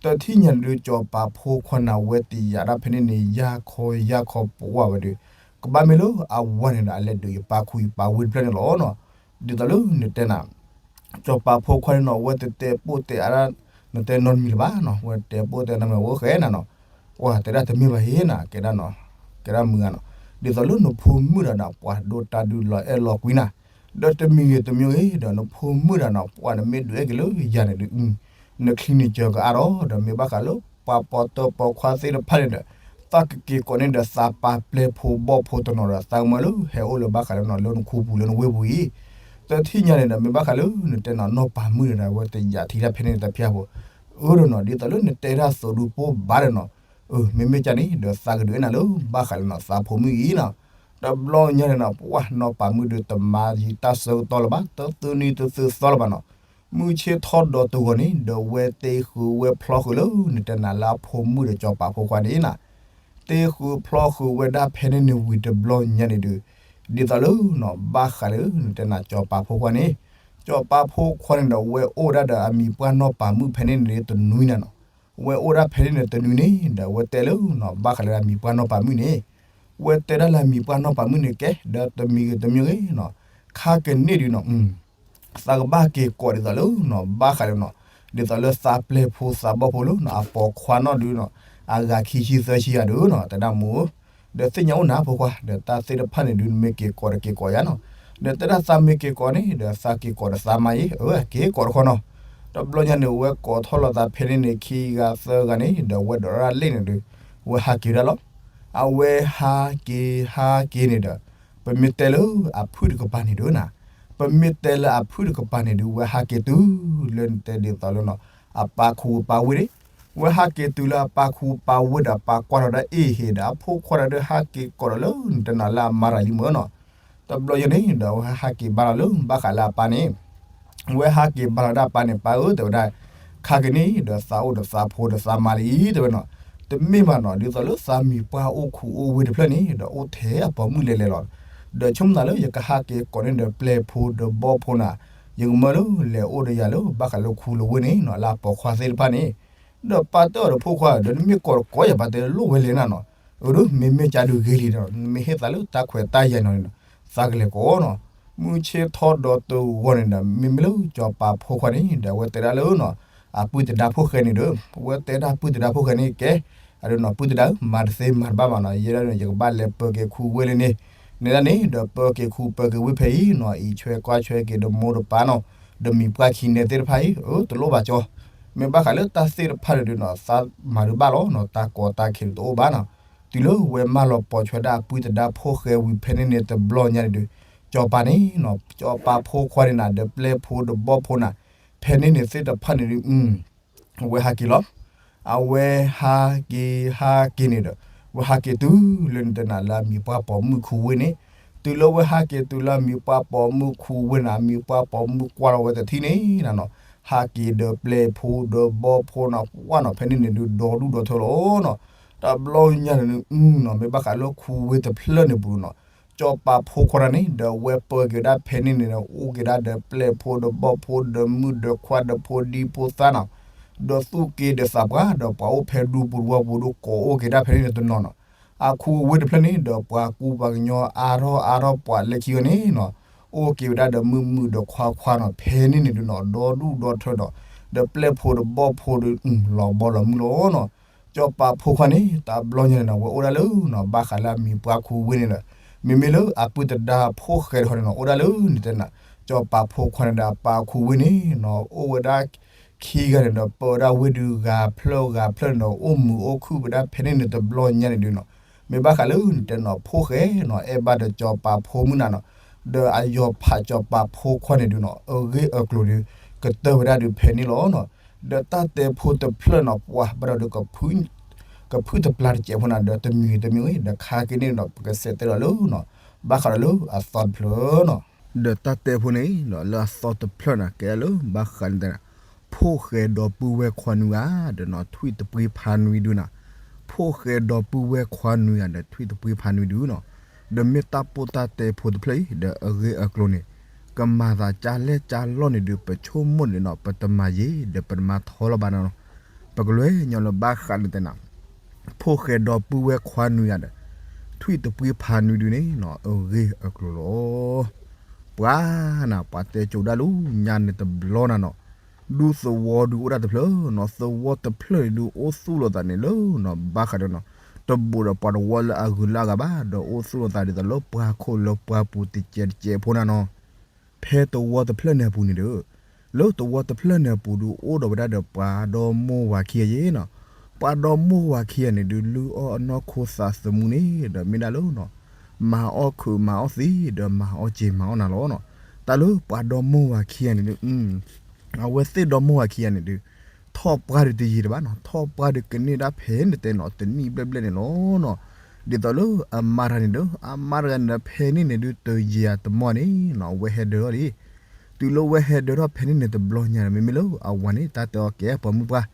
တထံၣ်ညါန့ၣ်ဒုး စီၤပၤဖိခွါန့ၣ် ဝဲတယာ်ဒၣ်ဖဲန့ၣ်န့ၣ် ယၢ်ခီယၢ်ခီပဝဲဒုး ကဘၣ်မ့ၢ်လၢအဝၤန့ၣ်ဒီး အလဲၤဒုးယပှၤခူယပှၤဝ့ၢ်တဖျၢၣ်န့ၣ်လီၤနီၤ ဒ်သိးလၢနတဲနၤ စီၤပၤဖိခွါန့ၣ်နီၤ ဝဲတတဲပိာ်တဲအါဒၣ် နတဲနီတမံၤလၢၤဘၣ်နီၤ ဝဲတဲပိာ်တဲနီတမံၤ ဝဲဃဲနၤနီၤ ပှၢ်တဲဒၣ်တမ့ၢ်ဘၣ်ဟ့နၤ ကဲဒၣ်နီၤ ကဲဒၣ်မုၢ်ဂၤနီၤ ဒ်သိးလၢနဖိမုၣ်ဒီးနီၤ ပှၤဒိတၢ်ဒုးလီၤအဲၣ်လီၤကွံနၤ ဒီးတမံၤဂ့ၤတမံၤဂ့ၤဒီး နဖိမုၣ်ဒီးနီၤ ပှၢ်နမ့ၢ်ဒုးအဲၣ်က့ၤလၢယၤန့ၣ်ဒုး နချံနကၢၤကအါထီၣ် ဒီးမ့ၢ်ဘၣ်ဃးလၢ ပှၤပိာ်တၢ်ပိာ်ခွါသ့ၣ်တဖၣ်န့ၣ်ဒီး သးကက့ၤကိးန့ၣ်ဒီး သးပာ်ပျဲၢ်ဖိဘီၣ်ဖိတနီၤဒီး သးကမၢလၢဟဲအိၣ်လၢဘၣ်ဃးလၢနီၤ လၢနခူပူၤလၢနဝ့ၢ်ပူၤအံၤ တထံၣ်ညါန့ၣ်ဒီး မ့ၢ်ဘၣ်ဃးလၢနတဲနီၤ နီၢ်ပၤမုၣ်န့ၣ်ဒီး ဝဲတယာ်ထံတၢ်ဖဲန့ၣ်တဖၣ်ဖိ အၢဒီးနီၤ ဒ်သိးလၢနတဲတၢ်သိးဒုးပိၢ်ဘၣ်ဒီးနီၤ မ့မ့ၢ်ကန့ၣ်ဒီး သးကဒုးအဲၣ်နၤလၢဘၣ်ဃးလၢနီၤ သးဖိမုၣ်အံၤနီၤ တဘျီညါန့ၣ်နီၤ ပှၢ်နီၢ်ပၤမုၣ်ဒုးတမၤယံၤတၢ်ဆၢကတီၢ်လၢၤဘၣ် တသုနံၤတသုသီလၢၤဘၣ်နီၤ မုၢ်ဆ့ၣ်ထီၣ်ဒီးတဂီၤန့ၣ် ဒီးဝဲတ့ဃုာ်ဝဲဖျီဃုာ်လၢ နတဲနၤလၢအဖိမုၣ်ဒီးစီၤပၤဖိခွါန့ၣ်နီၤ တ့ဃုာ်ဖျီဃုာ်ဝဲဒၣ်ဖဲန့ၣ်န့ၣ်ဝံၤတဘျီညါန့ၣ်ဒုး ဒ်သိးလၢနီၤ ဘၣ်ဃးလၢ နတဲနၤစီၤပၤဖိခွါန့ၣ် စီၤပၤဖိခွါန့ၣ်ဒီး ဝဲအိၣ်ဒၣ်ဒီးအမံၤပှၢ်နီၢ်ပၤမုၣ်ဖဲန့ၣ်န့ၣ်တနွံနၤနီၤ ဝဲအိၣ်ဒၣ်ဖဲန့ၣ်န့ၣ်တနွံန့ၣ် ဒီးဝဲတဲလၢနီၤ ဘၣ်ဃးလၢအမံၤပှၢ်နီၢ်ပၤမုၣ်န့ၣ် ဝဲတဲဒၣ်လၢအမံၤပှၢ်နီၢ်ပၤမုၣ်န့ၣ်ကဲ ဒီးတမံၤဂ့ၤတမံၤဂ့ၤနီၤ ခါကန့ၣ်ဒုးနီၤ သးကဘၣ်က့ၤကိးဒ်သိးလၢနီၤ ဘၣ်ဃးလၢနီၤ ဒ်သိးလၢသးပျဲၢ်ဖိသးဘီၣ်ဖိလၢနီၤ အပိာ်ခွါနီၢ်ဒုးနီၤ အဂၤခံဆံသၢဆံဂၤဒုးနီၤ တဲဒၣ်မူ ဒီးသ့ၣ်ညါအိၣ်နၤဖိခွါ ဒီးတၢ်သ့ၣ်တဖၣ်န့ၣ်ဒုး နမ့ၢ်က့ၤကိးဒီးက့ၤကိးယၤနီၤ ဒီးတဲဒၣ်သးမ့ၢ်က့ၤကိးန့ၣ် ဒီးသးက့ၤကိးဒီးသးမါအံၤ အဝဲက့ၤကိးတခီနီၤ တဘျီညါန့ၣ် ဝဲကိးထီၣ်လီၤသးဖဲန့ၣ်န့ၣ် ခံဂၤသၢဂၤန့ၣ် ဒီးဝဲဒိးတၢ်လ့ၣ်န့ၣ်ဒုး ဝဲဟးက့ၤဒၣ်လီၤ အဝဲဟးက့ၤဟးက့ၤန့ၣ်ဒီး ပမ့ၢ်တဲလၢအဖုၣ်တကပၤန့ၣ်ဒုးနၤ ပမ့ၢ်တဲလၢအဖုၣ်တကပၤန့ၣ်ဒုး ဝဲဟးက့ၤတုၤလၢနတဲဒ်သိးလၢနီၤ အပၢ်ခူပၢ်ဝ့ၢ်န့ၣ် ဝဲဟးက့ၤတုၤလၢအပၢ်ခူပၢ်ဝ့ၢ်ဒီးပၢ်ကွၢ်ထီၣ်ဒၣ်အ့ၣ်ဟ့ၣ်ဒီးအဖိခွါဒီးဟးက့ၤကိးဒီးလၢနတဲနၤလၢအမါရၤလံမုၢ်နီၤ တ တဘျီယဲန့ၣ်ဒီး အဝဲဟးက့ၤဘါလီၤလၢဘၣ်ဃးလၢအပၢ်န့ၣ် ဝဲဟးက့ၤဘါလီၤဒၣ်အပၢ်န့ၣ် ပၢ်ဧၢ တဲဝဲဒၣ်, ခါက့ၤန့ၣ်ဒီးသးအိၣ်ဒီးသးဖိဒီးသးမါလံ တဲဝဲနီၤ. တမ့ၢ်ဘၣ်နီၤ ဒ်သိးလၢသးမံၤပှၢ်အိၣ်ခူအိၣ်ဝ့ၢ်တဖျၢၣ်န့ၣ်ဒီး အိၣ်ထဲအပိာ်မုၣ်လဲၤလဲၤလီၤ. ဒီးဆိကမိၣ်သးလၢယကဟးက့ၤကိးန့ၢ်ဒီးပျဲၢ်ဖိဒီးဘီၣ်ဖိနၤ, ယကမၢလၢလဲၤအိၣ်ဒီးယၤလၢဘၣ်ဃးလၢခူလၢဝ့ၢ်န့ၣ်နီၤ လၢအပိာ်ခွါသ့ၣ်တဖၣ်န့ၣ်. ဒီးပၢ်တဲအီၤဒီး ဖိခွါ ဒီးနမ့ၢ်ကိးတကိးယၤဘၣ်တဲလိၣ်ဝဲလဲၣ်နၤနီၤ, အဒိ မ့မ့ၢ်ကါဒုးဂ့ၤလံဒီး နမ့ၢ်ဟ့ၣ်သးလၢတၢ်ခွဲးတၢ်ယာ်နီၤန့ၣ်နီၤ သးကလဲၤကိးနီၤ. မုၢ်ဆ့ၣ်ထီၣ်ဒီးတဂီၤန့ၣ်ဒီး မ့မ့ၢ်လၢစီၤပၤဖိခွါန့ၣ်ဒီး အဝဲတဲဒၣ်လၢနီၤ အပုၢ်သဒါဖိၣ်ဃဲန့ၣ်ဒီး အဝဲတဲဒၣ်ပုၢ်သဒါဖိၣ်ဃဲန့ၣ်ကဲ, အဒိနီၤ ပုၢ်သဒါဧၢ မၤတသ့မၤတဘၣ်ဘၣ်နီၤ, ယဲဒၣ်န့ၣ် ယကဘၣ်လဲၤပၢၤက့ၤခူဝ့ၢ်လၢန့ၣ်, နဲဒၣ်န့ၣ်ဒီးပၢၤက့ၤခူပၢၤက့ၤဝ့ၢ်ဖဲအံၤနီၤ, အံးဆွဲကွၢ်ဆွဲက့ၤဒီးမိၢ်ဒီးပၢ်နီၤ, ဒီးမံၤပှၢ်ခံနဲသ့ၣ်တဖၣ်အံၤ အၢ တလိၣ်ဘၣ်ကၠီ, မ့ၢ်ဘၣ်ဃးလၢတၢ်သ့ၣ်တဖၣ်န့ၣ်ဒုးနီၤ သးမၤဒုးဘၣ်လီၤနီၤ, တၢ်ကီတၢ်ခဲဒုးတအိၣ်ဘၣ်နီၤ. တုၤလၢဝဲမၢလီၤပိာ်ဆွဲဒၣ်အပုၢ်သဒါဖိၣ်ဃဲဝံၤဖဲန့ၣ်န့ၣ်တဘျီညါန့ၣ်ဒုး, စီၤပၤန့ၣ်နီၤ စီၤပၤဖိခွါန့ၣ်နၤ ဒီးပျဲၢ်ဖိဒီးဘီၣ်ဖိနၤ ဖဲန့ၣ်န့ၣ်သ့ၣ်တဖၣ်န့ၣ်ဒုး အဝဲဟးက့ၤ ဟးက့ၤန့ၣ်ဒီး ဝဲဟးက့ၤတုၤလၢနတဲနၤလၢအမံၤပှၢ်ပိာ်မုၣ်ခူဝ့ၢ်န့ၣ်, တုၤလၢဝဲဟးက့ၤတုၤလၢအမံၤပှၢ်ပိာ်မုၣ်ခူဝ့ၢ်န့ၣ် အမံၤပှၢ်ပိာ်မုၣ်ကွၢ်လီၤဝဲတထံၣ်န့ၣ်နၤနီၤ, ဟးက့ၤဒီးပျဲၢ်ဖိဒီးဘီၣ်ဖိနီၤ ကွၢ်နီၤ ဖဲန့ၣ်န့ၣ်ဒုး ဒီဒူၣ်ဒီထၢလီၤနီၤ. တဘျီညါန့ၣ်ဒုးနီၤ မ့ၢ်ဘၣ်ဃးလၢခူဝ့ၢ်တဖျၢၣ်န့ၣ်ပူၤနီၤ စီၤပၤဖိခွါန့ၣ် ဒီးအဝဲပၢက့ၤဒၣ်ဖဲန့ၣ်န့ၣ် အိၣ်က့ၤဒၣ်ဒီးပျဲၢ်ဖိဒီးဘီၣ်ဖိဒီးမုၣ်ဒီးခွါဒီးဖိဒံဖိသၣ်နီၤ, ဒီးသူၣ်က့ဒီးသးပှၢ် ဒီးပှၤအိၣ်ဖဲဒူပူၤတဝီပူၤဒုးကိးအိၣ်က့ၤဒၣ်ဖဲန့ၣ်န့ၣ်တနီၤနီၤ, အခူဝ့ၢ်တဖျၢၣ်န့ၣ် ဒီးပှၤကူပှၤကညီအါထီၣ်အါထီၣ်ပှၤလၢခံဂၤန့ၣ်နီၤ, အိၣ်က့ၤဝဲဒၣ်ဒီးမုၣ်မုၣ်ဒီးခွါခွါနီၤ ဖဲန့ၣ်န့ၣ်ဒုးနီၤ ဒီဒူၣ်ဒီထၢဒီး ဒီးပျဲၢ်ဖိဒီးဘီၣ်ဖိဒီး လီၤဘီလီၤမုၢ်လီၤနီၤ. စီၤပၤဖိခွါန့ၣ် တဘျီညါန့ၣ်နီၤ ဝဲအိၣ်ဒၣ်လၢနီၤ ဘၣ်ဃးလၢအမံၤပှၢ်ခူဝ့ၢ်န့ၣ်ဒီး မ့မ့ၢ်လၢအပုၢ်သဒါဖိၣ်ဃဲတခီန့ၣ်နီၤ အိၣ်ဒၣ်လၢနတဲနၤ စီၤပၤဖိခွါန့ၣ်ဒီးအပၢ်ခူဝ့ၢ်န့ၣ်နီၤ အိၣ်ဝဲဒၣ်ခံဂၤန့ၣ်ဒီး ပၢဝဲဒၣ်ဝ့ၢ်ဒုးဂၤဖျၢၣ်ဂၤဖျၢၣ်န့ၣ်ဒီး အိၣ်မုာ်အိၣ်ခုၣ်ဝဲဒၣ်ဖဲန့ၣ်န့ၣ်တဘျီညါန့ၣ်ဒုးနီၤ မ့ၢ်ဘၣ်ဃးလၢနတဲနီၤ ဖိၣ်ဃဲနီၤ အဲၣ်ဘၣ်ဒီးစီၤပၤဖိမုၣ်နၤနီၤ, ဒီးအယီၤဖးစီၤပၤဖိခွါန့ၣ်ဒုးနီၤ အဂ့ၢ်အကျိၤဒုး ကတၢၢ်ဝဲဒၣ်ဒုးဖဲန့ၣ်လီၤနီၤ. ဒီးတၢ်တဲဖိတဖျၢၣ်နီၤ ပှၤဘၣ်ဒီး ကဖုၣ်တပျၢ်တစဲးဖိနၤ ဒီးတမံၤတမံၤဝဲ ဒီးခါက့ၤန့ၣ်ဒီး ပကစဲးတဲလီၤလၢနီၤ ဘၣ်ဃးဒီးလၢအသီတဖျၢၣ်နီၤ. ဒီးတၢ်တဲဖိန့ၣ်နီၤ လၢအသီတဖျၢၣ်နၤ ကဲလၢဘၣ်ဃးန့ၣ်တဲနၤ ဖိၣ်ဃဲဒီပုၢ်ဝဲၢ်ခွါနွံဂၤ ဒီးနီၤ ထွံၣ်တပှ့ၤဖးနွံဒုးနၤ, ဖိၣ်ဃဲဒီပုၢ်ဝဲ၁ွါနွံဂၤဒီးထွံၣ်တပှ့ၤဖးနွံဒုးနီၤ, ဒီးမ့ၢ်တၢ်ပိၢ်တၢ်တဲဖိတဖျၢၣ်အံၤ ဒီးအဂ့ၢ်အကျိၤန့ၣ် ကမၤသးကၢ်လဲၢ်ကၢ်လီၢ်န့ၣ်ဒုး ပဆိကမိၣ်န့ၣ်နီၤ ပတမၤယံၤ ဒီးပတမၤထီလီၤဘၣ်နီၤ, ပကလဲၤညီလၢဘၣ်ဃးန့ၣ်တဲနၤ ဖိၣ်ဃဲဒီပုၢ်ဝဲ၁ွါနွံဂၤဒီး ထွံၣ်တပှ့ၤဖးနွံဒုးန့ၣ်နီၤ အဂ့ၢ်အကျိၤလီၤ. ပှၤနၤ ပှၤတဲကၠိဒၣ်လၢညါန့ၣ်တဘျီနၤနီၤ, ဒူသဝီဒုးအိၣ်ဒၣ်တဖျၢၣ်နီၤ, သဝီတဖျၢၣ်န့ၣ်ဒုးအိၣ်သူၣ်လီၤသးန့ၣ်လၢနီၤ ဘၣ်ဃးဒီးနီၤ တဘူးဒီးပှၤတဝီလၢအဂုၤလၢအဂၤဘၣ်, ဒီးအိၣ်သူၣ်လီၤသးဒ်သိးလၢပှၤခိၣ်လၢပှၤပူၤတစဲးတစဲးဖိနၤနီၤ. ဖဲသဝီတဖျၢၣ်န့ၣ်အပူၤန့ၣ်ဒီး လၢသဝီတဖျၢၣ်န့ၣ်အပူၤဒုး အိၣ်ဒီးဝဲဒၣ်ဒီးပှၤဒီမိၢ်ဝၤခံဂၤယဲနီၤ, ပှၤဒီမိၢ်ဝၤခံဂၤန့ၣ်ဒုး လုၢ်အီၣ်အနီၢ်ခိသးသမူန့ၣ် ဒီးမ့ၢ်ဒၣ်လၢနီၤ မၤအီၣ်ခုးမၤအီၣ်သံ ဒီးမၤအီၣ်စ့မၤအီၣ်နၤလီၤနီၤ. တၢ်လၢပှၤဒီမိၢ်ဝၤခံဂၤန့ၣ်ဒုး အဝဲသ့ၣ်ဒီမိၢ်ဝၤခံဂၤန့ၣ်ဒုး ထီၣ်ပှၢ်ဒုးတယံာ်တဘၣ်နီၤ, ထီၣ်ပှၢ်ဒုးကန့ၢ်ဒၣ်ဖဲန့ၣ်တဲနီၤ တနံၣ်ဘျဲၣ်ဘျဲၣ်န့ၣ်လီၤနီၤ. ဒ်သိးလၢအမါတဂၤန့ၣ်ဒီး အမါတဂၤန့ၣ်ဒီး ဖဲန့ၣ်န့ၣ်ဒုး တယံာ်အတမီၢ်န့ၣ်နီၤ အဝဲဟဲဒၢးထီၣ်လံ. တုၤလၢဝဲဟဲဒၢးထီၣ်ဖဲန့ၣ်န့ၣ်တဘျီညါန့ၣ် မ့မ့ၢ်လၢအဝၤန့ၣ် တၢ်တဲအီၤကဲပိာ်မုၣ်ပှၢ်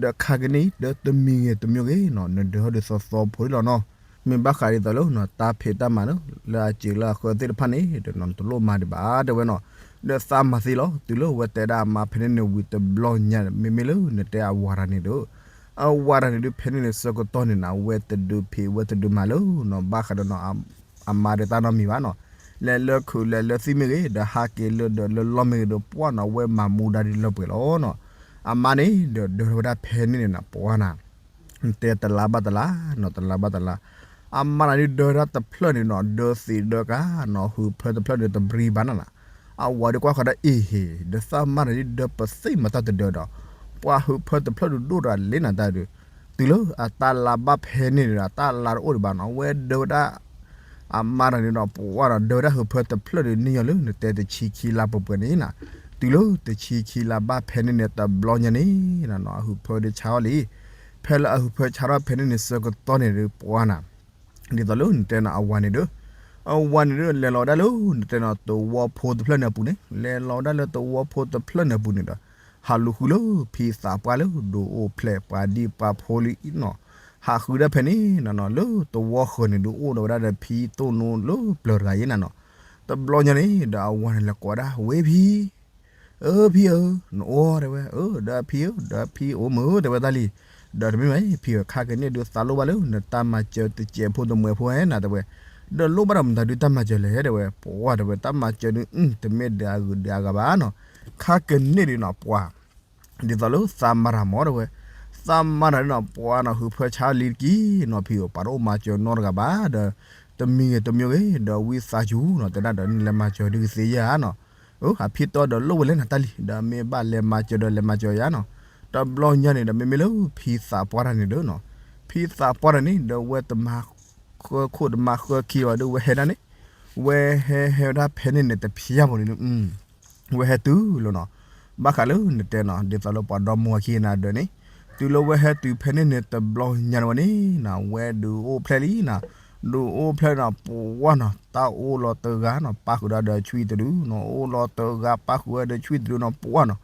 ဒီးခါကနံၣ်အံၤ ဒီးတမံၤဂ့ၤတမံၤဂ့ၤနီၤ နဒၢးထီၣ်ဒုးသီသီဖိလီၤနီၤ. မ့ၢ်ဘၣ်ဃးဒ်သိးလၢနီၤ တၢ်ဖံးတၢ်မၤနီၤ လၢအစၢၤလၢအဃၢသ့ၣ်တဖၣ်န့ၣ် ဒီးနီၤ နတလိၣ်မၤဒံးဘၣ်တဲဝဲနီၤ. ဒီးသးမၤသ့လီၤ. တုၤလၢဝဲတဲဒၣ်အမါဖဲန့ၣ်န့ၣ်ဝံၤတဘျီညါန့ၣ် မ့မ့ၢ်လၢနတဲအဝၤတဂၤန့ၣ်ဒီး အဝၤတဂၤန့ၣ်ဒုး ဖဲန့ၣ်န့ၣ်ဆၢကတီၢ်န့ၣ်နီၤ ဝဲတဒုးဖံးဝဲတဒုးမၤလၢနီၤ ဘၣ်ဃးဒီးနီၤ အမါဒီးတၢ်နီတမံၤဘၣ်နီၤ. လဲၤလၢခုးလဲၤလၢသံၣ်မ့ၢ်ဂ့ၤ ဒီးဟးက့ၤလၢဒီးလၢလီၢ်မ့ၢ်ဂ့ၤဒီး ပှၢ်နီၤ ဝဲမၤမူဒါဒ်လၢပှဲၤလီၤနီၤ. အမါန့ၣ်ဒီးဒၢးထီၣ်ဝဲဒၣ်ဖဲန့ၣ်န့ၣ်နီၤ ပှၢ်နၤ တဲတလါဘၣ်တလါနီၤ တလါဘၣ်တလါ. အမါတဂၤဒုးဒၢးဝဲဒၣ်တဖျၢၣ်န့ၣ်နီၤ ဒၢးသံးဒၢးကါနီၤ ဟုးဖၢတဖျၢၣ်န့ၣ်တဘြံၤဘၣ်နၤနၤ. အဝၤဒုးကွၢ်ဃီၤဒီးအ့ၣ်ဟ့ၣ် ဒီးသးမါတဂၤဒုးဒၢးပသ့ၣ်မတၢ်တဒၢးဒီး ပှၤဟုးဖၢတဖျၢၣ်ဒုးဒိၣ်ဒီးလ့နၤတၢ်ဒုး တုၤလၢအတၢ်လါဘၣ်ဖဲန့ၣ်န့ၣ်ဒီး အတၢ်လါတအိၣ်ဒံးဘၣ်နီၤ ဝဲဒၢးဝဲဒၣ် အမါတဂၤန့ၣ်ဒီး ပှၢ်ဒီးဒၢးဝဲဒၣ်ဟုးဖၢတဖျၢၣ်ဒုးန့ၢ်ယီၤလၢနတဲတဆံခံလါပှဲၤပှဲၤန့ၣ်နၤ. တုၤလၢတဆံခံလါဘၣ်ဖဲန့ၣ်န့ၣ် တဘျီညါန့ၣ်နီၤ အဟုးဖၢဒုးဆါထီၣ်လံ. ဖဲလၢအဟုးဖၢဆါထီၣ်ဖဲန့ၣ်န့ၣ် ဆၢကတီၢ်န့ၣ်ဒုးပှၢ်နၤ ဒ်သိးလၢနတဲနၤအဝၤန့ၣ်ဒီး အဝၤန့ၣ်ဒုး လဲၤလီၤဝဲဒၣ်လၢ နတဲနီၤ သဝီဖိတဖျၢၣ်န့ၣ်အပူၤန့ၣ်, လဲၤလီၤဝဲဒၣ်လၢသဝီဖိတဖျၢၣ်န့ၣ်အပူၤန့ၣ်ဒီး ဟးလူၤဃုလၢဖံသးပှၢ်လၢဒုးအိၣ်ဖျဲၣ်ပှၤဒံၣ်ပှၤဖိလံနီၤ, ဟးဃုဒၣ်ဖဲန့ၣ်နီၤနီၤ လၢသဝီဃၢၤန့ၣ်ဒုးအိၣ်ဒီးဝဲဒၣ်ဒီးဖံသိၣ်နိလၢပျၢၤတဂၤအံၤနၤနီၤ, တဘျီညါန့ၣ်ဒီးအဝၤန့ၣ်လဲၤကိးဝဲဒၣ် ဝ့ၢ်ဖံ အၢ ဖံဧၢ, နအိၣ်တဲဝဲ, အၢ ဒီးဖံဧၢ, ဒီးဖံအိၣ်မုာ်တဲဝဲတၢ်လံ, ဒီးတမ့ၢ်ဘၣ် ဖံဧၢ, ခါကန့ၣ်ဒုးသးလိၣ်ဘၣ်လၢနတၢ်မၤစၢၤတစဲးဖိတမှဲးဖိဝဲနၤတဲဝဲ, ဒီးလိၣ်ဘၣ်ဒီးမတၤဒုးတၢ်မၤစၢၤလဲၣ်တဲဝဲ, ပှၢ်တဲဝဲ တၢ်မၤစၢၤဒုး တမ့ၢ်ဒုးအဂုၤဒုးအဂၤဘၣ်နီၤ, ခါကန့ၣ်ဒုးနီၤ ပှၢ် ဒ်သိးလၢသးမၤတၢ်မ့ၢ်တဲဝဲ, သးမၤတၢ်ဒုးနီၤ ပှၢ်နီၤ ဟုးဖၢဆါလံတက့ၢ်နီၤ ဖံဧၢ, ပာ်တအိၣ်မၤစၢၤနီတဂၤဘၣ်ဒီး တမံၤဂ့ၤတမံၤဂ့ၤ ဒီးဝံသးစူၤနီၤ တဲဒၣ်ဒီးနလဲၤမၤစၢၤဒုးကသ့ဧါနီၤ, အဖံတဲဒီးလိၣ်ဝဲလဲၣ်နၤတၢ်လံ, ဒီးမ့ၢ်ဘၣ်လဲၤမၤစၢၤဒီးလဲၤမၤစၢၤယါနီၤ, တဘျီညါန့ၣ်ဒီး မ့မ့ၢ်လၢဖံသးပှၢ်တၢ်န့ၣ်ဒီးနီၤ, ဖံသးပှၢ်တၢ်န့ၣ်ဒီး ဝဲတမၤဃၢခိၣ်တမၤဃၢခံဘၣ်ဒီး ဝဲဟဲဒၣ်န့ၣ်, ဝဲဟဲဟဲဝဲဒၣ်ဖဲန့ၣ်န့ၣ် တဖျၢၣ်ဖိန့ၣ် ဝဲဟဲတုၤလီၤနီၤ, ဘၣ်ဃးလၢနတဲနီၤ ဒ်သိးလၢပှၤဒီမါဝၤခံဂၤန့ၣ်ဒီးန့ၣ်, တုၤလၢဝဲဟဲတုၤဖဲန့ၣ်န့ၣ် တဘျီညါန့ၣ်ဝဲန့ၣ်နီၤ ဝဲဒုးအိၣ်ဖျဲၣ်လံနီၤ, ဒုးအိၣ်ဖျဲၣ်နီၤ ပှၢ်နီၤ တၢ်အိၣ်လီၤတဂၤနီၤ ပၣ်ဃုာ်ဒီးဒီးဆွံတဒုနီၤ, အိၣ်လီၤတဂၤပၣ်ဃုာ်ဝဲဒီးဆွံတဒုနီၤ ပှၢ်နီၤ,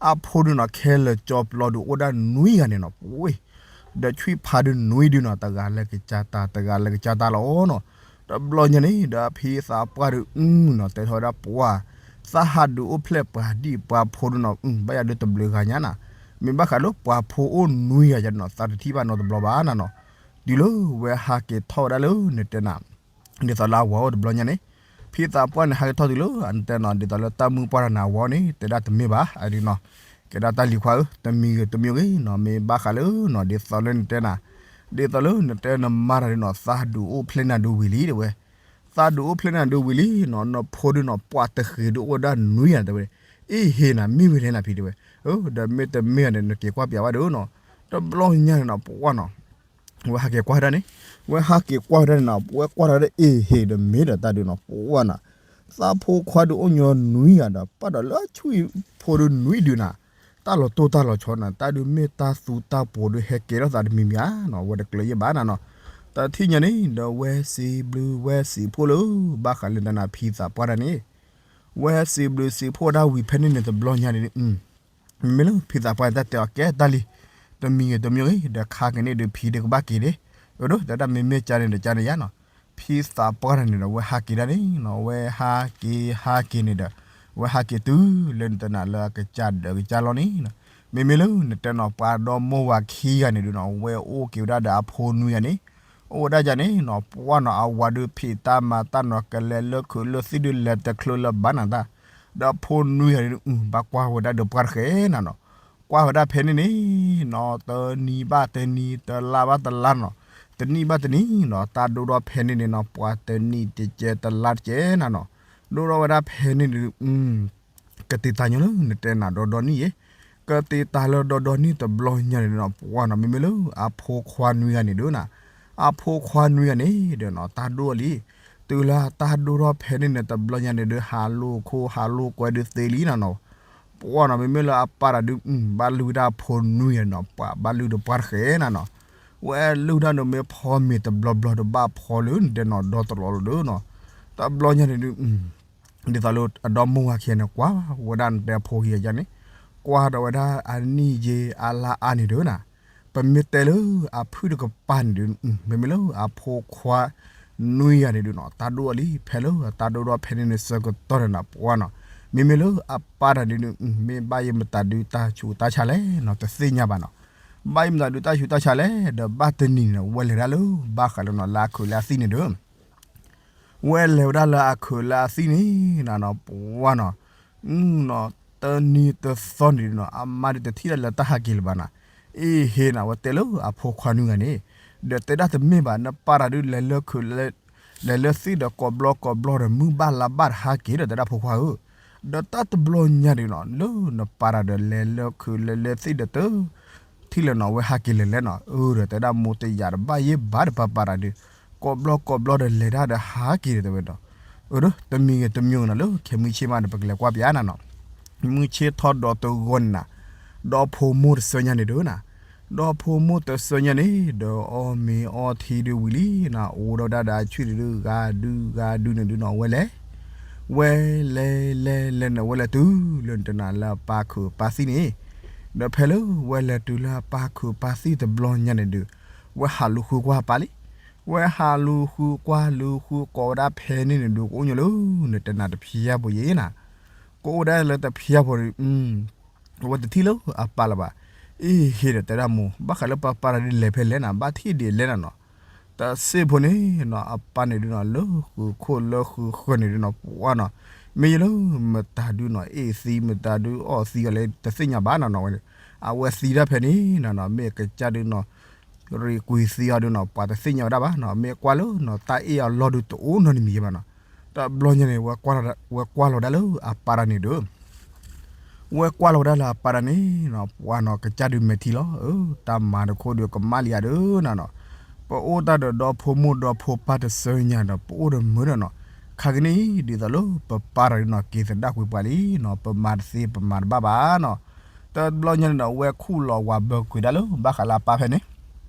အဖိဒုးနီၤ ခဲလၢာ်ကၠီပျီဒုးအိၣ်ဒၣ်နွံဂၤန့ၣ်နီၤ ပှၢ် ဒီးဆွံဖးဒုးနွံဒုနီၤ တဂၤလဲၤကစၢ်တၢ် တဂၤလဲၤကစၢ်တၢ်လီၤနီၤ, တဘျီညါန့ၣ် ဒီးဖံသးပှၢ်ဒုးနီၤ တဲထီၣ်ဝဲဒၣ်ပှၢ်, သးဟးဒုးအိၣ်ဖျဲၣ်ပှၤဒံၣ်ပှၤဖိဒုနီၤ ဘၣ်ယၤဒုးတဘျုးဂၤညါနီၤ, မ့ၢ်ဘၣ်ဃးလၢပှၤဖိအိၣ်နွံဂၤယါနီၤ သးတထံၣ်ဘၣ်နီတဘျီဘၣ်နၤနီၤ, တုၤလၢဝဲဟးက့ၤထီၣ်ဝဲဒၣ်လၢနတဲနၤ ဒ်သိးလၢအဝၤအိၣ်တဘျီညါန့ၣ်, ဖံသးပှၢ်န့ၣ် ဟးက့ၤထီၣ်တုၤလၢနတဲနီၤ ဒ်သိးလၢတၢ်မုၢ်ပှၢ်တၢ်န့ၣ် အဝၤန့ၣ် တဲဒၣ်တမ့ၢ်ဘၣ် အဒုးနီၤ, ကဲဒၣ်တၢ်လံၤခွါဧၢ တမံၤဂ့ၤတမံၤဂ့ၤနီၤ မ့ၢ်ဘၣ်ဃးလၢနီၤ ဒ်သိးလၢနတဲနၤ, ဒ်သိးလၢနတဲနမါတၢ်ဒုးနီၤ သးဒုးအိၣ်ဖျဲၣ်နၤဒုးဝံၤလံတဲဝဲ, သးဒုးအိၣ်ဖျဲၣ်နၤဒုးဝံၤလံနီၤ နဖိဒုးနီၤ ပှၤတဃ့ဒုးအိၣ်ဝဲဒၣ်နွံဂၤတဲဝဲ, အ့ဟ့ၣ်နၤ မ့ၢ်ဝဲလဲၣ်နၤဖံတဲဝဲ, ဒီးမ့ၢ်တမ့ၢ်ဂၤန့ၣ် နက့ၤကွၢ်ပျးဘၣ်ဒုးနီၤ, တဘျီညါန့ၣ်နီၤ ပှၢ်နီၤ ဝဲဟးက့ၤကွၢ်ဝဲဒၣ်န့ၣ်, ဝဲဟးက့ၤကွၢ်ဝဲဒၣ်န့ၣ်နီၤ ဝဲကွၢ်ထီၣ်ဝဲဒၣ်အ့ဟ့ၣ်ဒီးမ့ၢ်ဒီးတၢ်ဒုးနီၤ ပှၢ်နီၤ, သးဖိခွါဒုးအိၣ်ညီနွံဂၤဒီး ပၣ်ဒီးလၢဆွံဖိဒုးနွံဒုနီၤ, တၢ်လီၤတိၢ်တၢ်လီၤဆီနီၤ တၢ်ဒုးမ့ၢ်တၢ်သူတၢ်ပိၤဒုးဟဲကဲထီၣ်သးတမံၤမံၤဧါနီၤ ဝဲတကျၢၤယဲၢ်ဘၣ်နၤနီၤ, တထံၣ်ညါန့ၣ်ဒီး ဝဲစံးဘျုးဝဲစံးဖှိၣ်လၢ ဘၣ်ဃးလၢနတဲနၤဖံသးပှၢ်တၢ်န့ၣ်, ဝဲစံးဘျုးစံးဖှိၣ်ဒၣ်ဝံၤဖဲန့ၣ်န့ၣ် တဘျီညါန့ၣ် မ့မ့ၢ်လၢဖံသးပှၢ်တၢ်တဲအီၤကဲတၢ်လံ, တမံၤဂ့ၤတမံၤဂ့ၤ ဒီးခါကန့ၣ်ဒုးဖံဒုးကဘၣ်က့ၤန့ၣ်, အဒိ တဲဒၣ်မ့မ့ၢ်ကန့ၣ်ဒီးကန့ၣ်ယါနီၤ, ဖံသးပှၢ်တၢ်န့ၣ်ဒီး ဝဲဟးက့ၤဒၣ်န့ၣ်နီၤ ဝဲဟးက့ၤဟးက့ၤန့ၣ်ဒီး ဝဲဟးက့ၤတုၤလၢနတဲနၤလၢအကစၢ်ဒၢးကစၢ်လီၢ်န့ၣ်, မ့မ့ၢ်လၢနတဲနီၤ ပှၤဒီမိၢ်ဝၤခံဂၤန့ၣ်ဒုးနီၤ ဝဲအိၣ်က့ၤဝဲဒၣ်ဒီးအဖိနွံဂၤန့ၣ်, အိၣ်ဝဲဒၣ်ယါန့ၣ်နီၤ ပှၢ်နီၤ အဝၤဒုးဖံးတၢ်မၤတၢ်နီၤ ကလဲၤလၢခုးလၢသံၣ်ဒုးလဲၤတချုးလၢၤဘၣ်နၤတၢ်, ဒီးဖိနွံဂၤန့ၣ်ဒုး ဘၣ်ကွၢ်ဝဲဒၣ်ဒီးပှၢ်တဃဲနၤနီၤ, ကွၢ်ဝဲဒၣ်ဖဲန့ၣ်န့ၣ်နီၤ တနံၤဘၣ်တနံၤ တလါဘၣ်တလါနီၤ, တနံၣ်ဘၣ်တနံၤနီၤ တၢ်ဒိၣ်ထီၣ်ဖဲန့ၣ်န့ၣ်နီၤ ပှၤတနံၣ်တကဲတလါတကဲနၤနီၤ, ဒိၣ်ထီၣ်ဝဲဒၣ်ဖဲန့ၣ်ဒုး ကတ့တၢ်ညီလၢနတဲနၤဒီဒီနံၣ်ယဲ, ကတ့တၢ်လၢဒီဒီနံၣ်တဘျီညါန့ၣ်နီၤ ပှၢ်နီၤ မ့မ့ၢ်လၢအဖိခွါနွံဂၤန့ၣ်ဒုးနၤ, အဖိခွါနွံဂၤန့ၣ်ဒီးနီၤ တၢ်ဒိၣ်လံ, တုၤလၢတၢ်ဒိၣ်ထီၣ်ဖဲန့ၣ်န့ၣ် တဘျီညါန့ၣ်ဒုး ဟးလိာ်ခိၣ်ဟးလိာ်ကွဲဒုးသ့လံနၤနီၤ, ပှၢ်နီၤ မ့မ့ၢ်လၢအပၢ်တၢ်ဒုး ဘၣ်လုၢ်ဝဲဒၣ်အဖိနွံဂၤနီၤ ပှၤဘၣ်လုၢ်ဒီးပှၢ်တဃဲနၤနီၤ, ဝဲလုၢ်တၢ်ဒုးမ့ၢ်ဖီမ့ၤတဘျီဘျီဒီးဘၣ်ဖီလၢနတဲနီၤဒီတလီၤလီၤဒုးနီၤ, တဘျီညါန့ၣ်ဒုး ဒ်သိးလၢအဒီမိၢ်ဝၤခံဂၤန့ၣ်ကွၢ်ဝဲဒၣ်နတဲအဖိခံဂၤယါန့ၣ်, ကွၢ်ဒီးဝဲဒၣ်အနံၣ်ယ့အလါအါန့ၣ်ဒုးနၤ, ပမ့ၢ်တဲလၢအဖုၣ်တကပၤန့ၣ်ဒုး မ့မ့ၢ်လၢအဖိခွါနွံဂၤန့ၣ်ဒုးနီၤ တၢ်ဒိၣ်အီၤလံ ဖဲလၢတၢ်ဒိၣ်ထီၣ်ဖဲန့ၣ်န့ၣ်ဆၢကတီၢ်န့ၣ်နီၤ ပှၢ်နီၤ, မ့မ့ၢ်လၢအပၢ်တၢ်ဒုး မ့ၢ်ဘၣ်ယဲၢ်မတၤဒုးတၢ်ဆူးတၢ်ဆါလဲၣ်နီၤ တသ့ၣ်ညါဘၣ်နီၤ, ဘၣ်ယဲၢ်မတၤဒုးတၢ်ဆူးတၢ်ဆါလဲၣ် ဒီးဘၣ်တနံၤန့ၣ် ဝဲလဲၤဒၣ်လၢ ဘၣ်ဃးလၢနီၤ လၢအခုးလၢအသံၣ်န့ၣ်ဒုး ဝဲလဲၤဝဲဒၣ်လၢအခုးလၢအသံၣ်န့ၣ်နၤနီၤ ပှၢ်နီၤ, နီၤ တနံၤတသီန့ၣ်ဒုးနီၤ အမါဒုးတထံၣ်ဒၣ်လၢတၢ်ဟးက့ၤလၢၤဘၣ်နၤ, အ့ဟ့ၣ်နၤ ဝဲတဲလၢအဖိခွါနွံဂၤန့ၣ်, ဒီးတဲဒၣ်တမ့ၢ်ဘၣ် နပၢ်တၢ်ဒုးလဲၤလၢခုး လဲၤလၢသံၣ်ဒီးကိးဘျီကိးဘျီဒီး မုၢ်ဘၣ်လါဘၣ်ဒီးဟးက့ၤဒီး တဲဒၣ်ဖိခွါဧၢ, ဒီးတၢ်တဘျီညါဒုးနီၤ လၢနပၢ်တၢ်ဒီးလဲၤလၢခုးလဲၤလၢသံၣ်ဒီးတ ထံၣ်လၢၤနီၤ ဝဲဟးက့ၤလဲၤလဲၣ်နီၤ, အၢ ဒီးတဲဒၣ်မိၢ်တယာ်ဒီး ဘၣ်ယဲၢ်ဘၣ်ဒီးပၢ်ပၢ်တၢ်ဒုး ကိးဘျီကိးဘျီဒီးလဲၤတၢ်ဒီးဟးက့ၤဒီးတဲဝဲဒီး, အၢ တမံၤဂ့ၤတမံၤဂ့ၤနီၤ လၢခဲမုၢ်ဆ့ၣ်မးဒီး ပကလဲၤကွၢ်ပၠးနၤနီၤ, မုၢ်ဆ့ၣ်ထီၣ်ဒီးတဂီၤန့ၣ်နၤ, ဒီဖိမိၢ်တဆၢညါန့ၣ်ဒုးနၤ, ဒီဖိမိၢ်တစၢညါန့ၣ် ဒီးအီၣ်မ့ၤအီထံဒုးဝံၤလံနီၤ, အိၣ်ဒီးဝဲဒၣ်ဒီးအဆွံန့ၣ်ဒုး ဂၤဒုဂၤဒုန့ၣ်ဒုနီၤ, ဝဲလဲၤ ဝဲလဲၤလဲၤလဲၤန့ၣ် ဝဲလဲၤတုၤလၢနတဲနၤလၢအပၢ်ခုးပၢ်သံၣ်န့ၣ်, ဒီးဖဲလၢဝဲလဲၤတုၤလၢအပၢ်ခုးပၢ်သံၣ်တဘျီညါန့ၣ်ဒုး ဝဲဟးလူၤဃုကွၢ်အပၢ်လံ. ဝဲဟးလူၤဃုကွၢ်လူၤဃုကိးဝဲဒၣ်ဖဲန့ၣ်န့ၣ်ဒုး ကအိၣ်ညီလၢနတဲနၤတဖျါဖိယဲနီၤ, ကအိၣ်ဒၣ်လၢတဖျါဖိန့ၣ် အဝဲတထံၣ်လၢအပၢ်လၢၤဘၣ်. အ့ဟ့ဒီးတဲဒၣ်မိၢ် ဘၣ်ဃးလၢပၢ်ပၢ်တၢ်ဒုးလဲၤဖဲလဲၣ်နၤ, ဘၣ်ထံၣ်ဒံးလဲၣ်နၤနီၤ. တစ့ၢ်ဖိန့ၣ်နီၤ အပၢ်န့ၣ်ဒုနီၤ လၢဃုခိၣ်လၢဃုဃၢၤန့ၣ်ဒုနီၤ ပှၤနီၤ, မ့ၢ်ယလၢမတၤဒုနီၤ အ့ၣ်သံ မတၤဒုအီၣ်သံအီၤလဲၣ် တသ့ၣ်ညါဘၣ်နၤနီၤဝဲန့ၣ်, အဝဲသံတၢ်ဖဲန့ၣ်နၤနီၤ မ့ၢ်ကစၢ်ဒုနီၤ ရံၣ်ကွံာ်သံအီၤဒုနီၤ ပှၤတသ့ၣ်ညါဝဲဒၣ်ဘၣ်နီၤ, မ့ၢ်ကွၢ်လၢနီၤ တၢ်အ့ၣ်အီၤလီၢ်ဒုတအိၣ်နီတမံၤဘၣ်နီၤ. တဘျီညါန့ၣ် ဝဲကွၢ်လီၤဒၣ်လၢအပၢ်တၢ်န့ၣ်ဒုး ဝဲကွၢ်လီၤဝဲဒၣ်လၢအပၢ်တၢ်န့ၣ်နီၤ ပှၤနီၤ ကစၢ်ဒုးမဲာ်ထံလီၤ. အၢ တၢ်မၤတခိၣ်ဒုးကမၣ်လံဧါဒုးနၤနီၤ, ပအိၣ်တၢ်ဒီးဒီဖိမိၢ်ဒီဖိပၢ်တစၢညါဒီး ပအိၣ်ဒီးမုာ်ဒီးနီၤ, ခါကနံၣ်အံၤ ဒ်သိးလၢပပၢ်တၢ်ဒုးနီၤ က့ၤသဒၣ်ကွံာ်ပှၤလံနီၤ, ပမၤတသ့ပမၤတဘၣ်ဘၣ်နီၤ. တဘျီညါန့ၣ်ဒီး ဝဲခူၣ်လီၤဝၤဘၢကွံာ်ဒၣ်လၢဘၣ်ဃးလၢအပၢ်ဖဲန့ၣ်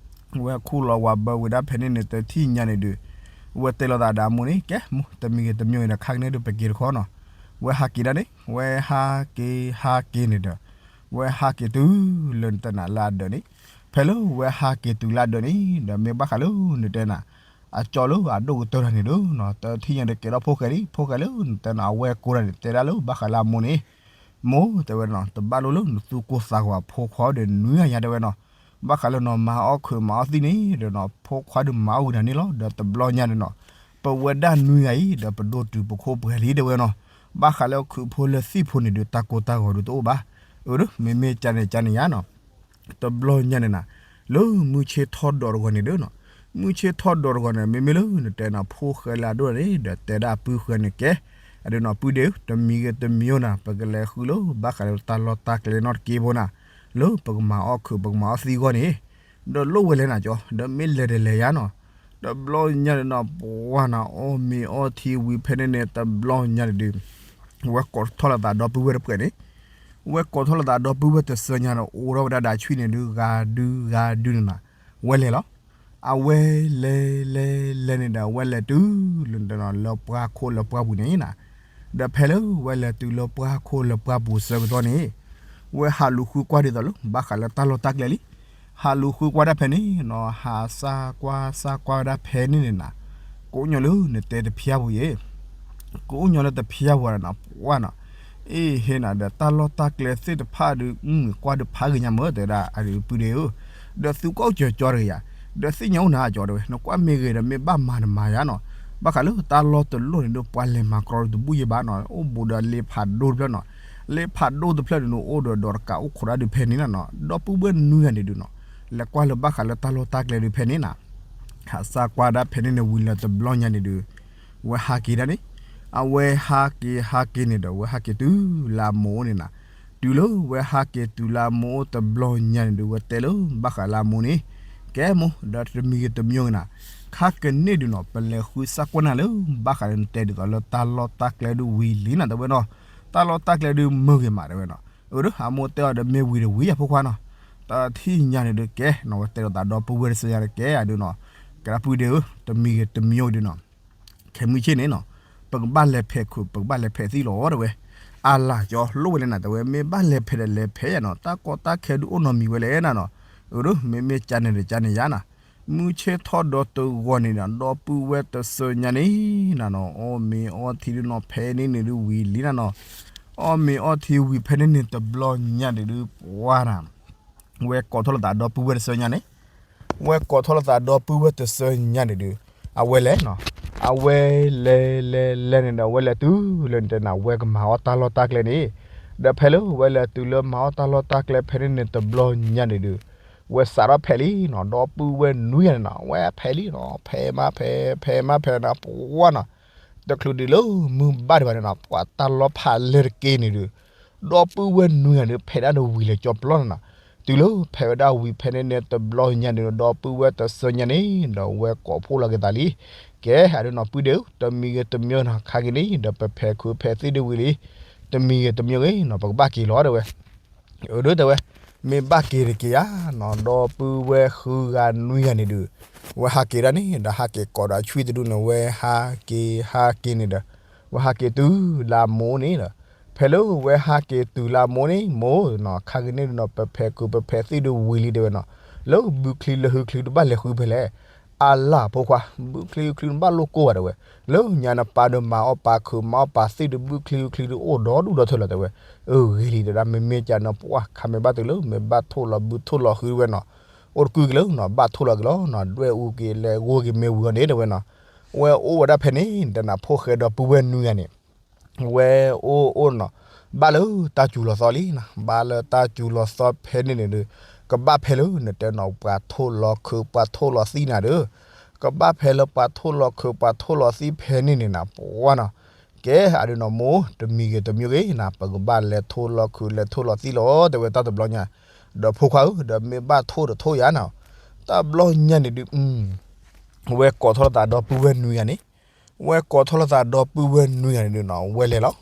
ဝဲခူၣ်လီၤဝၤဘၢဝံၤဒၣ်ဖဲန့ၣ်န့ၣ် တထံၣ်ညါန့ၣ်ဒုး ဝဲတဲလိာ်သးဒီးအမိၢ်န့ၣ် ကဲမိၢ် တမံၤဂ့ၤတမံၤဂ့ၤဒီး ခါကနံၣ်ဒုး ပက့ၤတခီနီၤ. ဝဲဟးက့ၤဒၣ်န့ၣ် ဝဲဟးက့ၤဟးက့ၤန့ၣ်ဒီး ဝဲဟးက့ၤတုၤလၢနတဲနၤလၢအဒၢးန့ၣ်, ဖဲလၢဝဲဟးက့ၤတုၤလၢအဒၢးန့ၣ်ဒီး မ့ၢ်ဘၣ်ဃးလၢနတဲနၤ အကၠီလၢအဒိၣ်ကတၢၢ်တၢ်န့ၣ်ဒုးနီၤ, တထံၣ်ညါဒီးကဲထီၣ်ဖိၣ်ဃဲလံ, ဖိၣ်ဃဲလၢနတဲနၤ အဝဲကိးတၢ်န့ၣ် တဲဒၣ်လၢဘၣ်ဃးလၢအမိၢ်န့ၣ် မိၢ်တဲဝဲနီၤ တဘၣ်လိၣ်လၢနသူၣ်ကိၢ်သးဂီၤအဖိခွါဒီးနွံဂၤညါတဲဝဲနီၤ, ဘၣ်ဃးလၢနီၤ မၤအီၣ်ခုးမၤအီၣ်သံၣ်န့ၣ်ဒီးနီၤ ဖိခွါဒုးမၤအီၣ်ဝံၤနၤန့ၣ်လီၤ. ဒီးတဘျီညါန့ၣ်နီၤ ပဝဲဒၣ်နွံဂၤအံၤ ဒီးပဒိၣ်တုၤပခိၣ်ပှဲၤလံတဲဝဲနီၤ, ဘၣ်ဃးလၢခုးဖိလၢသံၣ်ဖိန့ၣ်ဒုး တၢ်ကိၢ်တၢ်ဂီၤဒုးတအိၣ်ဘၣ်. အၢ မ့မ့ၢ်ကန့ၣ်ကန့ၣ်ယါနီၤ တဘျီညါန့ၣ်နၤ လၢမုၢ်ဆ့ၣ်ထီၣ်ဒီးတဂီၤန့ၣ်ဒုးနီၤ, မုၢ်ဆ့ၣ်ထီၣ်ဒီးတဂီၤန့ၣ် မ့မ့ၢ်လၢနတဲနၤ ဖိၣ်ဃဲလၢအဒိၣ်န့ၣ် ဒီးတဲဒၣ်ပုၢ်ဃဲန့ၣ်ကဲ, အဒုးနီၤ ပုၢ်ဒ့ဧၢ တမံၤဂ့ၤတမံၤဂ့ၤနၤ ပကလဲၤဃုလၢဘၣ်ဃးလၢတၢ်လီၢ်တၢ်ကျဲနီတက့ၢ်ဖိနၤ, လၢပကမၤအီၣ်ခုး ပကမၤအီၣ်သံၣ်အဂီၢ်န့ၣ်, ဒီးလိၣ်ဝဲလဲၣ်နၤကၠီ ဒီးမ့ၢ်လဲၤဒီးလဲၤယါနီၤ. တဘျီညါန့ၣ်နီၤ ပှၤနၤ အီၣ်မ့ၤအီထံဝံၤဖဲန့ၣ်န့ၣ် တဘျီညါန့ၣ်ဒုး ဝဲကိးထီၣ်လိာ်သးဒီပုၢ်ဝဲၢ်တပှဲၤန့ၣ်, ဝဲကိးထီၣ်လိာ်သးဒီပုၢ်ဝဲၢ်တစၢညါန့ၣ် အိၣ်ထီၣ်ဝဲဒၣ်ဒီးအဆွံန့ၣ်ဒုး ဂၤဒုဂၤဒုန့ၣ်နၤ, ဝဲလဲၤလီၤ. အဝဲလဲၤလဲၤလဲၤန့ၣ်ဒီး အဝဲလဲၤတုၤလၢ လၢပှၢ်ခိၣ်လၢပှၢ်ပူၤန့ၣ်နၤ, ဒီးဖဲလၢဝဲလဲၤတုၤလၢပှၢ်ခိၣ်လၢပှၢ်ပူၤဆၢကတီၢ်န့ၣ်, ဝဲဟးလူၤဃုကွၢ်ဒ်သိးလၢ ဘၣ်ဃးလၢတၢ်လီၢ်တၢ်ကျဲလံ. ဟးလူၤဃုကွၢ်ဒၣ်ဖဲန့ၣ်နီၤ ဟးစၢ်ကွၢ်စၢ်ကွၢ်ဝဲဒၣ်ဖဲန့ၣ်န့ၣ်နၤ, ကအိၣ်ညီလၢနတဲတဖျါဖိယဲ ကအိၣ်ညီလၢတဖျါဖိနၤ ပှၤနီၤ, အ့ဟ့နၤဒီးတၢ်လီၢ်တၢ်ကျဲသ့ၣ်တဖၣ်ဒုး ကွၢ်ဒုးဖးဂ့ၤညါမ့ၢ်တဲဒၣ် အဒုးပုၢ်ဒ့ဧၢ, ဒီးသုကွၢ်အိၣ်ကၠီၤကၠီတဂ့ၤယါ, ဒီးသ့ၣ်ညါအိၣ်နၤကၠီတဲဝဲ နကွၢ်မ့ၢ်ဂ့ၤဒီးမ့ၢ်ဘၣ်မၤနမၤယါနီၤ, ဘၣ်ဃးလၢတၢ်လီၢ်တလီၢ်န့ၣ်ဒီး ပှၤလဲၤမၤကြီတဘူၣ်ယဲဘၣ်နီၤ, အိၣ်ဘူးဒီးလ့ဖးဒိၣ်တဖျၢၣ်နီၤ, လ့ဖးဒိၣ်တဖျၢၣ်န့ၣ် အိၣ်ဒီးဒီးတကးအိၣ်ခိးဒၣ်ဒုးဖဲန့ၣ်နၤနီၤ, ဒီပုၢ်ဝဲၢ်နွံဂၤန့ၣ်ဒုးနီၤ, လဲၤကွၢ်လၢဘၣ်ဃးလၢတၢ်လီၢ်တၢ်ကျဲဒုးဖဲန့ၣ်နၤ ဟးစၢ်ကွၢ်ဒၣ်ဖဲန့ၣ်န့ၣ်ဝံၤလၢတဘျီညါန့ၣ်ဒုး, ဝဲဟးက့ၤဒၣ်န့ၣ်, အဝဲဟးက့ၤဟးက့ၤန့ၣ်ဒီး ဝဲဟးက့ၤတုၤလၢအမိၢ်အိၣ်န့ၣ်နၤ, တုၤလၢဝဲဟးက့ၤတုၤလၢအမိၢ်အိၣ်တဘျီညါန့ၣ်ဒုး ဝဲတဲလၢဘၣ်ဃးလၢအမိၢ်န့ၣ်, ကဲမိၢ် ဒီးတမံၤဂ့ၤတမံၤဂ့ၤနၤ, ခါကန့ၣ်ဒုးနီၤ ပလဲၤဃုစၢ်ကွၢ်နၤလၢ ဘၣ်ဃးလၢနတဲဒ်သိးလၢတၢ်လီၢ်တၢ်ကျဲဒုးဝံၤလံနၤ တဲဝဲနီၤ, တၢ်လီၢ်တၢ်ကျဲဒုးမုာ်ဂ့ၤမး တဲဝဲနီၤ, အၢ ဒီးအမိၢ်တဲအီၤဒီးမ့ၢ်ဝံၤတဝံၤယၤဖိခွါနီၤ, တထံၣ်ညါန့ၣ်ဒုးကဲနီၤ ဝဲတဲလိာ်သးဒီပုၢ်ဝဲၢ်တစၢညါန့ၣ်ကဲအဒုးနီၤ, ကဲဒၣ်ပုၢ်ဒ့ဧၢ တမံၤဂ့ၤတမံၤဂ့ၤဒုးနီၤ, ခဲမုၢ်ဆ့ၣ်န့ၣ်နီၤ, ပကဘၣ်လဲၤဖဲးခုး ပကဘၣ်လဲၤဖဲးသံၣ်လီၤ တဲဝဲ, အါလၢ်ကၠီ လိၣ်ဝဲလဲၣ်နၤ တဲဝဲ မ့ၢ်ဘၣ်လဲၤဖဲးဒီးလဲၤဖဲးယၤနီၤ တၢ်ကီတၢ်ခဲဒုးအိၣ်နီတမံၤဝဲလဲၣ်နၤနီၤ, အၢ ဒီးမ့မ့ၢ်ကန့ၣ်ဒီးကန့ၣ်ယါနၤ, မုၢ်ဆ့ၣ်ထီၣ်ဒီးတဂီၤန့ၣ်ဒီး ဒီပုၢ်ဝဲၢ်တစၢညါန့ၣ်နၤနီၤ အီၣ်မ့ၤအီထံဒုးနီၤ ဖဲန့ၣ်န့ၣ်ဒုးဝံၤလံနၤနီၤ, အီၣ်မ့ၤအီထံဝံၤဖဲန့ၣ်န့ၣ်တဘျီညါန့ၣ်ဒုး ပှၤနၤ ဝဲကိးထီၣ်လိာ်သးဒီပုၢ်ဝဲၢ်တစၢညါန့ၣ်, ဝဲကိးထီၣ်လိာ်သးဒီပုၢ်ဝဲၢ်တစၢညါန့ၣ်ဒုး, အဝဲလဲၤနီၤ, အဝဲလဲၤလဲၤလဲၤန့ၣ်ဒီး အဝဲလဲၤတုၤလၢနတဲနၤ ဝဲကမၤအီၣ်တၢ်လီၢ်တၢ်ကျဲန့ၣ်, ဒီးဖဲလၢဝဲလဲၤတုၤလၢမၤအီၣ်တၢ်လီၢ်တၢ်ကျဲဖဲန့ၣ်န့ၣ်တဘျီညါန့ၣ်ဒုး, ဝဲစးထီၣ်ဖဲးလံနီၤ, ဒီပုၢ်ဝဲၢ်နွံဂၤန့ၣ်နီၤ ဝဲဖဲးလံနီၤ, ဖဲးမးဖဲး ဖဲးမးဖဲးနၤ ပှၤနီၤ, တချုးဒုးလၢမုၢ်ဘၣ်ဒံးဘၣ်န့ၣ်နီၤ ပှၤတၢ်လီၤဖးလဲၢ်တက့ၢ်န့ၣ်ဒုး ဒီပုၢ်ဝဲၢ်နွံဂၤန့ၣ် ဖဲးဒၣ်ဒီးဝံၤလၢကၠီပျီန့ၣ်နီၤ, တုၤလၢဖဲးဝဲဒၣ်ဝံၤဖဲန့ၣ်န့ၣ်တဘျီညါန့ၣ် ဒီပုၢ်ဝဲၢ်တစၢညါန့ၣ် ဒီးဝဲကိးဖှိၣ်လီၤက့ၤသးလံ, ကဲ အဒုးနီၤ ပုၢ်ဒ့ဧၢ တမံၤဂ့ၤတမံၤဂ့ၤနီၤ ခါက့ၤန့ၣ် ဒီးပဖဲးခုးဖဲးသံၣ်ဒုးဝံၤလံ, တမံၤဂ့ၤတမံၤဂ့ၤနီၤ ပကဘၣ်က့ၤလီၤတဲဝဲ, အၢ ဒီးတဲဝဲ မ့ၢ်ဘၣ်က့ၤတက့ၤဧါနီၤ, ဒီပုၢ်ဝဲၢ်ဃုဂၤနွံဂၤန့ၣ်ဒုး, ဝဲဟးက့ၤဒၣ်န့ၣ်ဒီး ဟးက့ၤကိးဒီးအဆွံတဒူၣ်န့ၣ် ဝဲဟးက့ၤဟးက့ၤန့ၣ်ဒီး, ဝဲဟးက့ၤတုၤလၢအမိၢ်န့ၣ်ဒီး, ဖဲလၢဝဲဟးက့ၤတုၤလၢအမိၢ်န့ၣ် မိၢ်နီၤ ခါက့ၤန့ၣ်ဒုးနီၤ ပဖဲးခုးပဖဲးသံၣ်ဒုးဝံၤလံတဲဝဲနီၤ, လၢဘုချံလၢဟုချံတဘၣ်လဲၤဃုဖဲလဲၣ်, အလၢ်ဖိခွါ ဘုချံဟုချံတဘၣ်လိၣ်ကိၢ်ဘၣ်တဲဝဲ, လၢညါနပၢ်ဒီးမၤအီၣ်ပာ်ခုးမၤအီၣ်ပာ်သံၣ်ဒီးဘုချံဟုချံဒုးအိၣ်ဒီဒူၣ်ဒီထၢလီၤတဲဝဲ, အဂ့ၤလံတဲဒၣ် မ့မ့ၢ်ကန့ၣ်ပှၢ် ခါမ့ၢ်ဘၣ်တုၤလၢ မ့ၢ်ဘၣ်ထိၣ်လီၤဘုထိၣ်လီၤဟုဝဲနီၤ, အိၣ်တကုၢ်က့ၤလၢနီၤ ဘၣ်ထိၣ်လီၤက့ၤလီၤနီၤ ဒွဲၣ်အူက့ၤလဲၤဂိၢ်က့ၤမ့ၢ်ဝံၤအီၤန့ၣ်တဲဝဲနီၤ, ဝဲအိၣ်ဝဲဒၣ်ဖဲန့ၣ် တနၤဖိၣ်ဃဲဒီပုၢ်ဝဲၢ်နွံဂၤန့ၣ် ဝဲအိၣ်အိၣ်နီၤ, ဘၣ်လၢတၢ်စူၤလီၤသီလံနီၤ, ဘၣ်လၢတၢ်စူၤလီၤသီဖဲန့ၣ်န့ၣ်ဒီး, ကဘၣ်ဖဲလၢနတဲနီၤ ပှၤထိၣ်လီၤခုးပှၤထိၣ်လီၤသံၣ်နၤဒီး, ကဘၣ်ဖဲလၢပှၤထိၣ်လီၤခုးပှၤထိၣ်လီၤသံၣ်ဖဲန့ၣ်န့ၣ်နၤ ပှၢ်နီၤ, ကဲအဒုးနီၤမိၢ် တမံၤဂ့ၤတမံၤဂ့ၤနၤ ပကဘၣ်လဲၤထိၣ်လီၤခုးလဲၤထိၣ်လီၤသံၣ်လီၤ တဲဝဲတၢ်တဘျီညါ, ဒီးဖိခွါဧၢ ဒီးမ့ၢ်ဘၣ်ထိၣ်တထိၣ်ယၤနီၤ, တၢ်ဘျီညါန့ၣ်ဒုး ဝဲကိးထီၣ်လိာ်သးဒီပုၢ်ဝဲၢ်နွံဂၤန့ၣ်, ဝဲကိးထီၣ်လိာ်သးဒီပုၢ်ဝဲၢ်နွံဂၤန့ၣ်ဒုးနီၤ ဝဲလဲၤလီၤ,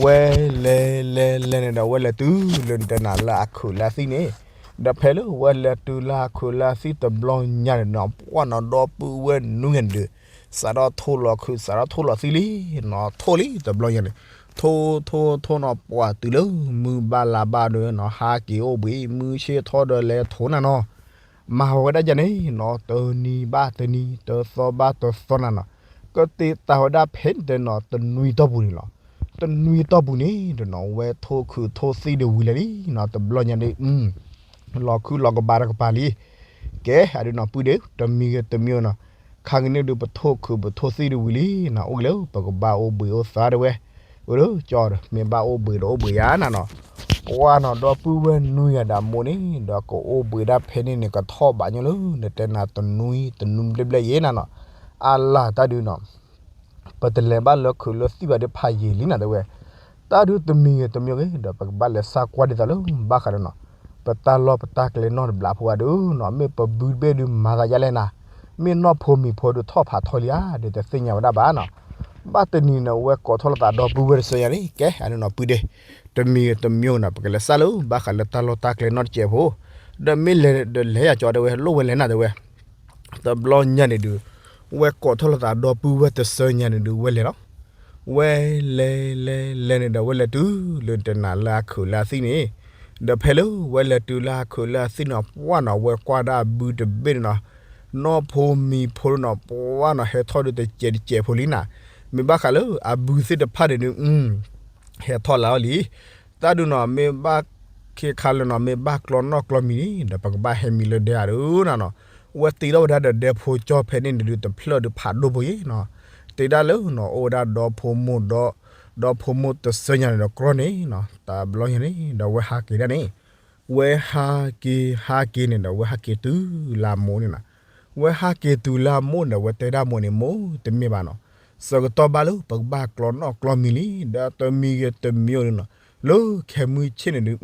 ဝဲလဲၤလဲၤလဲၤန့ၣ်ဒီး ဝဲလဲၤတုၤလၢနတဲနၤလၢအခုးလၢအသံၣ်န့ၣ်, ဒီးဖဲလၢဝဲလဲၤတုၤလၢအခုးလၢအသံၣ်တဘျီညါန့ၣ်နီၤ ပှၢ်နီၤ ဒီပုၢ်ဝဲၢ်နွံဂၤန့ၣ်ဒုး, စးထီၣ်ထိၣ်လီၤခုး စးထီၣ်ထိၣ်လီၤသံၣ်လံနီၤ ထိၣ်လံတဘျီညါန့ၣ်, ထိၣ်ထိၣ်ထိၣ်နီၤ ပှၢ်တုၤလၢမုၢ်ဘၣ်လါဘၣ်ဒီးနီၤ ဟးက့ၤအိၣ်ဘှံး မုၢ်ဆ့ၣ်ထီၣ်ဒီးလဲၤထိၣ်နၤနီၤ မၤဝဲဒၣ်ယၤန့ၣ်နီၤ တနံၤဘၣ်တနံၤ တသီဘၣ်တသီနၤနီၤ, ကတ့တၢ်ဝဲဒၣ်ဖဲန့ၣ်တဲနီၤ တနွံတီၢ်ပူၤန့ၣ်လီၤ. တနွံတီၢ်ပူၤန့ၣ်ဒီးနီၤ ဝဲထိၣ်ခုးထိၣ်သံၣ်ဒီးဝံၤလၢာ်လံနီၤ တဘျီညါဒီး လီၤခုလီၤကပၤတကပၤလံ. ကဲ အဒုးနီၤ ပုၢ်ဒ့ တမံၤဂ့ၤတမံၤနီၤ, ခါက့ၤန့ၣ်ဒုး ပထိၣ်ခုးပထိၣ်သံၣ်ဒီးဝံၤလံနီၤ အိၣ်က့ၤလၢ ပကဘၣ်အိၣ်ဘှံးအိၣ်သါတဲဝဲ, အိၣ်ဒီးကၠီဒီး မ့ၢ်ဘၣ်အိၣ်ဘှံးဒီးအိၣ်ဘှံးယၤနၤနီၤ, ပှၢ်နီၤ ဒီပုၢ်ဝဲၢ်နွံဂၤဒီးအမိၢ်န့ၣ်ဒီး ကအိၣ်ဘှံးဒၣ်ဖဲန့ၣ်န့ၣ် ကထီၣ်ဘးညီလၢ နတဲနၤတနွံတနွံဘျဲၣ်ဘျဲၣ်ယဲနၤနီၤ, အါလၢ်တၢ်ဒုးနီၤ ပတလဲၤဘၣ်လၢခုးလၢသံၣ်ဘၣ်ဒီးဖးယံာ်လံနၤတဲဝဲ, တၢ်ဒုးတမံၤဂ့ၤတမံၤဂ့ၤဒီး ပကဘၣ်လဲၤသံကွၢ်ဒ်သိးလၢ ဘၣ်ဃးဒီးနီၤ, ပတၢ်လီၢ်ပတၢ်ကျဲနီတဘျီဖိအဒုးနီၤ မ့ၢ်ပဘုတဘ့ၣ်ဒုးမၤသးဒ်လဲၣ်နၤ, မ့ၢ်နီၢ်ဖိမံၤဖိဒုးထီၣ်ဖးထီလံဧါ ဒီးတသ့ၣ်ညါဝဲဒၣ်ဘၣ်နီၤ, ဘၣ်တနံၤန့ၣ် ဝဲကိးထီၣ်လိာ်သးဒီပုၢ်ဝဲၢ်တစၢညါန့ၣ် ကဲ အဒုးနီၤ ပုၢ်ဒ့ တမံၤဂ့ၤတမံၤဂ့ၤနီၤ ပကလဲၤသံလၢ ဘၣ်ဃးလၢတၢ်လီၢ်တၢ်ကျဲနီတစဲးဖိ, ဒီးမ့ၢ်လဲၤဒီးလဲၤယၤကၠီတဲဝဲ လိၣ်ဝဲလဲၤနၤတဲဝဲ တဘျီညါန့ၣ်ဒုး, ဝဲကိးထီၣ်လိာ်သးဒီပုၢ်ဝဲၢ်တစၢညါန့ၣ်ဒုး ဝဲလဲၤလီၤ. ဝဲလဲၤလဲၤလဲၤန့ၣ်ဒီး ဝဲလဲၤတုၤလၢနတဲနၤလၢအခုးလၢအသံၣ်န့ၣ်, ဒီးဖဲလၢဝဲလဲၤတုၤလၢအခုးလၢအသံၣ်န့ၣ် ပှၢ်နီၤ ဝဲကွၢ်ဒၣ်အဘုတဘ့ၣ်န့ၣ်နီၤ, နီၢ်ဖိမံၤဖိဒုးနီၤ ပှၢ်နီၤ ဟဲထီၣ်ဒုးတစဲးတစဲးဖိလံနၤ, မ့ၢ်ဘၣ်ဃးလၢအဘုသ့ၣ်တဖၣ်န့ၣ်ဒုး ဟဲထီၣ်လၢအီၤလံ. တၢ်ဒုးနီၤ မ့ၢ်ဘၣ်ခ့ခါလၢနီၤ မ့ၢ်ဘၣ်ကျီနီၣ်ကျီမံၤန့ၣ်ဒီး ပကဘၣ်ဟဲမံၤလၢဒဲဧါဒုးနၤနီၤ, ဝဲတ့ထီၣ်ဝဲဒၣ်ဒီးဒဲဖိကၠီဖဲန့ၣ်န့ၣ်ဒုး တဖျၢၣ်ဒုးဖးဒိၣ်ဖိယဲနီၤ, တ့ဒၣ်လၢနီၤ အိၣ်ဝဲဒၣ်ဒီဖိမိၢ်ဒီး ဒီဖိမိၢ်တစၢညါန့ၣ်ဒီးကြီၢ်န့ၣ်နီၤ, တဘျီညါန့ၣ်ဒီး ဝဲဟးက့ၤဒၣ်န့ၣ်, ဝဲဟးက့ၤဟးက့ၤန့ၣ်ဒီး ဝဲဟးက့ၤတုၤလၢအမိၢ်န့ၣ်နီၤ, ဝဲဟးက့ၤတုၤလၢအမိၢ်န့ၣ်ဒီး ဝဲတဲဒၣ်မိၢ်န့ၣ် မိၢ်တမ့ၢ်ဘၣ်နီၤ, ဆၢကတီၢ်ဘၣ်လၢပကဘၣ်ကျီနီၣ်ကျီမံၤလံ ဒီးတမံၤဂ့ၤတမံၤဂ့ၤန့ၣ်နီၤ, လၢခဲမုၢ်ဆ့ၣ်န့ၣ်ဒုး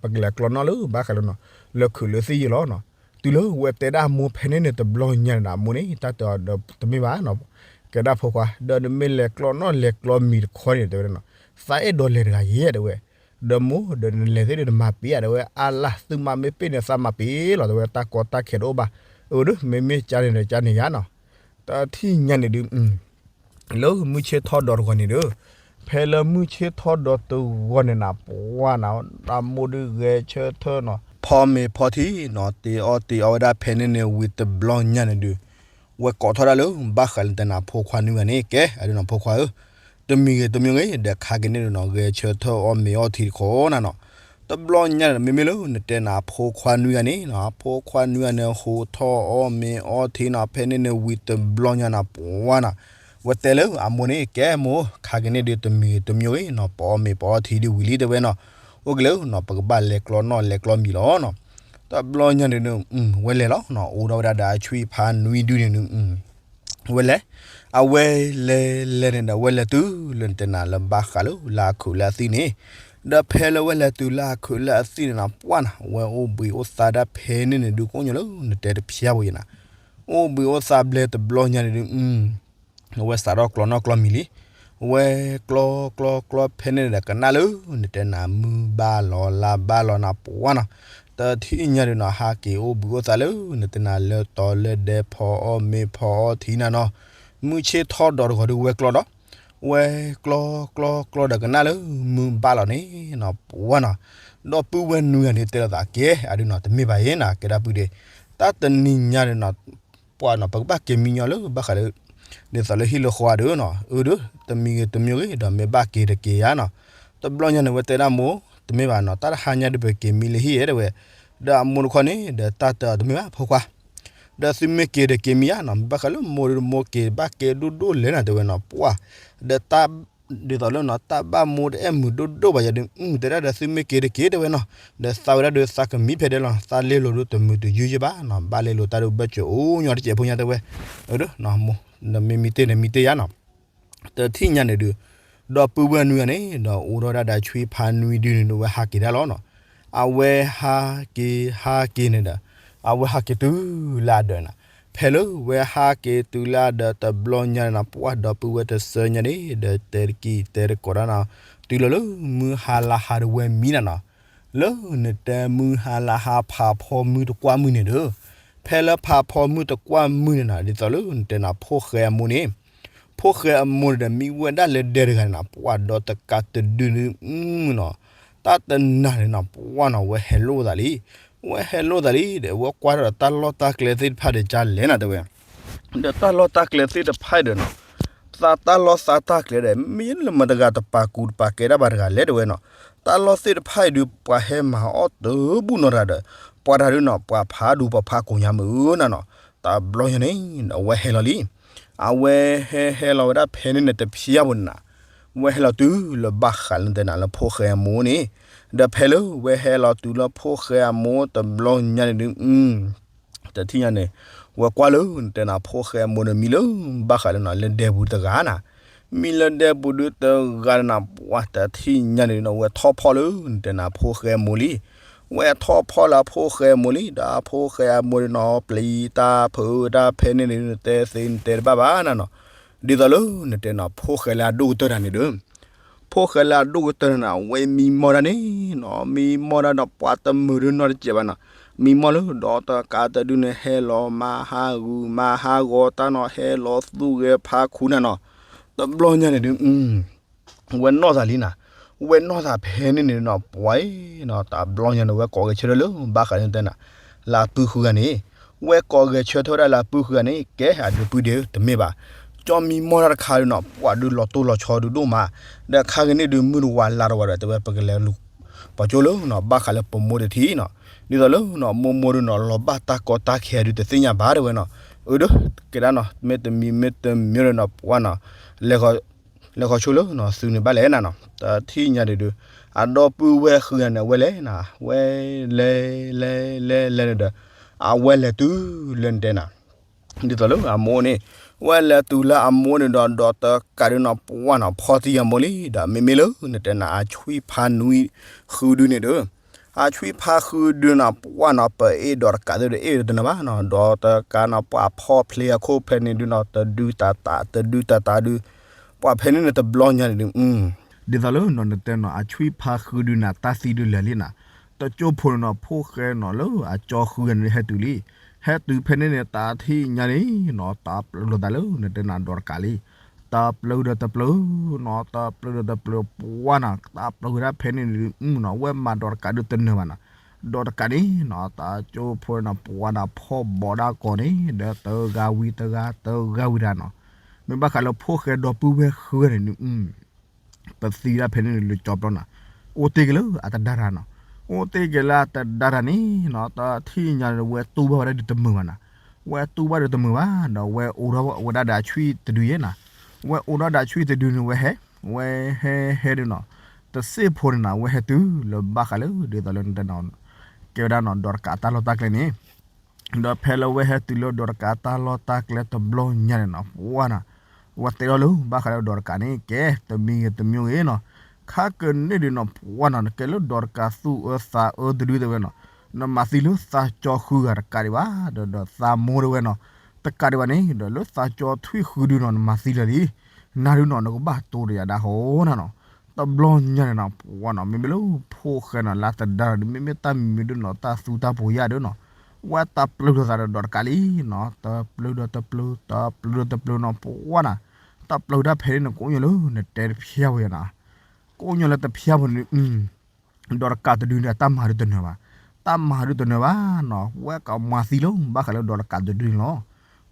ပကလဲၤကျီနီၣ်လၢဘၣ်ဃးလၢနီၤ လၢခုးလၢသံၣ်ယဲလီၤနီၤ, တုၤလၢဝဲတဲဒၣ်အမိၢ်ဖဲန့ၣ်န့ၣ် တဘျီညါန့ၣ်ဒီး အမိၢ်န့ၣ် တၢ်တဲအီၤဒီးတမ့ၢ်ဘၣ်နီၤ, ကဲဒၣ်ဖိခွါ ဒီးနမ့ၢ်လဲၤကျီနီၣ်လဲၤကျီမံၤတခီန့ၣ်တဲဝဲနီၤ, သးအဲၣ်ဒိးလဲၤတဂၤယဲတဲဝဲ, ဒီးမိၢ်ဒီးနလဲၤသ့ၣ်ဒီးနမၤပ့ၤဧါတဲဝဲ, အါလၢ် သုမၤမ့ၢ်ပ့ၤန့ၣ် သးမၤပ့ၤလီၤတဲဝဲ, တၢ်ကီတၢ်ခဲတအိၣ်ဘၣ်, အၢ မ့မ့ၢ်ကန့ၣ်ဒီးကန့ၣ်ယါနီၤ, တထံၣ်ညါန့ၣ်ဒုး လၢမုၢ်ဆ့ၣ်ထီၣ်ဒီးတဂီၤန့ၣ်ဒီး, ဖဲလၢမုၢ်ဆ့ၣ်ထီၣ်ဒီးတဂီၤန့ၣ်နၤ ပှၢ်နၤ တၢ်မိၢ်ဒုးဂဲၤဆၢထၢၣ်နီၤ ဖီမ့ၤဖီထံနီၤ တ့အီၣ်တ့အီဝဲဒၣ်ဖဲန့ၣ်န့ၣ်ဝံၤတဘျီညါန့ၣ်ဒုး, ဝဲကိးထီၣ်ဒၣ်လၢ ဘၣ်ဃးလၢနတဲနၤဖိခွါနွံဂၤန့ၣ် ကဲ အဒုးနီၤဖိခွါဧၢ, တမံၤဂ့ၤတမံၤဂ့ၤ ဒီးခါက့ၤန့ၣ်ဒုးနီၤ ဂဲၤဆၢထၢၣ်အီၣ်မ့ၤအီထံတခီနၤနီၤ, တဘျီညါန့ၣ် မ့မ့ၢ်လၢနတဲနၤဖိခွါနွံဂၤန့ၣ်နီၤ ဖိခွါနွံဂၤန့ၣ် ဟူးထီၣ်အီၣ်မ့ၤအီထံနီၤ ဖဲန့ၣ်န့ၣ်ဝံၤတဘျီညါနၤ ပှၢ်နၤ ဝဲတဲလၢအမိၢ်န့ၣ် ကဲမိၢ် ခါက့ၤန့ၣ်ဒုးတမံၤဂ့ၤတမံၤဂ့ၤနီၤ ပအီၣ်မ့ၤပအီထံဒုးဝံၤလံတဲဝဲနီၤ, အိၣ်က့ၤလၢနီၤ ပကဘၣ်လဲၤကျီနီၣ်လဲၤကျီမံၤလီၤနီၤ, တဘျီညါန့ၣ်ဒုး ဝဲလဲၤလီၤနီၤ အိၣ်ဒီးဝဲဒၣ်ဒီးအဆွံဖးနွံဒုန့ၣ်ဒုး ဝဲလဲၤ, အဝဲလဲၤလဲၤန့ၣ်ဒီး ဝဲလဲၤတုၤလၢနတဲနၤလၢဘၣ်ဃးလၢလၢအခုးလၢအသံၣ်န့ၣ်, ဒီးဖဲလၢဝဲလဲၤတုၤလၢအခုးလၢအသံၣ်န့ၣ်နၤ ပှၢ်နၤ ဝဲအိၣ်ဘှံးအိၣ်သါဒၣ်ဖဲန့ၣ်န့ၣ်ဒုးကိးညါလၢနတဲတဖျါဘၣ်ယဲနၤ, အိၣ်ဘှံးအိၣ်သါဘျဲတဘျီညါန့ၣ်ဒုး အဝဲစးထီၣ်ကျီနီၣ်ကျီမံၤလံ, ဝဲကျီကျီကျီဖဲန့ၣ်ဒီးကနၣ်လၢ နတဲနၤမုၢ်ဘၣ်လီၤလါဘၣ်လီၤနၤပှၢ်နီၤ, တထံၣ်ညါဒုးနီၤ ဟးက့ၤအိၣ်ဘှံးအိၣ်သးလၢ နတဲနၤလၢတီၤလၢဒဲဖီအီၣ်မ့ၤဖီအီၣ်ထံနၤနီၤ, မုၢ်ဆ့ၣ်ထီၣ်ဒီးတဂီၤဒုးဝဲကျီဒီး ဝဲကျီကျီကျီဒီးကနၣ်လၢ မုၢ်ဘၣ်လီၤန့ၣ်နီၤ ပှၢ်နီၤ, ဒီပုၢ်ဝဲၢ်နွံဂၤန့ၣ်တဲလိာ်သးကဲ အဒုးနီၤ တမ့ၢ်ဘၣ်ယဲနီၤ ကဲဒၣ်ပုၢ်ဒ့, တၢ်တနံၤညါဒုးနီၤ ပှၢ်နီၤ ပကဘၣ်က့ၤမံညီလၢဘၣ်ဃးလၢ ဒ်သိးလၢဟံၣ်လၢဃီအဒုးနီၤ အၢဒုး တမံၤဂ့ၤတမံၤဂ့ၤ ဒီးမ့ၢ်ဘၣ်က့ၤတက့ၤယါနီၤ, တဘျီညါန့ၣ် ဝဲတဲဒၣ်မိၢ် တမ့ၢ်ဘၣ်နီၤ တၢ်တဟါညါဒုးပက့ၤမံလၢဟံၣ်ဧဲတဲဝဲ, ဒီးအမိၢ်တခီန့ၣ် ဒီးတၢ်တဲအီၤတမ့ၢ်ဘၣ်ဖိခွါ ဒီးသုမ့ၢ်က့ၤဒီးက့ၤမံယါနီၤ မ့ၢ်ဘၣ်ဃးလၢမိၢ်ဒုးမိၢ်က့ၤဘၣ်ကဲဒိၣ်ဒိၣ်လဲၣ်နီၤတဲဝဲနီၤ ပှၢ်, ဒီးတၢ် ဒ်သိးလၢနီၤ တၢ်ဘၣ်မိၢ်တအဲၣ်မုာ်ဒိၣ်ဒိၣ်ဘၣ်ယၤဒုး တဲဒၣ်ဒီးသုမ့ၢ်က့ၤတက့ၤတဲဝဲနီၤ, ဒီးသးဝဲဒၣ်ဒုးသးကမံဖဲဒဲလီၤ သးလဲလိာ်ဒုးတမုာ်တယုၢ်ယဲၢ်ဘၣ်နီၤ ဘၣ်လဲလိာ်တၢ်ဒုးဘၢၣ်စၢၤအိၣ်ညီတစဲးဖိညါတဲဝဲ, အၢဒုး မိၢ် နမ့ၢ်မံတ့ၢ်နမံတ့ၢ်ယါနီၤ တထံၣ်ညါန့ၣ်ဒုး, ဒီပုၢ်ဝဲၢ်နွံဂၤန့ၣ် ဒီးအိၣ်ထီၣ်ဒၣ်ဒီးဆွံဖါနွံဒုန့ၣ်ဒီး ဝဲဟးက့ၤဒၣ်လီၤနီၤ. အဝဲဟးက့ၤဟးက့ၤန့ၣ်ဒီး, အဝဲဟးက့ၤတုၤလၢအဒၢးနၤ, ဖဲလၢဝဲဟးက့ၤတုၤလၢအဒၢးတဘျီညါန့ၣ်နီၤ ပှၢ်ဒီပုၢ်ဝဲၢ်တဆၢညါန့ၣ် ဒီးတဲတကံၢ်တဲတကိးဒၣ်နီၤ, တုၤလီၤလၢမုၢ်ဟါလါဟါဒီးဝဲမံနၤနီၤ. လၢနတဲမုၢ်ဟါလါဟါဖးဖီမုၢ်တကွၢ်မုၢ်န့ၣ်ဒီး, ဖဲလၢဖးဖီမုၢ်တကွၢ်မုၢ်န့ၣ်နီၤ ဒ်သိးလၢနတဲနၤဖိၣ်ဃဲအမိၢ်န့ၣ် ဖိၣ်ဃဲအမိၢ်န့ၣ်ဒီး မံဝဲဒၣ်လၢဒဲတဂၤန့ၣ်နီၤ ပှၢ်ဒီးတကးတဒုန့ၣ်နီၤ, တၢ်တနၤန့ၣ်နီၤ ပှၢ်နီၤ ဝဲဟဲလိာ်သးလံ, ဝဲဟဲလိာ်သးလံဒီး ဝဲကွၢ်ထီၣ်ဒီးတၢ်လီၢ်တၢ်ကျဲသ့ၣ်တဖၣ်ဒီးကလဲၣ်နၤတဲဝဲ, ဒီးတၢ်လီၢ်တၢ်ကျဲသ့ၣ်တဖၣ်အံၤဒီးနီၤ သးတၢ်လီၢ်သးတၢ်ကျဲဒီး မ့ၢ်လၢမတၤတဂၤတပာ်ကူတပာ်ကဲတၢ်ဘၣ်တဂၤလဲၣ်တဲဝဲနီၤ, တၢ်လီၢ်သ့ၣ်တဖၣ်အံၤဒုး ပှၤဟဲမၤအီၣ်တဘူၣ်နီတဂၤဒီး ပှၤတဂၤဒုးနီၤ ပှၤဖးဒိၣ်ပှၤဖးကိာ်ညါမုၢ်နၤနီၤ, တဘျီညါန့ၣ် အဝဲဟဲလီၤလံ. အဝဲဟဲဟဲလီၤဝဲဒၣ်ဖဲန့ၣ်န့ၣ်တဖျါဘၣ်နၤ, ဝဲဟဲလီၤတုၤလၢဘၣ်ဃးလၢနတဲနၤလၢဖိၣ်ဃဲအမိၢ်န့ၣ်, ဒီးဖဲလၢဝဲဟဲလီၤတုၤလၢဖိၣ်ဃဲအမိၢ်တဘျီညါန့ၣ်ဒုး တထံၣ်ညါန့ၣ် ဝဲကွၢ်လၢနတဲနၤဖိၣ်ဃဲအမိၢ်န့ၣ် မံလၢဘၣ်ဃးလၢနီၤ လၢဒဲပူၤတဂၤနၤ, မံလၢဒဲပူၤဒုးတဂၤနၤ ပှၢ်တထံၣ်ညါန့ၣ်နီၤ ဝဲထီၣ်ဖီၣ်လၢနတဲနၤဖိၣ်ဃဲအမိၢ်လံ, ဝဲထီၣ်ဖီၣ်လၢအဖိၣ်ဃဲအမိၢ်လံ ဒီးအဖိၣ်ဃဲအမိၢ်န့ၣ်နီၤ ပျံၤတၢ်ဖုးတၢ်ဖဲန့ၣ်န့ၣ် နတဲသ့နတဲတဘၣ်ဘၣ်နၤနီၤ, ဒ်သိးလၢနတဲနၤဖိၣ်ဃဲလၢအဒိၣ်ကတၢၢ်တၢ်န့ၣ်ဒီး ဖိၣ်ဃဲလၢအဒိၣ်ကတၢၢ်တၢ်န့ၣ် အဝဲမံမီၢ်ဒၣ်န့ၣ်နီၤ မံမီၢ်ဒၣ်ဒီးပှၤတမုာ်ဒုးနီတစဲးဘၣ်နီၤ, မံမီၢ်လၢဒီးတကးတဒုန့ၣ်ဟဲလီၤမၤဟးဂူာ်မၤဟးဂီၤတၢ်နီၤ ဟဲလီၤသူၣ်ဂဲၤဖးခူနၤနီၤ, တဘျီညါန့ၣ်ဒုး ဝဲနီၢ်သးလံနၤ, ဝဲနီၢ်သးဖဲန့ၣ်န့ၣ်နီၤ ပှၢ်အံၤနီၤ တဘျီညါန့ၣ် ဝဲကိးဂဲၤဆၢထၢၣ်လၢဘၣ်ဃးန့ၣ်တဲနၤ လၢအပုၢ်ဃုဂၤန့ၣ်, ဝဲကိးဂဲၤဆၢထၢၣ်ဝဲဒၣ်လၢအပုၢ်ဃုဂၤန့ၣ် ကဲအဒုးပုၢ်ဒ့တမ့ၢ်ဘၣ်, ကၠီမံမီၢ်တၢ်တခါဒုးနီၤ ပှၢ်ဒုးလီၤတိၢ်လီၤဆီဒုးဒိၣ်မး, ဒီးခါဂ့ၤန့ၣ်ဒုးမုၢ်တဝါလါတဝါဒီး တဲဝဲပကလဲၤလူၤ ပှၤကၠိလၢနီၤ ဘၣ်ဃးလၢပမိၢ်တထံၣ်နီၤ, ဒ်သိးလၢနီၤ မိၢ်မိၢ်ဒုးနီၤ လီၤဘၣ်တၢ်ကီတၢ်ခဲဒုးတသ့ၣ်ညါဘၣ်တဲဝဲနီၤ, အၢဒုး ကဲဒၣ်နီၤ မ့တမံၤမ့တမံၤဒီးနီၤ ပှၢ်နီၤ လဲၤဃီၤဆိလၢနီၤ သုးန့ၣ်ဘၣ်လဲၣ်နၤနီၤ, တထံၣ်ညါဒုးဒုး အဒီပုၢ်ဝဲၢ်ဃုဂၤန့ၣ် အဝဲလဲၤနၤ ဝဲလဲၤလဲၤလဲၤလဲၤန့ၣ်ဒီး အဝဲလဲၤတုၤလၢနတဲနၤ ဒ်သိးလၢအမိၢ်န့ၣ်, ဝဲလဲၤတုၤလၢအမိၢ်န့ၣ်ဒီး ဒီးတကးဒုးနီၤ ပှၢ်နီၤ ဖီၣ်သံအမိၢ်လံ, ဒီးမ့မ့ၢ်လၢနတဲနၤ အဆွံဖါနွံဃုဒုန့ၣ်ဒီး, အဆွံဖါဃုဒုနီၤ ပှၢ်နီၤ ပအ့ၣ်ဒီးတကးဒုးဒီး အ့ၣ်ဒီးတနၢၤဘၣ်နီၤ, ဒီးတကးနီၤ ပှၢ်ဖီၣ်ဖျ့အခိၣ်ဖဲန့ၣ်ဒုးနီၤ တဒုတၢ်တၢ် တဒုတၢ်တၢ်ဒုး, ပှၢ်ဖဲန့ၣ်န့ၣ်တဘျီညါန့ၣ်ဒုး ဒ်သိးလၢနီၤ နတဲနီၤ အဆွံဖါဃုဒုန့ၣ် တၢ်သံဒုးလဲၤလံနၤ, တကၠိဖိန့ၣ်နီၤ ဖိၣ်ဃဲနီၤ လၢအကၠီဃုဂၤန့ၣ် ဟဲတုၤလံ, ဟဲတုၤဖဲန့ၣ်န့ၣ် တၢ်ထံၣ်ညါန့ၣ်နီၤ တၢ်ပျုၤလိာ်သးလၢနတဲနၤ ဒီးတကးလံ, တၢ်ပျုၤဒီးတပျုၤနီၤ တၢ်ပျုၤဒီးတပျုၤ ပှၢ်နီၤ တၢ်ပျုၤဝဲဒၣ်ဖဲန့ၣ်န့ၣ်နီၤ ဝဲမၤဒီးတကးဒုးတနၢၤဘၣ်နီၤ, ဒီးတကးန့ၣ်နီၤ တၢ်ကၠိဖိန့ၣ်နီၤ ပှၢ်နီၤ ဖီၣ်ဘီးဒၣ်ကီးန့ၣ် ဒီးတဂၤဝံၤတဂၤ တဂၤဝံၤတဂၤနီၤ, မ့ၢ်ဘၣ်ဃးလၢဖိၣ်ဃဲဒီပုၢ်ဝဲၢ်ဃုဂၤန့ၣ် ပသံဒၣ်ဖဲန့ၣ်လၢကၠီပျီနီၤ, အိၣ်တ့ၢ်က့ၤလၢအတဒါတၢ်နီၤ, အိၣ်တ့ၢ်က့ၤလၢအတဒါတၢ်န့ၣ်နီၤ တၢ်ထံၣ်ညါန့ၣ် ဝဲတူၢ်ဘၣ်ဝဲဒၣ်ဒုးတမုာ်ဘၣ်နီၤ, ဝဲတူၢ်ဘၣ်ဒုးတမုာ်ဘၣ် ဒီးဝဲအိးထီၣ်ဝဲဒၣ်ဒီးအဆွံတဒုယဲၢ်နီၤ, ဝဲအိးထီၣ်ဒီးအဆွံတဒုန့ၣ် ဝဲဟဲ, ဝဲဟဲဟဲဒုးနီၤ, တစ့ၢ်ဖိန့ၣ်နီၤ ဝဲဟဲတုၤလၢဘၣ်ဃးလၢဒ်သိးလၢနတဲနီၤ, ကဲဝဲဒၣ်နီၤ ဒီးတကးတၢ်လီၢ်တၢ်ကျဲန့ၣ် ဒီးဖဲလၢဝဲဟဲတုၤလၢဒီးတကးတၢ်လီၢ်တၢ်ကျဲတဘျီညါန့ၣ်နီၤ ပှၢ်နီၤ, ဝဲတဲထီၣ်လၢဘၣ်ဃးလၢဒီးတကးန့ၣ် ကဲတမံၤဂ့ၤတမံၤဂ့ၤနီၤ, ခါကန့ၣ်ဒုးနီၤ ပှၢ်နီၤ နကဲလၢဒီးတကးသူၣ်အၢသးအၢတဒုတဲဝဲနီၤ, နမၤသံလၢသးကၠီဃုဂၤတကးဒံးဘၣ်, ဒီးဒီးသးမိၢ်တဲဝဲနီၤ, တကးဒံးဘၣ်န့ၣ် ဒီးလၢသးကၠီထွံၣ်ဃုဒုနီၤ နမၤသံလၢာ်လံ, နၤဒုနီၤ နကဘၣ်တိၢ်တယၤဒၣ်ဟီနၤနီၤ. တဘျီညါန့ၣ်နီၤ ပှၤနီၤ မ့မ့ၢ်လၢဖိၣ်ဃဲနီၤ လၢအတဒါဒီး မ့မ့ၢ်တၢ်မံၤဒုနီၤ တၢ်သူတၢ်ပှီၤယါဒုနီၤ, ဝဲတၢ်ပျုၢ်ထီၣ်သးဒီးဒီးတကးလံနီၤ, တပျုၢ်ဒီးတပျုၢ် တပျုၢ်ဒီးတပျုၢ်နီၤ ပှၤနီၤ, တၢ်ပျုၢ်တၢ်ဖဲန့ၣ် ကိးညိၣ်လၢနတဲတဖျါဝဲယါနီၤ, ကိးညိၣ်လၢတဖျါဝဲန့ၣ် ဒီးတကးတဒုန့ၣ် အတၢ်မၤဒုတနၢၤဘၣ်, တၢ်မၤဒုတနၢၤဘၣ်နီၤ, ဝဲကမၤသံလၢ ဘၣ်ဃးလၢဒီးတကးတဒုန့ၣ်လီၤ.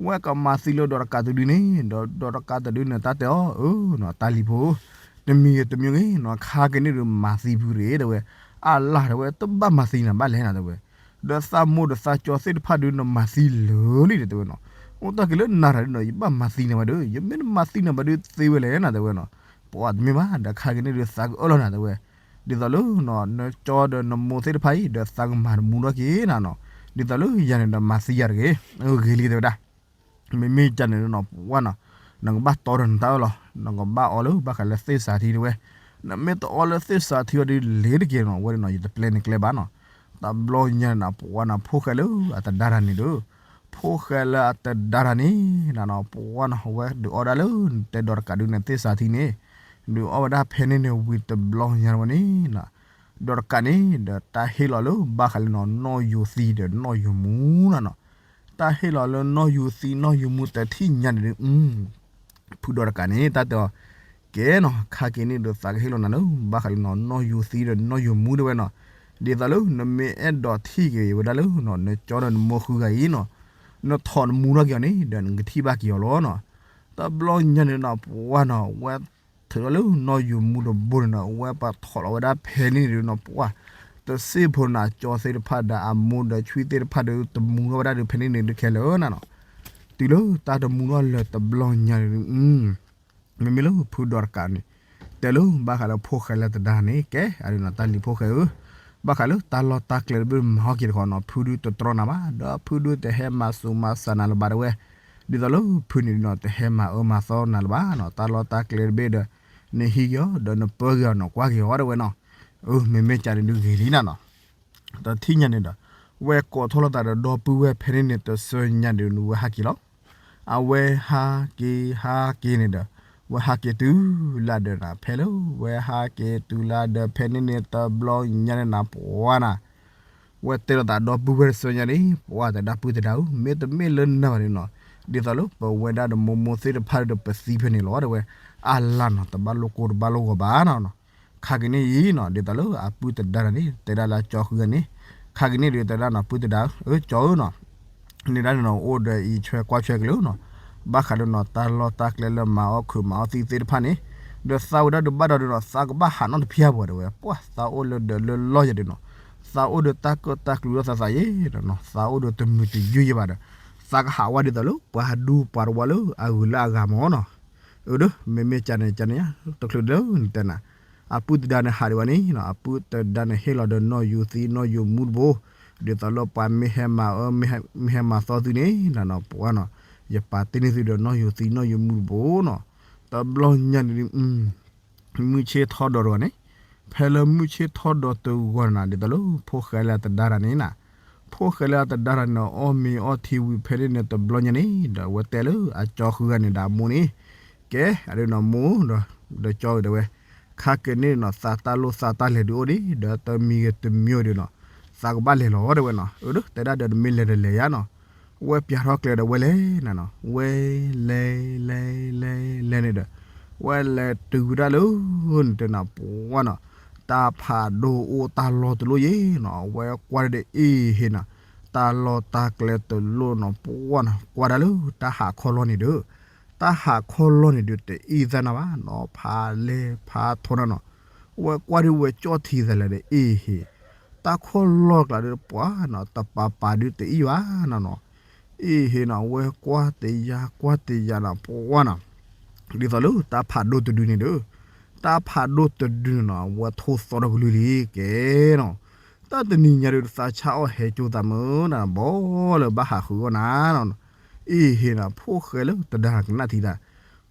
ဝဲကမၤသံလၢဒီးတကးတဒုန့ၣ် ဒီးဒီးတကးတဒုန့ၣ် တၢ်တဲအီၤ ဧၢနီၤ တၢ်လံၤဖိ, တမံၤဂ့ၤတမံၤဂ့ၤနီၤ ခါက့ၤန့ၣ်ဒုးမၤသံဖုတဂ့ၤ တဲဝဲ, အါလၢ်တဲဝဲ တဘၣ်မၤသံနၤဘၣ်လဲၣ်နီၤ တဲဝဲ, ဒီးသးမိၢ်ဒီးသးကၠီသ့ၣ်တဖၣ်ဒုးနမၤသံလၢာ်လံဒီး တဲဝဲနီၤ, အိၣ်တၢ်က့ၤလၢနၤတၢ်ဒုနီၤ ယဘၣ်မၤသံနၤဘၣ်ဒုး ယမ့ၢ်တမၤသံနၤဘၣ်ဒုးသ့ဝဲလဲၣ်နီၤ တဲဝဲနီၤ, ပှၤတမ့ၢ်ဘၣ် ဒီးခါက့ၤန့ၣ်ဒုးသးကအၢၣ်လီၤနၤ တဲဝဲ, ဒ်သိးလၢ နကၠီဒီးနမိၢ်သ့ၣ်တဖၣ်အံၤ ဒီးသးကမၤတမူထီၣ်က့ၤနၤနီၤ, ဒ်သိးလၢယၤန့ၣ်ဒီးမၤသံယၤတဂ့ၤ, ဂ့ၤလံတဲဝဲဒၣ်, မ့မ့ၢ်ကန့ၣ်နီၤ ပှၤနီၤ, နကဘၣ်တီဒီးနတၢ်အၢၣ်လီၤ, နကဘၣ်အီလၢဘၣ်ဃးလၢသ့ၣ်စးထံတဲဝဲ, နမ့ၢ်တအီလၢသ့ၣ်စးထံအီၤဒုးလဲၤတက့ၤနီၤ ဝဲဒုးနီၤ ယတပျဲနကျဲဘၣ်နီၤ, တဘျီညါန့ၣ်နီၤ ပှၤနီၤ ဖိၣ်ဃဲလၢအတဒါတၢ်န့ၣ်ဒုး ဖိၣ်ဃဲလၢအတဒါတၢ်န့ၣ်နီၤ ပှၤနီၤ အဝဲဒုးအီဒၣ်လၢ တဲဒီးတကးဒုန့ၣ် သ့ၣ်စးထံန့ၣ်, ဒုးအီဝဲဒၣ်ဖဲန့ၣ်န့ၣ်ဝံၤတဘျီညါဝဲန့ၣ်နီၤ, ဒီးတကးန့ၣ်ဒီးတၢ်ဟ့ၣ်လီၤလၢဘၣ်ဃးလၢနီၢ်ယိၤသံဒီးနီၢ်ယိၤမူနီၤနီၤ, တၢ်ဟ့ၣ်လီၤလၢနီၢ်ယိၤသံနီၢ်ယိၤမူတထံၣ်ညါန့ၣ်ဒုး ဖုဒီးတကးန့ၣ် တၢ်တဲအီၤ, ကဲနီၤ ခါက့ၤန့ၣ်ဒီးသးကဟ့ၣ်လီၤနၤလၢ ဘၣ်ဃးလၢနီၢ်ယိၤသံဒီးနီၢ်ယိၤမူတဲဝဲနီၤ, ဒ်သိးလၢနမ့ၢ်အဲၣ်ဒိးထံၣ်က့ၤဝဲဒၣ်လၢ နကၠီဒီးနမိၢ်ဃုဂၤအံၤနီၤ, နထိးနမူထီၣ်က့ၤအီၤန့ၣ် ဒီးနကထံၣ်ဘၣ်က့ၤအီၤလီၤနီၤ, တဘျီညါန့ၣ်နီၤ ပှၤနီၤ ဝဲထုးထီၣ်လၢနီၢ်ယိၤမူတဘိန့ၣ်နီၤ ဝဲပှၤထိးလီၤဝဲဒၣ်ဖဲန့ၣ်န့ၣ်ဒုးနီၤ ပှၤ တစ့ၢ်ဖိန့ၣ် အကၠီသ့ၣ်တဖၣ်ဒီးအမိၢ်ဒီးဆွံသ့ၣ်တဖၣ်ဒီး တမူထီၣ်ဝဲဒၣ်ဒုးဖဲန့ၣ်န့ၣ်ဒုးခဲလၢာ်နီၤနီၤ, တုၤလၢတၢ်တမူထီၣ်လၢၤတဘျီညါန့ၣ်ဒုး မ့မ့ၢ်လၢဖုဒီးတကးန့ၣ် တဲလၢဘၣ်ဃးလၢဖိၣ်ဃဲလၢတဒါန့ၣ် ကဲအဒုးနီၤ တၢ်လံၤဖိၣ်ဃဲဧၢ, ဘၣ်ဃးလၢတၢ်လီၢ်တၢ်ကျဲတဘ့ၣ်မၤဟီၣ်က့ၤတခီနီၤ ဖုဒုတတြီနၤဘၣ် ဒီးဖုဒုတဟဲမၤဆူးမၤစၢ်နၤလၢၤဘၣ်တဲဝဲ, ဒ်သိးလၢဖုန့ၣ်ဒုးနီၤ တဟဲမၤအၢမၤသီနၤလၢၤဘၣ်နီၤ တၢ်လီၢ်တၢ်ကျဲတဘ့ၣ်ဒီး နဟံးက့ၤအီၤ ဒီးနပၢက့ၤအီၤနီၤ ကွၢ်က့ၤအီၤတဲဝဲနီၤ, အၢ မ့မ့ၢ်ကန့ၣ်ဒုးဂ့ၤလံနၤနီၤ တထံၣ်ညါန့ၣ်ဒီး ဝဲကိးထီၣ်လိာ်သးဒီးဒီပုၢ်ဝဲၢ်ဖဲန့ၣ်န့ၣ် တဆၢညါန့ၣ်ဒုး ဝဲဟးက့ၤလီၤ. အဝဲဟးက့ၤဟးက့ၤန့ၣ်ဒီး ဝဲဟးက့ၤတုၤလၢဒီးနၤ ဖဲလၢဝဲဟးက့ၤတုၤလၢဒီးဖဲန့ၣ်န့ၣ် တဘျီညါန့ၣ်နၤ ပှၤနၤ ဝဲတဲလိာ်သးဒီပုၢ်ဝဲၢ်တဆၢညါန့ၣ် ပှၤတဲဒၣ်ပုၢ်တဒါဧၢ မ့တမ့ၢ်လၢနၤဘၣ်န့ၣ်နီၤ ဒ်သိးလၢပဝဲဒၣ်ဒီးမိၢ်မိၢ်သ့ၣ်တဖၣ်ဒီးပသံဖဲန့ၣ်လီၤတဲဝဲ, အါလါနီၤ တဘၣ်လိၣ်ကိၢ်တဘၣ်လိၣ်ဂီၤဘၣ်နီၤ ခါက့ၤန့ၣ်အံၤနီၤ ဒ်သိးလၢအပုၢ်တဒါတၢ်န့ၣ် တဲဒၣ်လၢအကၠီဃုဂၤန့ၣ်, ခါက့ၤန့ၣ်ဒုးတဲဒၣ်နီၤ ပုၢ်တဒါဧၢ ကၠီဧၢနီၤ, န့ၣ်ဒၣ်န့ၣ်နီၤ အိၣ်ဒီးအံးဆွဲကွၢ်ဆွဲက့ၤလၢနီၤ, ဘၣ်ဃးဒီးနီၤ တၢ်လီၢ်တၢ်ကျဲလၢမၤအီၣ်ခုးမၤအီၣ်သံသ့ၣ်တဖၣ်န့ၣ်, ဒီးသးဝဲဒၣ်ဒုးဘၣ်ဒီးဒုးနီၤ သးကဘၣ်ဟးနီတဖျၢၣ်ဘၣ်တဲဝဲ ပှၤသးအိၣ်လၢဒၢးလၢလီၢ်ယၤဒုးနီၤ, သးအိၣ်ဒီးတၢ်ကၢၣ်တၢ်ကျူဒီးသးသးယဲနီၤ, သးအိၣ်ဒီးတမုာ်တယုၢ်ယဲဘၣ်ဒီး, သးကဟးဝဲဒ်သိးလၢ ပှၤဒူပှၤတဝီလၢအဂုၤလၢအဂၤမၢ်နီၤ အၢ ဒုး မ့မ့ၢ်ကန့ၣ် ကန့ၣ် တချုးလၢနတဲနၤ, အပုၢ်တဒါန့ၣ်ဟးဒံးဝဲန့ၣ်နီၤ အပုၢ်တဒါန့ၣ်ဟ့ၣ်လီၤဒီးနီၢ်ယိၤသံနီၢ်ယိၤမူတဘိ, ဒ်သိးလၢပှၤမ့ၢ်ဟဲမၤအၢ မ့ၢ်ဟဲမၤသီသုန့ၣ်နီၤ ပှၤနီၤ, ယပာ်တ့ၢ်န့ၢ်သုဒီးနီၢ်ယိၤသံနီၢ်ယိၤမူတဘိနီၤ, တဘျီညါန့ၣ် မုၢ်ဆ့ၣ်ထီၣ်ဒီးတဂီၤန့ၣ်, ဖဲလၢမုၢ်ဆ့ၣ်ထီၣ်ဒီးတဂီၤန့ၣ် ဒ်သိးလၢဖိၣ်ဃဲလၢအတဒါတၢ်န့ၣ်နီၤ, ဖိၣ်ဃဲလၢအတဒါတၢ်န့ၣ် အီၣ်မ့ၤအီထံဝံၤဖဲန့ၣ်န့ၣ် တဘျီညါန့ၣ် ဒီးအဝဲတဲလၢအကၠီဃုဂၤန့ၣ်ဒီးအမိၢ်န့ၣ်, ကဲ အဒုးနီၤမိၢ် ဒီးကၠီဧၢတဲဝဲ, ခါက့ၤန့ၣ်နီၤ သးတၢ်လိၣ်သးတၢ်လဲၤဒုးအိၣ်ဒံး ဒီးတမံၤဂ့ၤတမံၤဒုးနီၤ, သးကဘၣ်လဲၤလီၤတဲဝဲနီၤ, အၢ ဒုး တဲဒၣ်ဒီးနမ့ၢ်လဲၤဒီးလဲၤယါနီၤ, ဝဲပျးထီၣ်ကျဲဒီးဝဲလဲၤနၤနီၤ, ဝဲလဲၤ လဲၤ လဲၤ လဲၤန့ၣ်ဒီး, ဝဲလဲၤတုၤဝဲဒၣ်လၢ နတဲနၤပှၤနီၤ, တၢ်ဖးဒိၣ်အိၣ်တၢ်လီၢ်တလိၣ်ယဲနီၤ, အဝဲကွၢ်ဒီးအ့ၣ်ဟ့နီၤ, တၢ်လီၢ်တၢ်ကျဲတလိၣ်နီၤ ပှၤနီၤ, ကွၢ်ဒၣ်လၢတၢ်ဟးခီလီၢ်န့ၣ်ဒီး, တၢ်ဟးခီလီၢ်န့ၣ်ဒီးတအ့ၣ်သၣ်နၤဘၣ်နီၤ, ဖးလဲၢ်ဖးထီနၤနီၤ, ဝဲကွၢ်ဒုးဝဲကၠီၣ်ထံသးလဲၤဒီးအ့ၣ်ဟ့, တၢ်ခီလီၢ်ကျါဒီးပှၤနီၤ တပာ်ပာ်ဒုးတအ့ၣ်ဘၣ်နၤနီၤ, အ့ၣ်ဟ့နီၤ ဝဲကွၢ်တယါကွၢ်တယါနီၤ ပှၤနီၤ, ဒ်သိးလၢတၢ်ဖးဒိၣ်တဒုန့ၣ်ဒီး, တၢ်ဖးဒိၣ်တဒုန့ၣ်နီၤ ဝဲထိၣ်သီထီၣ်ကလုၢ်လံကဲနီၤ, တၢ်တနံၤညါဒီးသးဆါအီၣ်ဟဲကၠိသးမုၢ်နၤ ဘီလၢဘၣ်ဟးဃုအီၣ်နၤနီၤ, အ့ၣ်ဟ့နီၤ ဖိၣ်ဃဲလၢတဒါကနၣ်ထံသး,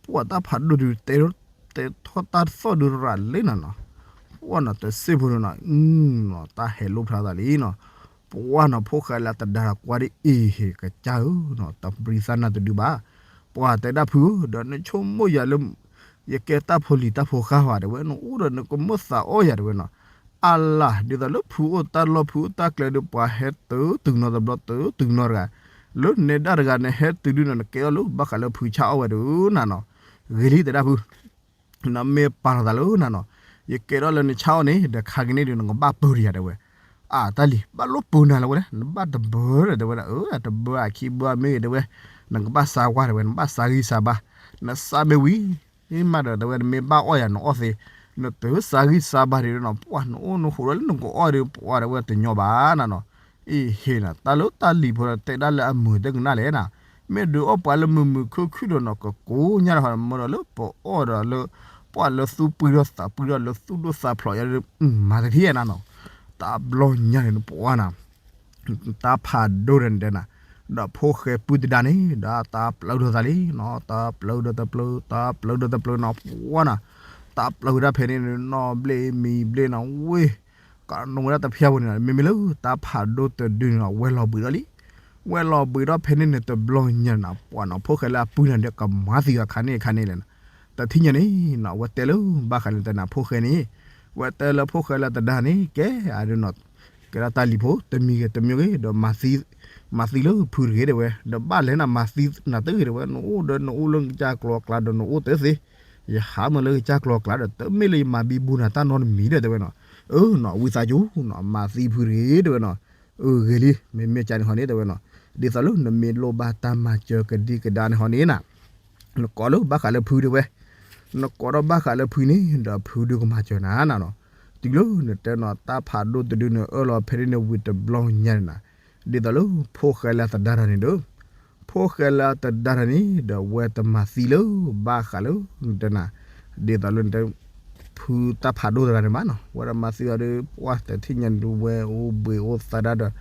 ပှၤတၢ်ဖးဒိၣ်ဒုးတဲ တဲထီၣ်တၢ်သီၣ်ဒုးရၤလံနၤနီၤ, ပှၤနီၤ တစ့ၢ်ဖိန့ၣ်နီၤ အုနီၤ တၢ်ဟဲလိၣ်ဖျါသးလံနီၤ, ပှၤနီၤ ဖိၣ်ဃဲလၢတဒါကွၢ်ဒ်အ့ၣ်ဟ့ကစၢ်ဧၢနီၤ တဘျံသၣ်နၢ်တဒုဘၣ်, ပှၤတဲဒၣ်ဖုဧၢ ဒီးနဆိကမိၣ်ယၤလၢ ယကဲတၢ်ဖိလံၤတၢ်ဖိဃၢ်ဘၣ် တဲဝဲ, နအိၣ်ဒီးနကမၢသးအီၣ်ယၤ တဲဝဲနီၤ. အလၢ် ဒ်သိးလၢဖုအိၣ်တၢ်လီၢ်ဖုအိၣ်တၢ်ကျဲဒီး ပှၤဟဲတုၤတုၤနီတဘျီ တုၤတုၤနီတဂၤ, လၢနဲဒၣ်တဂၤန့ၣ် ဟဲတုၤဒုနီၤ နကဲထီၣ်လၢဘၣ်ဃးလၢဖုဆၣ်အီၣ်ဝဲဒုးနၤနီၤ. ဂ့ၤလံ တဲဒၣ်ဖု နမ့ၢ်ပာ်လီၤသးလၢနၤနီၤ, ယကဲထီၣ်လၢနဆၣ်အီၣ်န့ၣ် ဒီးခါကန့ၣ်ဒီး နကဘၣ်ပၢတယၤ တဲဝဲ. အတၢ်လံၤ ဘၣ်လိၣ်ပၢနၤလၢဝဲလဲၣ်, နဘၣ်တဘၢဒီး တဲဝဲဒၣ်, အတဘၢအခံဘၢအမ့ၢ်ဂ့ၤ တဲဝဲ, နကဘၣ်စါဝါ တဲဝဲ, နဘၣ်စါဂံၢ်စါဘါ, နစါမ့ၢ်ဝံၤ မ့ၢ်မးဒီး တဲဝဲ နမ့ၢ်ဘၣ်အီၣ်ယၤနအီၣ်သ့, နတစါဂံၢ်စါဘါဒံးနီၤ ပှၤနအိၣ်နဃိးဒီးလၢနကအီၣ်ဒီး ပှၤ တဲဝဲ တညီဘၣ်နၤနီၤ. အ့ၣ် ဟ့ၣ်နၤ တၢ်လၢတၢ်လံၤဖိဒီး တဲဒၣ်လၢအမုာ်တကနၣ်လဲၣ်နၤ, မ့ၢ်ဒုးအီၣ်ပှၤလၢမုာ်မုာ်ခုၣ်ခုၣ်ဒီးနီၤ ကကိးညါဒီး မ့ၢ်ဒီးလၢပအီၣ်ဒီးလၢ ပှၤလၢသူပှံၤဒီးသးပှံၤဒီးလၢသူၣ်ဒိၣ်သးဖျိးယါဒီး မၤတထံၣ်နၤနီၤ. တဘျီညါန့ၣ် ပှၤနၤ တၢ်ဖးဒိၣ်ဒီးန့ၣ်တဲနၤ, ဒီးဖိၣ်ဃဲပုၢ်တဒါန့ၣ် ဒီးတၢ်ပျၢဒီးသးလံနီၤ, တၢ်ပျၢဒီးတပျၢ တၢ်ပျၢဒီးတပျၢနီၤ ပှၤနၤ, တၢ်ပျၢဝဲဒၣ်ဖဲန့ၣ် နီၢ်ဘျ့ၣ်မံၤဘျ့ၣ်နီၤ ဝ့ၢ် ကနိဝဲဒၣ်တဖျၢၣ်ဖိန့ၣ် မ့မ့ၢ်လၢတၢ်ဖးဒိၣ်တဒုန့ၣ်နီၤ ဝဲလီၤဘှံးဒီးလံ. ဝဲလီၤဘှံးဒီးဖဲန့ၣ်န့ၣ် တဘျီညါနၤ ပှၤနီၤ ဖိၣ်ဃဲလၢအပုၢ်နၤဒီးကမၤသံအီၤခါန့ၣ်ခါန့ၣ်လဲၣ်နၤ. တထံၣ်ညါန့ၣ်နီၤ အဝဲတဲလၢဘၣ်ဃးလၢတဲနၤ ဖိၣ်ဃဲန့ၣ်, ဝဲတဲလၢဖိၣ်ဃဲလၢတဒါန့ၣ် ကဲအဒုးနီၤ ကဲဒၣ်တၢ်လံၤဖိ တမံၤဂ့ၤတမံၤဂ့ၤ ဒီးမၤသံလၢဖုတဂ့ၤ တဲဝဲ, ဒီးဘၣ်လဲၤနၤမၤသံနၤတဂ့ၤ တဲဝဲ, နအိၣ်ဒီးနအိၣ်လၢကစၢ်ကျီကျါဒီးနအိၣ်တသ့, ယဟးမၢလၢကစၢ်ကျီကျါဒီး တမ့ၢ်လၢယမၤဘံဘူနၤတၢ်နီတမံၤဒီး တဲဝဲနီၤ. အၢနီၤ ဝံသးစူၤနီၤ မၤသံဖုတဂ့ၤ တဲဝဲနီၤ. အၢ ဂ့ၤလံ မ့မ့ၢ်ကန့ၣ်ဟီန့ၣ် တဲဝဲနီၤ, ဒ်သိးလၢနမ့ၢ်လိၣ်ဘၣ်တၢ်မၤစၢၤကဒံကဒါန့ၣ်ဟီန့ၣ်နၤ နကိးလၢဘၣ်ဃးလၢဖုတဲဝဲ, နကိးဒီးဘၣ်ဃးလၢဖုန့ၣ် ဒီးဖုဒုးကမၤစၢၤနၤနၤနီၤ. တုၤလၢနတဲနီၤ တၢ်ဖးဒိၣ်တဒုန့ၣ် အၢၣ်လီၤဖဲန့ၣ်န့ၣ်ဝံၤတဘျီညါန့ၣ်နၤ, ဒ်သိးလၢဖိၣ်ဃဲလၢအတဒါတၢ်န့ၣ်ဒီး, ဖိၣ်ဃဲလၢအတဒါတၢ်န့ၣ် ဒီးဝဲတမၤသံလၢ ဘၣ်ဃးလၢ နတဲနၤ ဒ်သိးလၢနတဲ ဖုတၢ်ဖးဒိၣ်တဂၤန့ၣ်မးနီၤ ဝဲဒၣ်မၤသံအီၤဒီး ပှၤတထံၣ်ညါန့ၣ် ဝဲအိၣ်ဘှံးအိၣ်သါဒၣ်ဒီး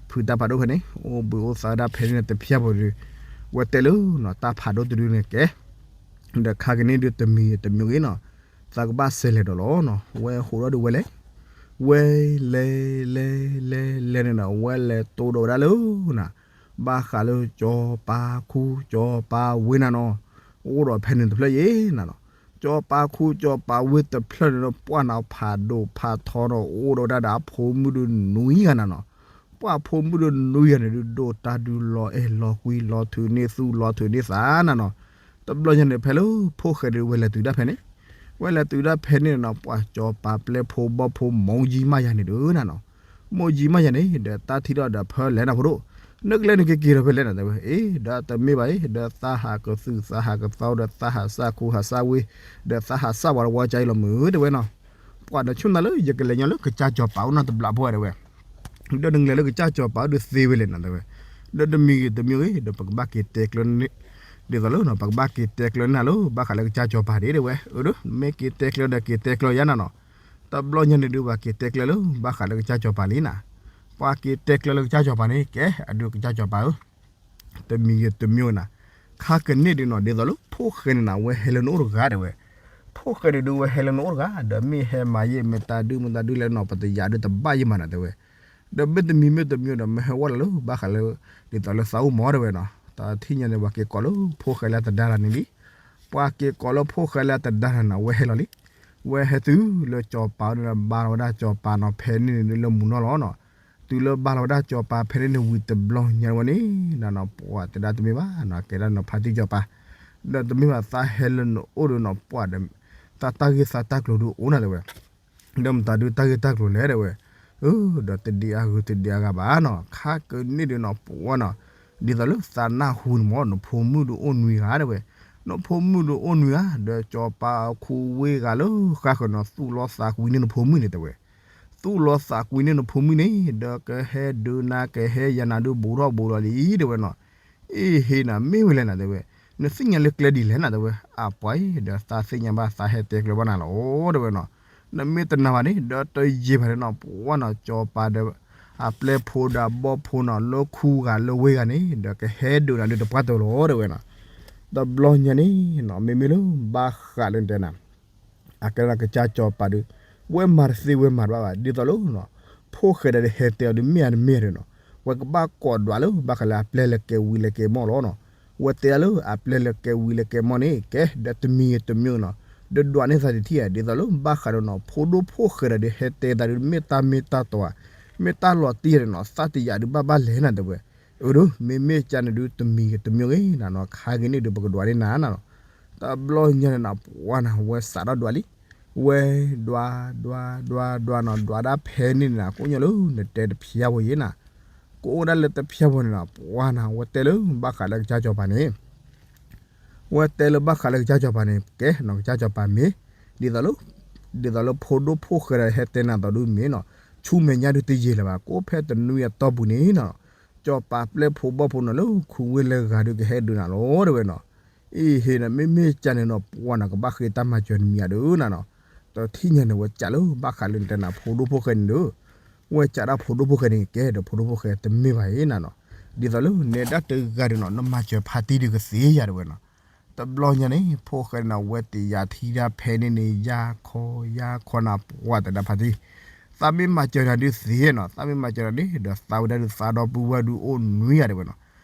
ဖုတၢ်ဖးဒိၣ်ဖဲန့ၣ် အိၣ်ဘှံးအိၣ်သါဒၣ်ဖဲန့ၣ်တဖျၢၣ်ဖိဒီး ဝဲတဲလၢနီၤ တၢ်ဖးဒိၣ်တဒုန့ၣ်ကဲ ဒီးခါကန့ၣ်ဒုးတမံၤတမံၤဂ့ၤနီၤ သးကဘၣ်စဲးလဲၤဒီးလီၤနီၤ ဝဲဟိးထီၣ်ဒုးဝဲလဲၤ ဝဲလဲၤလဲၤလဲၤလဲၤန့ၣ်နီၤ ဝဲလဲၤတိၢ်ဒီးဝဲဒၣ်လၢ နၤ ဘၣ်ဃးလၢကၠီၤပၤခူ ကၠီၤပၤဝ့နၤနီၤ အိၣ်ဒီးဖဲန့ၣ်တဖျၢၣ်ယ့ၣ်နၤနီၤ ကၠီၤပၤခူကၠီၤပၤဝ့တဖျၢၣ်န့ၣ်ဒီး ပှၤနၤဖးဒိၣ်ဖးထီဒီး အိၣ်ဒီးဝဲဒၣ်ဒီးအဖိမုၣ်ဒီးနွံဂၤနၤနီၤ ပှၤဖိမုၣ်ဒီးနွံဂၤန့ၣ်ဒုး ဒိၣ်တၢ်ဒုးလီၤအဲၣ်လီၤကွံ လီၤထုးန့ၢ်သူၣ်လီၤထုးန့ၢ်သးနၤနီၤ တဘျီညါန့ၣ် ဖဲလၢဖိၣ်ဃဲဒုးဝဲလဲၤတုၤဒၣ်ဖဲန့ၣ် ဝဲလဲၤတုၤဒၣ်ဖဲန့ၣ်နီၤ ပှၤကၠီၤပၤပျဲဖိဘီဖိမိၢ်ယံမးယၤန့ၣ်ဒုးနၤနီၤ မိၢ်ယံမးယၤန့ၣ် ဒီးတၢ်ထံၣ်ထီၣ်ဒီးဖၢလဲၤနၤဖိဒိၣ် နကလဲၤနကက့ၤထီၣ်ဖဲလဲၣ်နၤတဲဝဲ အ့ ဒီးတမ့ၢ်ဘၣ်အံၤ ဒီးသးဟးကသုၣ်သးဟးကသီဒီးသးဟးစၢ်ခူဟးစၢ်ဝ့ ဒီးသးဟးစၢ်ဝဲလီၤဝဲကါအံၤလီၤမုၢ်တဲဝဲနီၤ ပှၤနဆိၣ်နၤလၢယကလဲၤညီလၢကစၢ်ကၠီၤပၤအိၣ်နီတဘျီဖိတဲဝဲ ဒီးနကလဲၤလၢကစၢ်ကၠီၤပၤဒုးသ့ဝဲလဲၣ်နၤတဲဝဲ ဒီးတမံၤဂ့ၤတမံၤဂ့ၤ ဒီးပကဘၣ်က့ၤတဲကျၢၤ ဒ်သိးလၢ ပကဘၣ်က့ၤတဲကျၢၤနၤလၢ ဘၣ်ဃးလၢကစၢ်ကၠီၤပၤဒၣ်တဲဝဲ အၢ မ့ၢ်က့ၤတဲကျၢၤဒီးက့ၤတဲကျၢၤယါနၤနီၤ တဘျီညါန့ၣ်ဒုး ပှၤက့ၤတဲကျၢၤလၢ ဘၣ်ဃးလၢကစၢ်ကၠီၤပၤလံနၤ ပှၤက့ၤတဲကျၢၤလၢကစၢ်ကၠီၤပၤန့ၣ် ကဲ အဒုးကစၢ်ကၠီၤပၤဧၢ တမံၤဂ့ၤတမံၤဂ့ၤနၤ ခါကန့ၣ်ဒုးနီၤ ဒ်သိးလၢဖိၣ်ဃဲန့ၣ်နၤ ဝဲဟဲလၢနအိၣ်တဂၤတဲဝဲ ဖိၣ်ဃဲန့ၣ်ဒုး ဝဲဟဲလၢနအိၣ်တဂၤ ဒီးမ့ၢ်ဟဲမၤယဲၢ်မတၤဒုမတၤဒုလဲၣ်နီၤ ပတယၤဒုးတဘၣ်ယဲၢ်မးနၤတဲဝဲ ဒီးမ့တမံၤမ့တမံၤဒီး မ့ၢ်ဟဲဝဲလီၤလၢ ဘၣ်ဃးလၢ ဒ်သိးလၢသးအိၣ်မးတဲဝဲနီၤ တထံၣ်ညါန့ၣ် ပှၤက့ၤကိးလၢဖိၣ်ဃဲလၢအတဒါတၢ်န့ၣ်လံ ပှၤက့ၤကိးလၢဖိၣ်ဃဲလၢအတဒါတၢ်န့ၣ် ဝဲဟဲလီၤလံ ဝဲဟဲတုၤလၢကၠီၤပၤန့ၣ် ဘါလီၤဝဲဒၣ်ကၠီၤပၤနီၤ ဖဲန့ၣ်န့ၣ်လၢမုၢ်နီၤလီၤနီၤ တုၤလၢဘါလီၤဝဲဒၣ်ကၠီၤပၤဖဲန့ၣ်န့ၣ်ဝံၤတဘျီညါဝဲန့ၣ် နၤနီၤ ပှၤတဲဒၣ်တမ့ၢ်ဘၣ်နီၤ ကဲဒၣ်နီၤ ဖါတံၢ်ကၠီၤပၤ ဒီးတမ့ၢ်ဘၣ်သးဟဲလၢနအိၣ်ဒီးနီၤ ပှၤဒီး သးတၢ်ဂ့ၢ်သးတၢ်ကျိၤဒုးအိၣ်နၤတဲဝဲ ဒီးမတၤဒုးတၢ်ဂ့ၢ်တၢ်ကျိၤလဲၣ်တဲဝဲ အၢ ဒီးတဒံးအဂုၤတဒံးအဂၤဘၣ်နီၤ ခါကန့ၣ်ဒုးနီၤ ပှၤနီၤ ဒ်သိးလၢသးနၢ်ဟူန့ၣ်မး နဖိမုၣ်ဒုးအိၣ်နွံဂၤတဲဝဲ နဖိမုၣ်ဒုးအိၣ်နွံဂၤ ဒီးကၠီၤပၤအခိဝ့ၢ်ဂၤလၢဃါဃၢၤနီၤ သူၣ်လီသးကွံန့ၢ်နဖိမုၣ်န့ၣ်တဲဝဲ သူၣ်လီသးကွံန့ၢ်နဖိမုၣ်န့ၣ် ဒီးကဟဲဒုးနၤ ကဟဲယၤနၤဒုး ဘူးထီၣ်ဘူးလီၤလံတဲဝဲနီၤ အ့ၣ် ဟ့ၣ်နၤ မ့ၢ်ဝဲလဲၣ်နၤတဲဝဲ နသ့ၣ်ညါလၢကျဲဒ်လဲၣ်နၤတဲဝဲ အပှၤအံၤ ဒီးသးသ့ၣ်ညါဘၣ်သးဟဲတဲကျၢၤဘၣ်နၤလီၤတဲဝဲနီၤ နမ့ၢ်တနာ်ဘၣ်န့ၣ် ဒီးတယံာ်ဘၣ်န့ၣ်နီၤ ပှၤနီၤ ကၠီၤပၤဒီး အပျဲၢ်ဖိဒီးအဘီၣ်ဖိနီၤ လၢခူဂၤလၢဝ့ၢ်ဂၤန့ၣ် ဒီးကဟဲဒုးနၤဒုးတပှၢ်တၢၢ်လီၤတဲဝဲနီၤ တဘျီညါန့ၣ်နီၤ မ့မ့ၢ်လၢဘၣ်ဃးလၢနတဲနၤ အကဲဒၣ်ကစၢ်ကၠီၤပၤဒုး ဝဲမၤတသ့ဝဲမၤတဘၣ်ဘၣ် ဒ်သိးလၢနီၤ ဖိၣ်ဃဲဒီးဟဲတဲအီၤဒုးမ့ၢ်ဧါတမ့ၢ်ဧါဒုးနီၤ ဝဲကဘၣ်ကိးဒွးလၢဘၣ်ဃးလၢအပျဲၢ်လဲၤကဲဝံၤလဲၤကဲမီၢ်လီၤနီၤ ဝဲတဲဒၣ်လၢအပျဲၢ်လဲၤကဲဝံၤလဲၤကဲမီၢ်န့ၣ် ကဲဒီးတမံၤဂ့ၤတမံၤဂ့ၤနီၤ ဒီးဒွးန့ၢ်သးတထံၣ်ဧါ, ဒ်သိးလၢဘၣ်ဃးဒီးနီၤ ဖိဒိၣ်ဖိၣ်ဃဲဒီး ဟဲတဲသးဒုး မ့ၢ်တၢ်မ့ၢ်တၢ်တီဧါ, မ့ၢ်တၢ်လီၤတံၢ်ဧါဒီးနီၤ သးတယာ်ဒုးဘၣ်ဘၣ်လဲၣ်နၤတဲဝဲ, အၢဒုး မ့မ့ၢ်ကန့ၣ်ဒုး တမံၤဂ့ၤတမံၤဂ့ၤနၤနီၤ ခါဂ့ၤန့ၣ်ဒုး ပကဒွးန့ၢ်နၤနၤနီၤ, တဘျီညါန့ၣ်နီၤ ပှၤနၤ ဝဲစးထီၣ်ဒွးလံ, ဝဲဒွး ဒွး ဒွး ဒွးနီၤ ဒွးဒၣ်ဖဲန့ၣ်နၤ ကိးညီလၢနတဲတဖျါဝဲယဲနၤ, ကအိၣ်ဒၣ်လၢတဖျါဝဲန့ၣ်နီၤ ပှၤနၤ ဝဲတဲလၢဘၣ်ဃးလၢကစၢ်စီၤပၤန့ၣ် ဝဲတဲလၢဘၣ်ဃးလၢကစၢ်စီၤပၤန့ၣ် ကဲနီၤ ကစၢ်စီၤပၤမ့ၢ် ဒ်သိးလၢ ဒ်သိးလၢဖိဒိၣ်ဖိၣ်ဃဲဒီး ဟဲတဲနၤသိးဒုးမ့ၢ်နီၤ ဆူမဲာ်ညါဒုးတယံာ်လၢၤဘၣ် ကအိၣ်ဖဲတနွံအတီၢ်ပူၤန့ၣ်နီၤ, စီၤပၤပျဲၢ်ဖိဘီၣ်ဖိနီၤ လၢခူဝ့ၢ်လၢဂၤဒုးကဟဲဒုးနၤလီၤတဲဝဲနီၤ, အ့ဟ့နီၤ မ့မ့ၢ်ကန့ၣ်နီၤ ပှၤနီၤ ကဘၣ်ဃ့တၢ်မၤစၢၤနမံၤဧါဒုးနၤနီၤ, တထံၣ်ညါန့ၣ် ဝဲစးလၢဘၣ်ဃးလၢနတဲနၤ ဖိဒိၣ်ဖိၣ်ဃဲန့ၣ်ဒုး ဝဲစးဒၣ်ဖိဒိၣ်ဖိၣ်ဃဲန့ၣ် ကဲဒီးဖိဒိၣ်ဖိၣ်ဃဲတမ့ၢ်ဘၣ်အံၤနၤနီၤ, ဒ်သိးလၢနဲဒၣ်တဂၤဒုးနီၤ နမၤစၢၤဖါတံၢ်ဒုးကသ့ယၤတဲဝဲနီၤ, တဘျီညါန့ၣ် ဖိၣ်ဃဲန့ၣ် ဝဲတယာ်ထံဒၣ်ဖဲန့ၣ်န့ၣ် ယါခီ ယါခီနၤ ပှၤတဲဒၣ်ဖါတံၢ် သးမ့ၢ်မၤစၢၤနၤဒုးသ့နီၤ သးမ့ၢ်မၤစၢၤနၤန့ၣ် ဒီးသးဝဲဒၣ်ဒုးသးဒီပုၢ်ဝဲၢ်ဒုးအိၣ်နွံဂၤတဲဝဲနီၤ,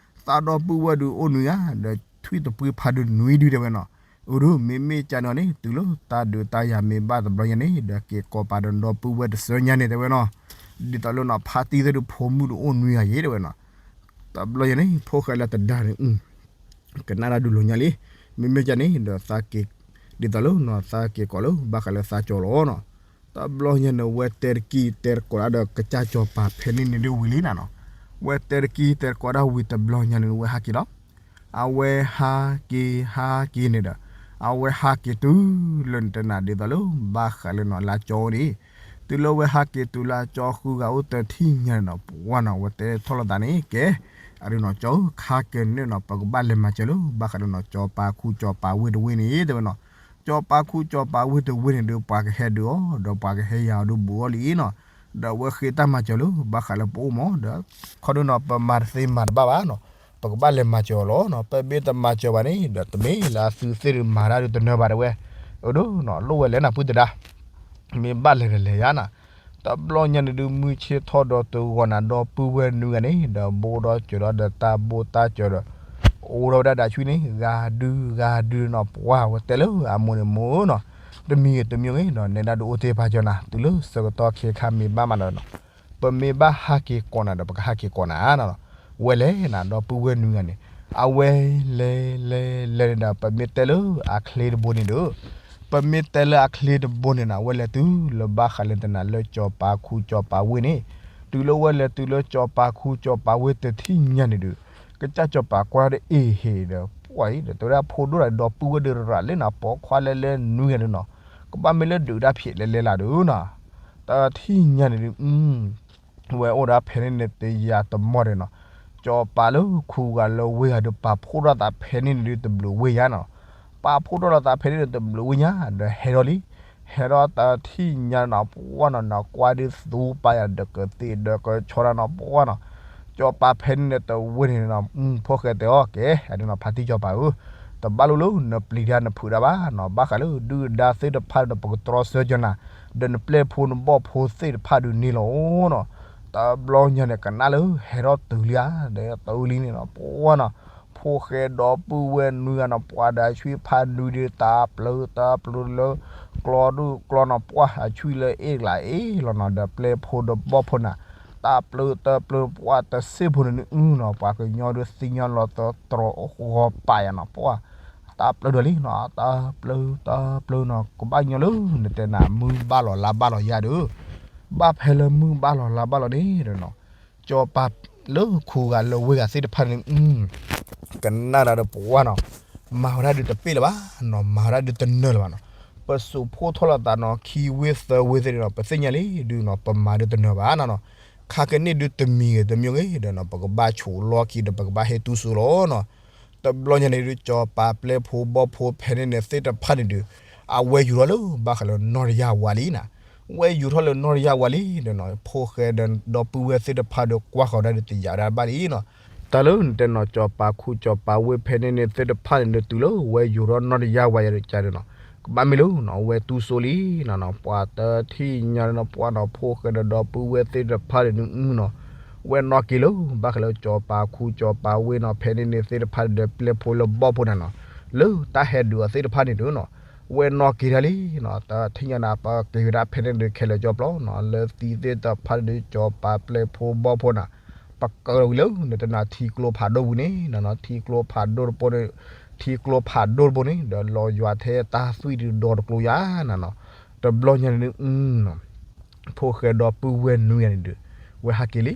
သးဒီပုၢ်ဝဲၢ်ဒုးအိၣ်နွံဂၤ ဒီးထွံၣ်တပှ့ၤဖးဒုးနွံဒုတဲဝဲနီၤ, အၢဒုး မ့မ့ၢ်ကန့ၣ်န့ၣ် တုၤလၢတၢ်ဒုးတၢ်ယၤမ့ၢ်ဘၣ်တဘျီညါန့ၣ် ဒီးက့ၤကိးပၤဒီးဒီပုၢ်ဝဲၢ်တစၢညါန့ၣ်တဲဝဲနီၤ, ဒ်သိးလၢနီၤ ဖါတံၢ်သ့ၣ်ဒုးဖိမုၣ်ဒုးအိၣ်နွံဂၤယဲတဲဝဲနီၤ, တဘျီညါန့ၣ် ဖိၣ်ဃဲလၢတဒါန့ၣ် ကနၣ်တၢ်ဒုးလိာ်ညါလံ, မ့မ့ၢ်ကန့ၣ် ဒီးသးက့ၤ ဒ်သိးလၢနီၤ သးက့ၤကိးလၢ ဘၣ်ဃးလၢသးကၠီၤလီၤနီၤ, တဘျီညါန့ၣ် ဝဲတဲတကံၢ်တဲတကိးဒၣ်ဒီးကစၢ်စီၤပၤဖဲန့ၣ်န့ၣ်ဒုးဝံၤလံနၤနီၤ, ဝဲတဲတကံၢ်တဲတကိးဒၣ်ဝံၤတဘျီညါန့ၣ် ဝဲဟးက့ၤလီၤ, အဝဲဟးက့ၤဟးက့ၤန့ၣ်ဒီး အဝဲဟးက့ၤတုၤလၢနတဲနၤဒ်သိးလၢ ဘၣ်ဃးလၢနီၤ လါကၠီန့ၣ်, တုၤလၢဝဲဟးက့ၤတုၤလၢအကၠီဃုဂၤအိၣ်တထံၣ်ညါန့ၣ်နီၤ ပှၤနီၤ ဝဲတဲထီၣ်လိာ်သးန့ၣ် ကဲ အဒုးနီၤ ကၠီဧၢ ခါကန့ၣ်နီၤ ပကဘၣ်လဲၤမၤစၢၤလၢ ဘၣ်ဃးဒီးနီၤ စီၤပၤခူစီၤပၤဝ့ၢ်တဝ့ၢ်န့ၣ် တဲဝဲနီၤ, စီၤပၤခူစီၤပၤဝ့ၢ်တဝ့ၢ်န့ၣ်ဒုး ပှၤကဟဲဒုးအီၤ ဒီးပှၤကဟဲယၤအီၤဒုးဘူးအီၤလံနီၤ, ဒီးအဝဲဃ့တၢ်မၤစၢၤလၢ ဘၣ်ဃးလၢပအိၣ်မး ဒီး ခီဒုးနီၤ ပမၤတသ့မၤတဘၣ်ဘၣ်နီၤ, ပကဘၣ်လဲၤမၤစၢၤအီၤလီၤနီၤ, ပမ့ၢ်တမၤစၢၤဘၣ်န့ၣ် ဒီးတမ့ၢ်လၢအသုသ့ၣ်ဒုးမၤတၢ်ဒုးတနၢၤဘၣ်တဲဝဲ, အဒုးနီၤ လိၣ်ဝဲလဲၣ်နၤပုၢ်တဒါ မ့ၢ်ဘၣ်လဲၤဒီးလဲၤယါနၤ, တဘျီညါန့ၣ်ဒုး မုၢ်ဆ့ၣ်ထီၣ်ဒီးတုၤဂီၤနၤ ဒီပုၢ်ဝဲၢ်နွံဂၤန့ၣ် ဒီးဘိးဒီးစၢၤဒီးတၢ်ဘိးတၢ်စၢၤဒီး အိၣ်ထီၣ်ဝဲဒၣ်ဒီးဆွံန့ၣ် ဂၤဒုဂၤဒုနီၤ ပှၤဝဲတဲလၢအမိၢ်န့ၣ်မိၢ်နီၤ, တမံၤဂ့ၤတမံၤဂ့ၤဒီး နဲဒၣ်ဒုးအိၣ်တ့ၢ်ဖးကၠီၤနၤ တုၤလၢဆၢကတီၢ်ခဲခါမ့ၢ်ဘၣ်မးဒီးနီၤ ပမ့ၢ်ဘၣ်ဟးက့ၤကိးနၤဒီး ပကဟးက့ၤကိးနၤနီၤ, ဝဲလဲၣ်နၤ ဒီပုၢ်ဝဲၢ်နွံဂၤန့ၣ် အဝဲလဲၤလဲၤလဲၤန့ၣ်ဒီး ပမ့ၢ်တဲလၢအချ့တဘိန့ၣ်ဒီး ပမ့ၢ်တဲလၢအချ့တဘိန့ၣ်နၤ ဝဲလဲၤတုၤလၢဘၣ်ဃးလၢနတဲနၤလၢစီၤပၤခူစီၤပၤဝ့ၢ်န့ၣ်, တုၤလၢဝဲလဲၤတုၤလၢစီၤပၤခူစီၤပၤဝ့ၢ်တထံၣ်ညါန့ၣ်ဒီး ကစၢ်စီၤပၤကွၢ်ဒီးအ့ၣ်ဟ့ၣ်ဒီး ပှၤအံၤဒီး တဲဝဲဒၣ်ဖိဒိၣ်ဒီး ဒီပုၢ်ဝဲၢ်ဒုးရၤလၢနၤ ပိာ်ခွါလဲၤလဲၤနွံဂၤဒုးနီၤ, ကဘၣ်မ့ၢ်လၢဒုးတၢ်ဖျဲးလဲၤလဲၤလၢ်ဒုးနီၤ, တထံၣ်ညါန့ၣ်ဒုး ဝဲအိၣ်ဒီးဖဲန့ၣ်န့ၣ် တယၤတမီၢ်ဒီးနီၤ, စီၤပၤလၢခူဂၤလၢဝ့ၢ်ဂၤဒုး ပာ်ဖှိၣ်ထီၣ်သးဖဲန့ၣ်န့ၣ်ဒုး တဘျုးဝ့ၢ်ယါနီၤ, ပာ်ဖှိၣ်ထီၣ်လီၤသးဖဲန့ၣ်န့ၣ် တဘျုးဝ့ၢ်ညါ ဒီးဟဲထီၣ်လံ, ဟဲထီၣ်တထံၣ်ညါနီၤ ပှၢ်နီၤ နကွၢ်ဒုးသူပာ်ယၤဒီးကသ့ၣ်ဒီးကဆီဒၣ်နီၤ ပှၢ်နီၤ, စီၤပၤဖဲန့ၣ်န့ၣ် တဝ့ၢ်န့ၣ်နီၤ ဖိၣ်ဃဲတဲအီၤ ကဲ အဒုးနီၤ ဖါတံၢ်စီၤပၤဧၢ, တဘၣ်လိၣ်လၢနပျံၤတၢ်နဖုးတၢ်ဘၣ်နီၤ, ဘၣ်ဃးလၢဒုၣ်ဒါသ့ၣ်တဖၣ်ဒီး ပကတြီဆၢကၢၤနၤ, ဒီးနပျဲၢ်ဖိနဘီၣ်ဖိသ့ၣ်တဖၣ်ဒုးန့ၣ်လီၤနီၤ, တဘျီညါန့ၣ် ကနၣ်လၢဟဲထီၣ်တုၤလံဧါ, ဒီးတုၤလံန့ၣ်နီၤ ပှၢ်နီၤ, ဖိၣ်ဃဲဒီပုၢ်ဝဲၢ်နွံဂၤနီၤ ပှၢ်ဒီးအဆွံဖးနွံဒုး တၢ်ပျုာ်တၢ်ပျုာ်လၢ ကျီဒုၣ်ကျီနီၤ ပှၢ်အဆွံလၢအ့ၣ်လးအ့ၣ်လီၤနီၤ, ဒီးပျဲၢ်ဖိဒီးဘီၣ်ဖိနၤ, တၢ်ပျုာ်တၢ်ပျုာ်ပှၢ်တစ့ၢ်ဖိန့ၣ်န့ၣ်နီၤ, ပှၤကညီဒုးသ့ၣ်ညါလီၤသတြီၤဂီၤပာ်ယၤနီၤ ပှၢ်, တၢ်ပျုာ်ဒီးလံနီၤ, တၢ်ပျုာ်တၢ်ပျုာ်နီၤ ကဘၣ်ညီလၢနတဲနၤ မုၢ်ဘၣ်လီၤလါဘၣ်လီၤယါဒီး, ဘၣ်ဖဲလၢမုၢ်ဘၣ်လီၤလါဘၣ်လီၤန့ၣ်ဒီးနီၤ စီၤပၤလၢခူဂၤလၢဝ့ၢ်ဂၤသ့ၣ်တဖၣ်န့ၣ် ကနၣ်တၢ်ဒီးပှၢ်နီၤ, မၤဝဲဒၣ်ဒုးတပ့ၢ်လၢၤဘၣ်နီၤ, မၤဝဲဒၣ်ဒုးတနၢၤလၢၤဘၣ်နီၤ, ပစိာ်ဖှိၣ်ထီၣ်လိာ်သးနီၤ ခံဝ့ၢ်သၢဝ့ၢ်သ့ၣ်န့ၣ်နီၤ ပသ့ၣ်ညါလံဒုးနီၤ ပမၤဒုးတနၢၤဘၣ်နီၤ, ခါကန့ၣ်ဒုးတမံၤဂ့ၤတမံၤဂ့ၤဒီးနီၤ ပကဘၣ်ဆိးလီၢ်ခံဒီး ပကဘၣ်ဟဲတူၢ်စိလီၤနီၤ, တဘျီညါန့ၣ်ဒုး စီၤပၤပျဲၢ်ဖိဘီၣ်ဖိဖဲန့ၣ်န့ၣ်သ့ၣ်တဖၣ်န့ၣ်ဒုး အဝဲယူၤထီၣ်လၢဘၣ်ဃးလၢနီၢ်တယၢ်ဝါလံနီၤ, ဝဲယူၤထီၣ်လၢနီၢ်တယၢ်ဝါလံဒီးနီၤ ဖိၣ်ဃဲဒီးဒီပုၢ်ဝဲၢ်သ့ၣ်တဖၣ်ဒီးကွၢ်ဃီၤဒၣ်ဒုးတယာ်ဝဲဒၣ်ဘၣ်လံနီၤ, တၢ်လၢနတဲနီၤ စီၤပၤခူစီၤပၤဝ့ၢ်ဖဲန့ၣ်န့ၣ်သ့ၣ်တဖၣ်န့ၣ်ဒုး တုၤလၢဝဲယူၤထီၣ်နီၢ်တယၢ်ဝါယၤဒီးကဒီးနီၤ, ကဘၣ်မ့ၢ်လၢနီၤ ဝဲတူၢ်စိလံနီၤ, ပှၤတထံၣ်ညါနီၤ ပှၢ်နီၤ ဖိၣ်ဃဲဒီးဒီပုၢ်ဝဲၢ်သ့ၣ်တဖၣ်န့ၣ်ဒုးနီၤ, ဝဲနီၣ်က့ၤလၢ ဘၣ်ဃးလၢစီၤပၤခူစီၤပၤဝ့ၢ်နီၤ ဖဲန့ၣ်န့ၣ်သ့ၣ်တဖၣ်ဒီးပျဲၢ်ဖိလၢဘီၣ်ဖိန့ၣ်နီၤ, လၢတၢ်ဟဲဒုးအီၤသ့ၣ်တဖၣ်န့ၣ်ဒုးနီၤ ဝဲနီၣ်က့ၤတၢ်လံနီၤ, တထံၣ်ညါန့ၣ် ပက့ၤဝဲဒၣ်ဖဲန့ၣ်ဒုးခဲလၢာ်ကၠီပျီနီၤ, လၢသံသ့ၣ်တဖၣ်ဒုး ကၠီပၤပျဲၢ်ဖိဘီဖိန့ၣ် ပကၢၤဝံၤလၢ နတနၤထံကျိဖးဒိၣ်ဝံၤန့ၣ်နီၤ, ထံကျိဖးဒိၣ်တဘိန့ၣ်, ထံကျိဖးဒိၣ်တဘိန့ၣ် ဒီးလီၤယွၤထဲတၢ်သွံၣ်ဒုးဒီတကျိယါနၤနီၤ, တဘျီညါန့ၣ် ဖိၣ်ဃဲဒီပုၢ်ဝဲၢ်နွံဂၤန့ၣ်ဒုး ဝဲဟးက့ၤလံ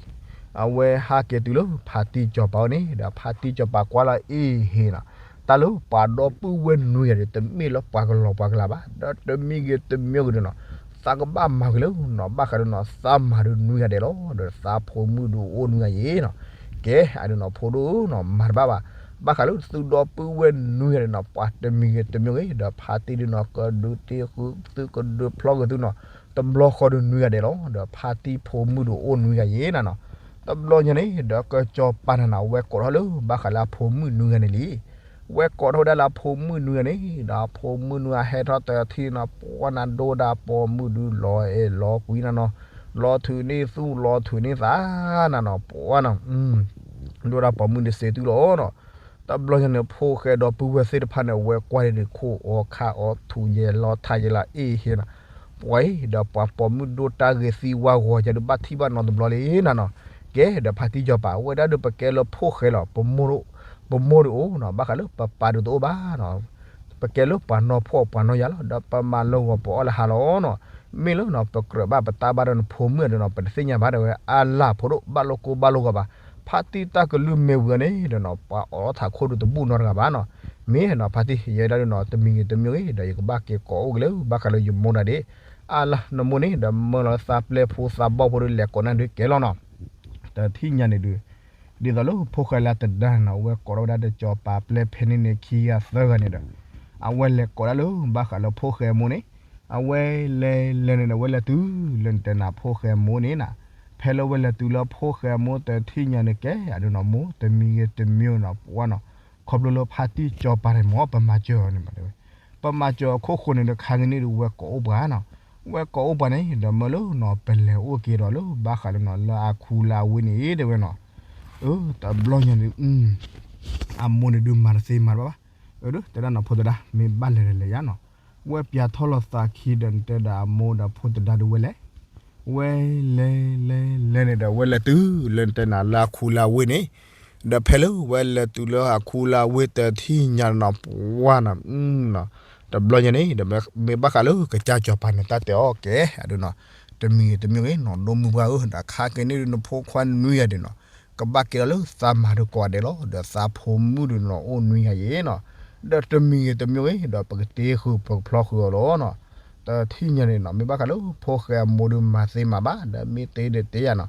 အဝဲဟးက့ၤတုၤလၢဖါတံၢ်စီၤပၤအအိၣ်န့ၣ် ဒီးဖါတံၢ်စီၤပၤကွၢ်လီၤအ့ၣ်ဟ့နီၤ, တၢ်လၢပှၤဒီပုၢ်ဝဲၢ်နွံဂၤဒီး တမ့ၢ်လၢပှၤကလီၤပှၤကလၤဘၣ်, ဒီးတမံၤဂ့ၤတမံၤဂ့ၤဒုးနီၤ, သးကဘၣ်မၤက့ၤလၢနီၤ, ဘၣ်ဃးဒီးနီၤ သးမၤဒုးနွံဂၤဒဲးလီၤ, ဒီးသးဖိမုၣ်ဒုးအိၣ်နွံဂၤယဲနီၤ, ကဲ အဒုးနီၤ ဖိဒိၣ်နီၤ မၤတဘၣ်ဘၣ်, ဘၣ်ဃးလၢသုဒီပုၢ်ဝဲၢ်နွံဂၤဒဲးနီၤ ပှၤတမံၤဂ့ၤတမံၤဂ့ၤ ဒီးဖါတံၢ်ဒုးနီၤ ကဒုးတ့ဃုသုကဒုးဖျီက့ၤသုနီၤ, တဘျီဃီဒုးနွံဂၤဒဲးလီၤ, ဒီးဖါတံၢ်ဖိမုၣ်ဒုးအိၣ်နွံဂၤယဲနၤနီၤ, တဘျီညါန့ၣ် ဒီးကစီၤပၤန့ၣ်နီၤ ဝဲကိးထီၣ်လၢဘၣ်ဃးလၢအဖိမုၣ်နွံဂၤန့ၣ်လံ, ဝဲကိးထီၣ်ဝဲဒၣ်လၢအဖိမုၣ်နွံဂၤန့ၣ် ဒီးအဖိမုၣ်နွံဂၤဟဲထီၣ်တထံၣ်နီၤ ပှၤနၤဒိၣ်ဒၣ်ပိာ်မုၣ်ဒုးလီၤအဲၣ်လီၤကွံနၤနီၤ, လီၤထုးန့ၢ်သူၣ်လီၤထုးန့ၢ်သးနၤနီၤ ပှၤနီၤ ဒိၣ်ဒၣ်ပိာ်မုၣ်ဒုးစ့တူၢ်လီၤနီၤ, တဘျီညါန့ၣ် ဖိၣ်ဃဲဒီပုၢ်ဝဲၢ်သ့ၣ်တဖၣ်န့ၣ် ဝဲကွၢ်ဒုးခိၣ်အီခါအီထူးယဲၢ်လီၤထးယဲၢ်လီၤအ့ၣ်ဟ့နီၤ, ပှၤအံၤ ဒီးပှၤပိာ်မုၣ်ဒိၣ်တၢ်ဂ့ၤသံဝါဂီၤယၤဒုးဘၣ်ထံၣ်ဘၣ်နီတဘျီလံနၤနီၤ, ကဲ ဒီးဖါတံၢ်စီၤပၤ အဝဲဒၣ်ဒုးပကဲလၢဖိၣ်ဃဲလီၤ, ပမိၢ်ဒုးအိၣ်နီၤ, ဘၣ်ဃးလၢပပၢ်ဒုးတအိၣ်ဘၣ်နီၤ ပကဲလၢပှၤနီၢ်ဖှီၣ်ပှၤနီၢ်ယာ်လီၤ, ဒီးပမၤလၢဂီၤပအီၣ်လၢဟါလီၤနီၤ, မ့ၢ်လၢနီၤ ပကြၢးဘၣ်ပတၢ်ဘၣ်ဒီးနဖိမုၣ်ဒုးနီၤ ပတသ့ၣ်ညါဘၣ်ဒီးဝဲ အါလၢဖိဒိၣ်ဘၣ်လိၣ်ကိၢ်ဘၣ်လိၣ်ဂီၤဘၣ်, ဖါတံၢ်တၢ်ကလုၢ်မ့ၢ်ဝံၤန့ၣ်ဒီးနီၤ ပှၤအိးထီၣ်ထးခိၣ်ဒုးတဘူၣ်နီတဂၤဘၣ်နီၤ, မ့ၢ်နီၤ ဖါတံၢ် ယဲဒၣ်ဒုးနီၤ တမံၤဂ့ၤတမံၤဂ့ၤ ဒီးယကဘၣ်က့ၤကိးအိၣ်က့ၤလၢဘၣ်ဃးလၢယမိၢ်ဒၣ်ဒ့ၣ်, အါလၢနမိၢ်န့ၣ် ဒီးမၢလီၤသးပျဲၢ်ဖိသးဘီၣ်ဖိဒုးလဲၤကိးနၤဒုးကဲလီၤနီၤ တထံၣ်ညါန့ၣ်ဒုး, ဒ်သိးလၢဖိၣ်ဃဲလၢတဒါန့ၣ်နီၤ အဝဲကိးထီၣ်ဝဲဒၣ်ဒီးစီၤပၤပျဲၢ်ဖဲန့ၣ်န့ၣ် ခံဂၤသၢဂၤန့ၣ်ဒီး, အဝဲလဲၤကိးဒၣ်လၢဘၣ်ဃးလၢဖိၣ်ဃဲအမိၢ်န့ၣ်, အဝဲလဲၤလဲၤန့ၣ်ဒီး အဝဲလဲၤတုၤလၢနတဲနၤဖိၣ်ဃဲအမိၢ်န့ၣ်နၤ, ဖဲလၢအဝဲလဲၤတုၤလၢဖိၣ်ဃဲအမိၢ်တထံၣ်ညါန့ၣ် ကဲအဒုးနီၤ မိၢ် တမံၤဂ့ၤတမံၤနီၤ ပှၤနီၤ, ခီဖျိလၢဖါတံၢ်စီၤပၤန့ၣ်မ့ၢ် ပမၤစၢၤအီၤန့ၣ်မးတဲဝဲ, ပမၤစၢၤအခိၣ်ဃိန့ၣ်ဒီး ခါကနံၣ်ဒုးဝဲကိးအိၣ်ပှၤနီၤ, ဝဲကိးအိၣ်ပှၤန့ၣ် ဒီးမၢလၢနီၤ ပလဲၤအိၣ်က့ၤဒီးလၢဘၣ်ဃးလၢနီၤ လၢအခူလၢအဝ့ၢ်န့ၣ်တဲဝဲနီၤ, တဘျီညါန့ၣ် အမိၢ်န့ၣ်ဒုးမၤတသ့မၤတဘၣ်ဘၣ်, တဲဒၣ်နီၤ ဖိသဒါ မ့ၢ်ဘၣ်လဲၤဒီးလဲၤယါနီၤ, ဝဲပၠးထီၣ်လီၤသးခံဒီးနတဲဒီးအမိၢ်ဒီးဖိသဒါဒုးဝဲလဲၤ, ဝဲလဲၤလဲၤလဲၤန့ၣ်ဒီး ဝဲလဲၤတုၤလၢနတဲနၤလၢအခူလၢအဝ့ၢ်န့ၣ်, ဒီးဖဲလၢဝဲလဲၤတုၤလၢအခူလၢအဝ့ၢ်တထံၣ်ညါနီၤ ပှၤနီၤ, တဘျီညါန့ၣ်ဒီး မ့ၢ်ဘၣ်ဃးလၢကစၢ်စီၤပၤန့ၣ် တၢ်တဲအီၤကဲအဒုးနီၤ, တမံၤဂ့ၤတမံၤဂ့ၤနီၤ ဒိၣ်မုၢ်ပှၢ်ဧၢ ဒီးခါကနံၣ်ဒုးနဖိခွါနွံဂၤဒဲးနီၤ, ကဘၣ်ကဲထီၣ်လၢသးမၤဒုးကိးဂၤဒဲးလီၤ, ဒီးသးဖိမုၣ်ဒုးနီၤ အိၣ်နွံဂၤယဲနီၤ, ဒီးတမံၤဂ့ၤတမံၤဂ့ၤ ဒီးပကတ့ဃုာ်ပကဖျီဃုာ်အီၤလီၤနီၤ, တထံၣ်ညါန့ၣ်နီၤ မ့ၢ်ဘၣ်ဃးလၢဖိၣ်ဃဲအမိၢ်ဒုးမၤသ့မၤဘၣ် ဒီးမ့ၢ်တ့ဒီးတ့ယၤနီၤ,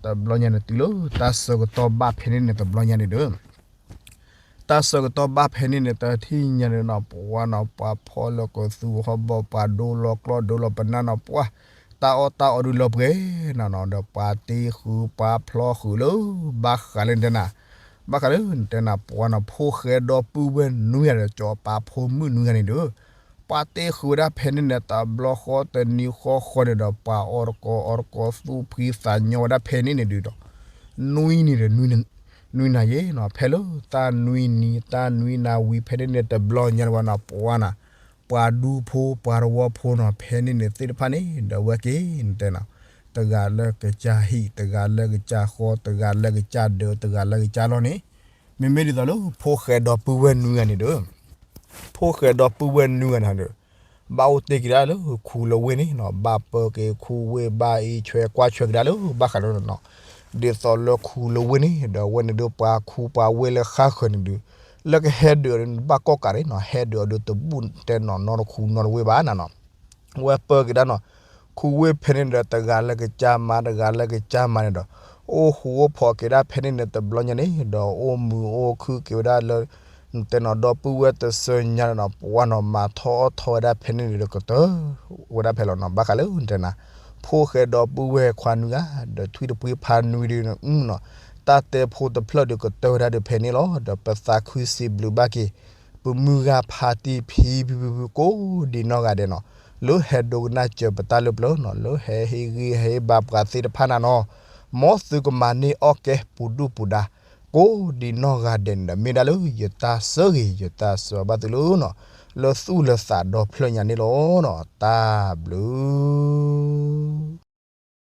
တဘျီညါန့ၣ်တုၤလၢတၢ်ဆၢကတီၢ်ဘၣ်ဖဲန့ၣ်န့ၣ် တဘျီညါန့ၣ်ဒီး တၢ်ဆၢကတီၢ်ဘၣ်ဖဲန့ၣ်န့ၣ် တထံၣ်ညါန့ၣ်နီၤ ပှၤနီၤ ပှၤဖီလၢကသူဟီၣ်ဘီၣ် ပှၤဒိလီၤကျီၢ်ဒိလီၤပနၢ်နီၤ ပှၤ တၢ်အီၣ်တၢ်အီဒုးလီၤပှဲၤနီၤနီၤ ဒီးပှၤတ့ဃုာ်ပှၤဖျီဃုာ်လၢ ဘၣ်ဃးလၢနတဲနၤ ဘၣ်ဃးလၢနတဲနၤ ပှၤနီၤ ဖိၣ်ဃဲဒီပုၢ်ဝဲၢ်နွံဂၤဒီး စီၤပၤဖိမုၣ်နွံဂၤန့ၣ်ဒီး ပှၤတ့ဃုာ်ဝဲဒၣ်ဖဲန့ၣ်န့ၣ် တဘျီဃီတနံၤဃီဃီန့ၣ်ဒီး ပှၤအီၣ်တကီအီတကီသူၣ်ဖှံသးညီဝဲဒၣ်ဖဲန့ၣ်န့ၣ်ဒုးဒီး နွံနံၤဒီး နွံနၤယဲနီၤ ဖဲလၢတၢ်နွံနံၤ တၢ်နွံနၤဝံၤဖဲန့ၣ်န့ၣ် တဘျီညါန့ၣ်ဝဲနီၤ ပှၤနီၤ ပှၤဒူဖိ ပှၤတဝီဖိနီၤ ဖဲန့ၣ်န့ၣ်သ့ၣ်တဖၣ်န့ၣ် ဒီးဝဲက့ၤနတဲနီၤ တဂၤလၢကစၢ်ဟံၣ် တဂၤလၢကစၢ်ဃီ တဂၤလၢကစၢ်ဒၢး တဂၤလၢကစၢ်လီၢ်န့ၣ် မ့မ့ၢ်ဒ်သိးလၢ ဖိၣ်ဃဲဒီပုၢ်ဝဲၢ်နွံဂၤန့ၣ်ဒီး ဖိၣ်ဃဲဒီပုၢ်ဝဲၢ်နွံဂၤန့ၣ်ဒီး ဘၣ်အိၣ်တ့ၢ်က့ၤဒၣ်လၢခူလၢဝ့ၢ်န့ၣ်နီၤ ဘၣ်ပၢက့ၤခူဝ့ၢ် ဘၣ်အံးဆွဲကွၢ်ဆွဲက့ၤဒၣ်လၢ ဘၣ်ဃးလၢနီၤ ဒ်သိးလၢခူလၢဝ့ၢ်န့ၣ် ဒီးအဝဲန့ၣ်ဒီးပှၤခူပှၤဝ့ၢ်လၢဃါဃၢၤန့ၣ်ဒီး လၢကဟဲဒုးအီၤဒီး ဘၣ်ကီၢ်ကးန့ၣ်နီၤ ဟဲဒုးအီၤဒီးတဘူၣ်တဲနီၤနီတခူနီတဝ့ၢ်ဘၣ်နၤနီၤ ဝဲပၢက့ၤဒၣ်နီၤ ခူဝ့ၢ်ဖဲန့ၣ်ဒီး တဂၤလၢကစၢ်မါ တဂၤလၢကစၢ်မါန့ၣ်ဒီး အိၣ်ဃူအိၣ်ဖိးက့ၤဒၣ်ဖဲန့ၣ်န့ၣ် တဘျီညါန့ၣ် ဒီးအိၣ်မုာ်အိၣ်ခုၣ်က့ၤဝဲဒၣ်လၢ နတဲနီၤ ဒီပုၢ်ဝဲၢ်တစၢညါန့ၣ်နီၤ ပှၤနီၤ မၤထီၣ်အီၣ်ထီၣ်ဝဲဒၣ်ဖဲန့ၣ်န့ၣ်ဒီး ကတၢၢ်ဝဲဒၣ်ဖဲလီၤနီၤ ဘၣ်ဃးလၢနတဲနၤ ဖိၣ်ဃဲဒီပုၢ်ဝဲၢ်ခွါနွံဂၤ ဒီးထွံၣ်တပှ့ၤဖါနွံဒီးနီၤ တၢ်တဲဖိတဖျၢၣ်ဒီး ကတၢၢ်ဝဲဒၣ်ဒီးဖဲန့ၣ်လီၤ. ဒီးပသးခုစံးဘျုးဘၣ်က့ၤ ပမုၢ်ဂၤဖါတံၢ်ဖံဖုဖုဖုကိးဒံးနီၢ်ဂၤဒဲးနီၤ လၢဟဲဒိကနၣ်စၢၤပတၢ်လၢပျၢၤနီၤ လၢဟဲဟ့ၣ်ဂံၢ်ဟ့ၣ်ဘါပှၤသ့ၣ်တဖၣ်နၤနီၤ မ်သုကမၤန့ၢ်အီၣ်ကဲပူၤဒူၣ်ပူၤဒါ ကိးဒံးနီၢ်ဂၤဒဲးန့ၣ်ဒီး မ့ၢ်ဒၣ်လၢယတၢ်ဆၢဂ့ၤ ယတၢ်ဆၢဘၣ်သုလီၤနီၤ. လၢသူၣ်လၢသးဒီဖျၢၣ်ညါန့ၣ်လီၤ. တၢ်ဘျုး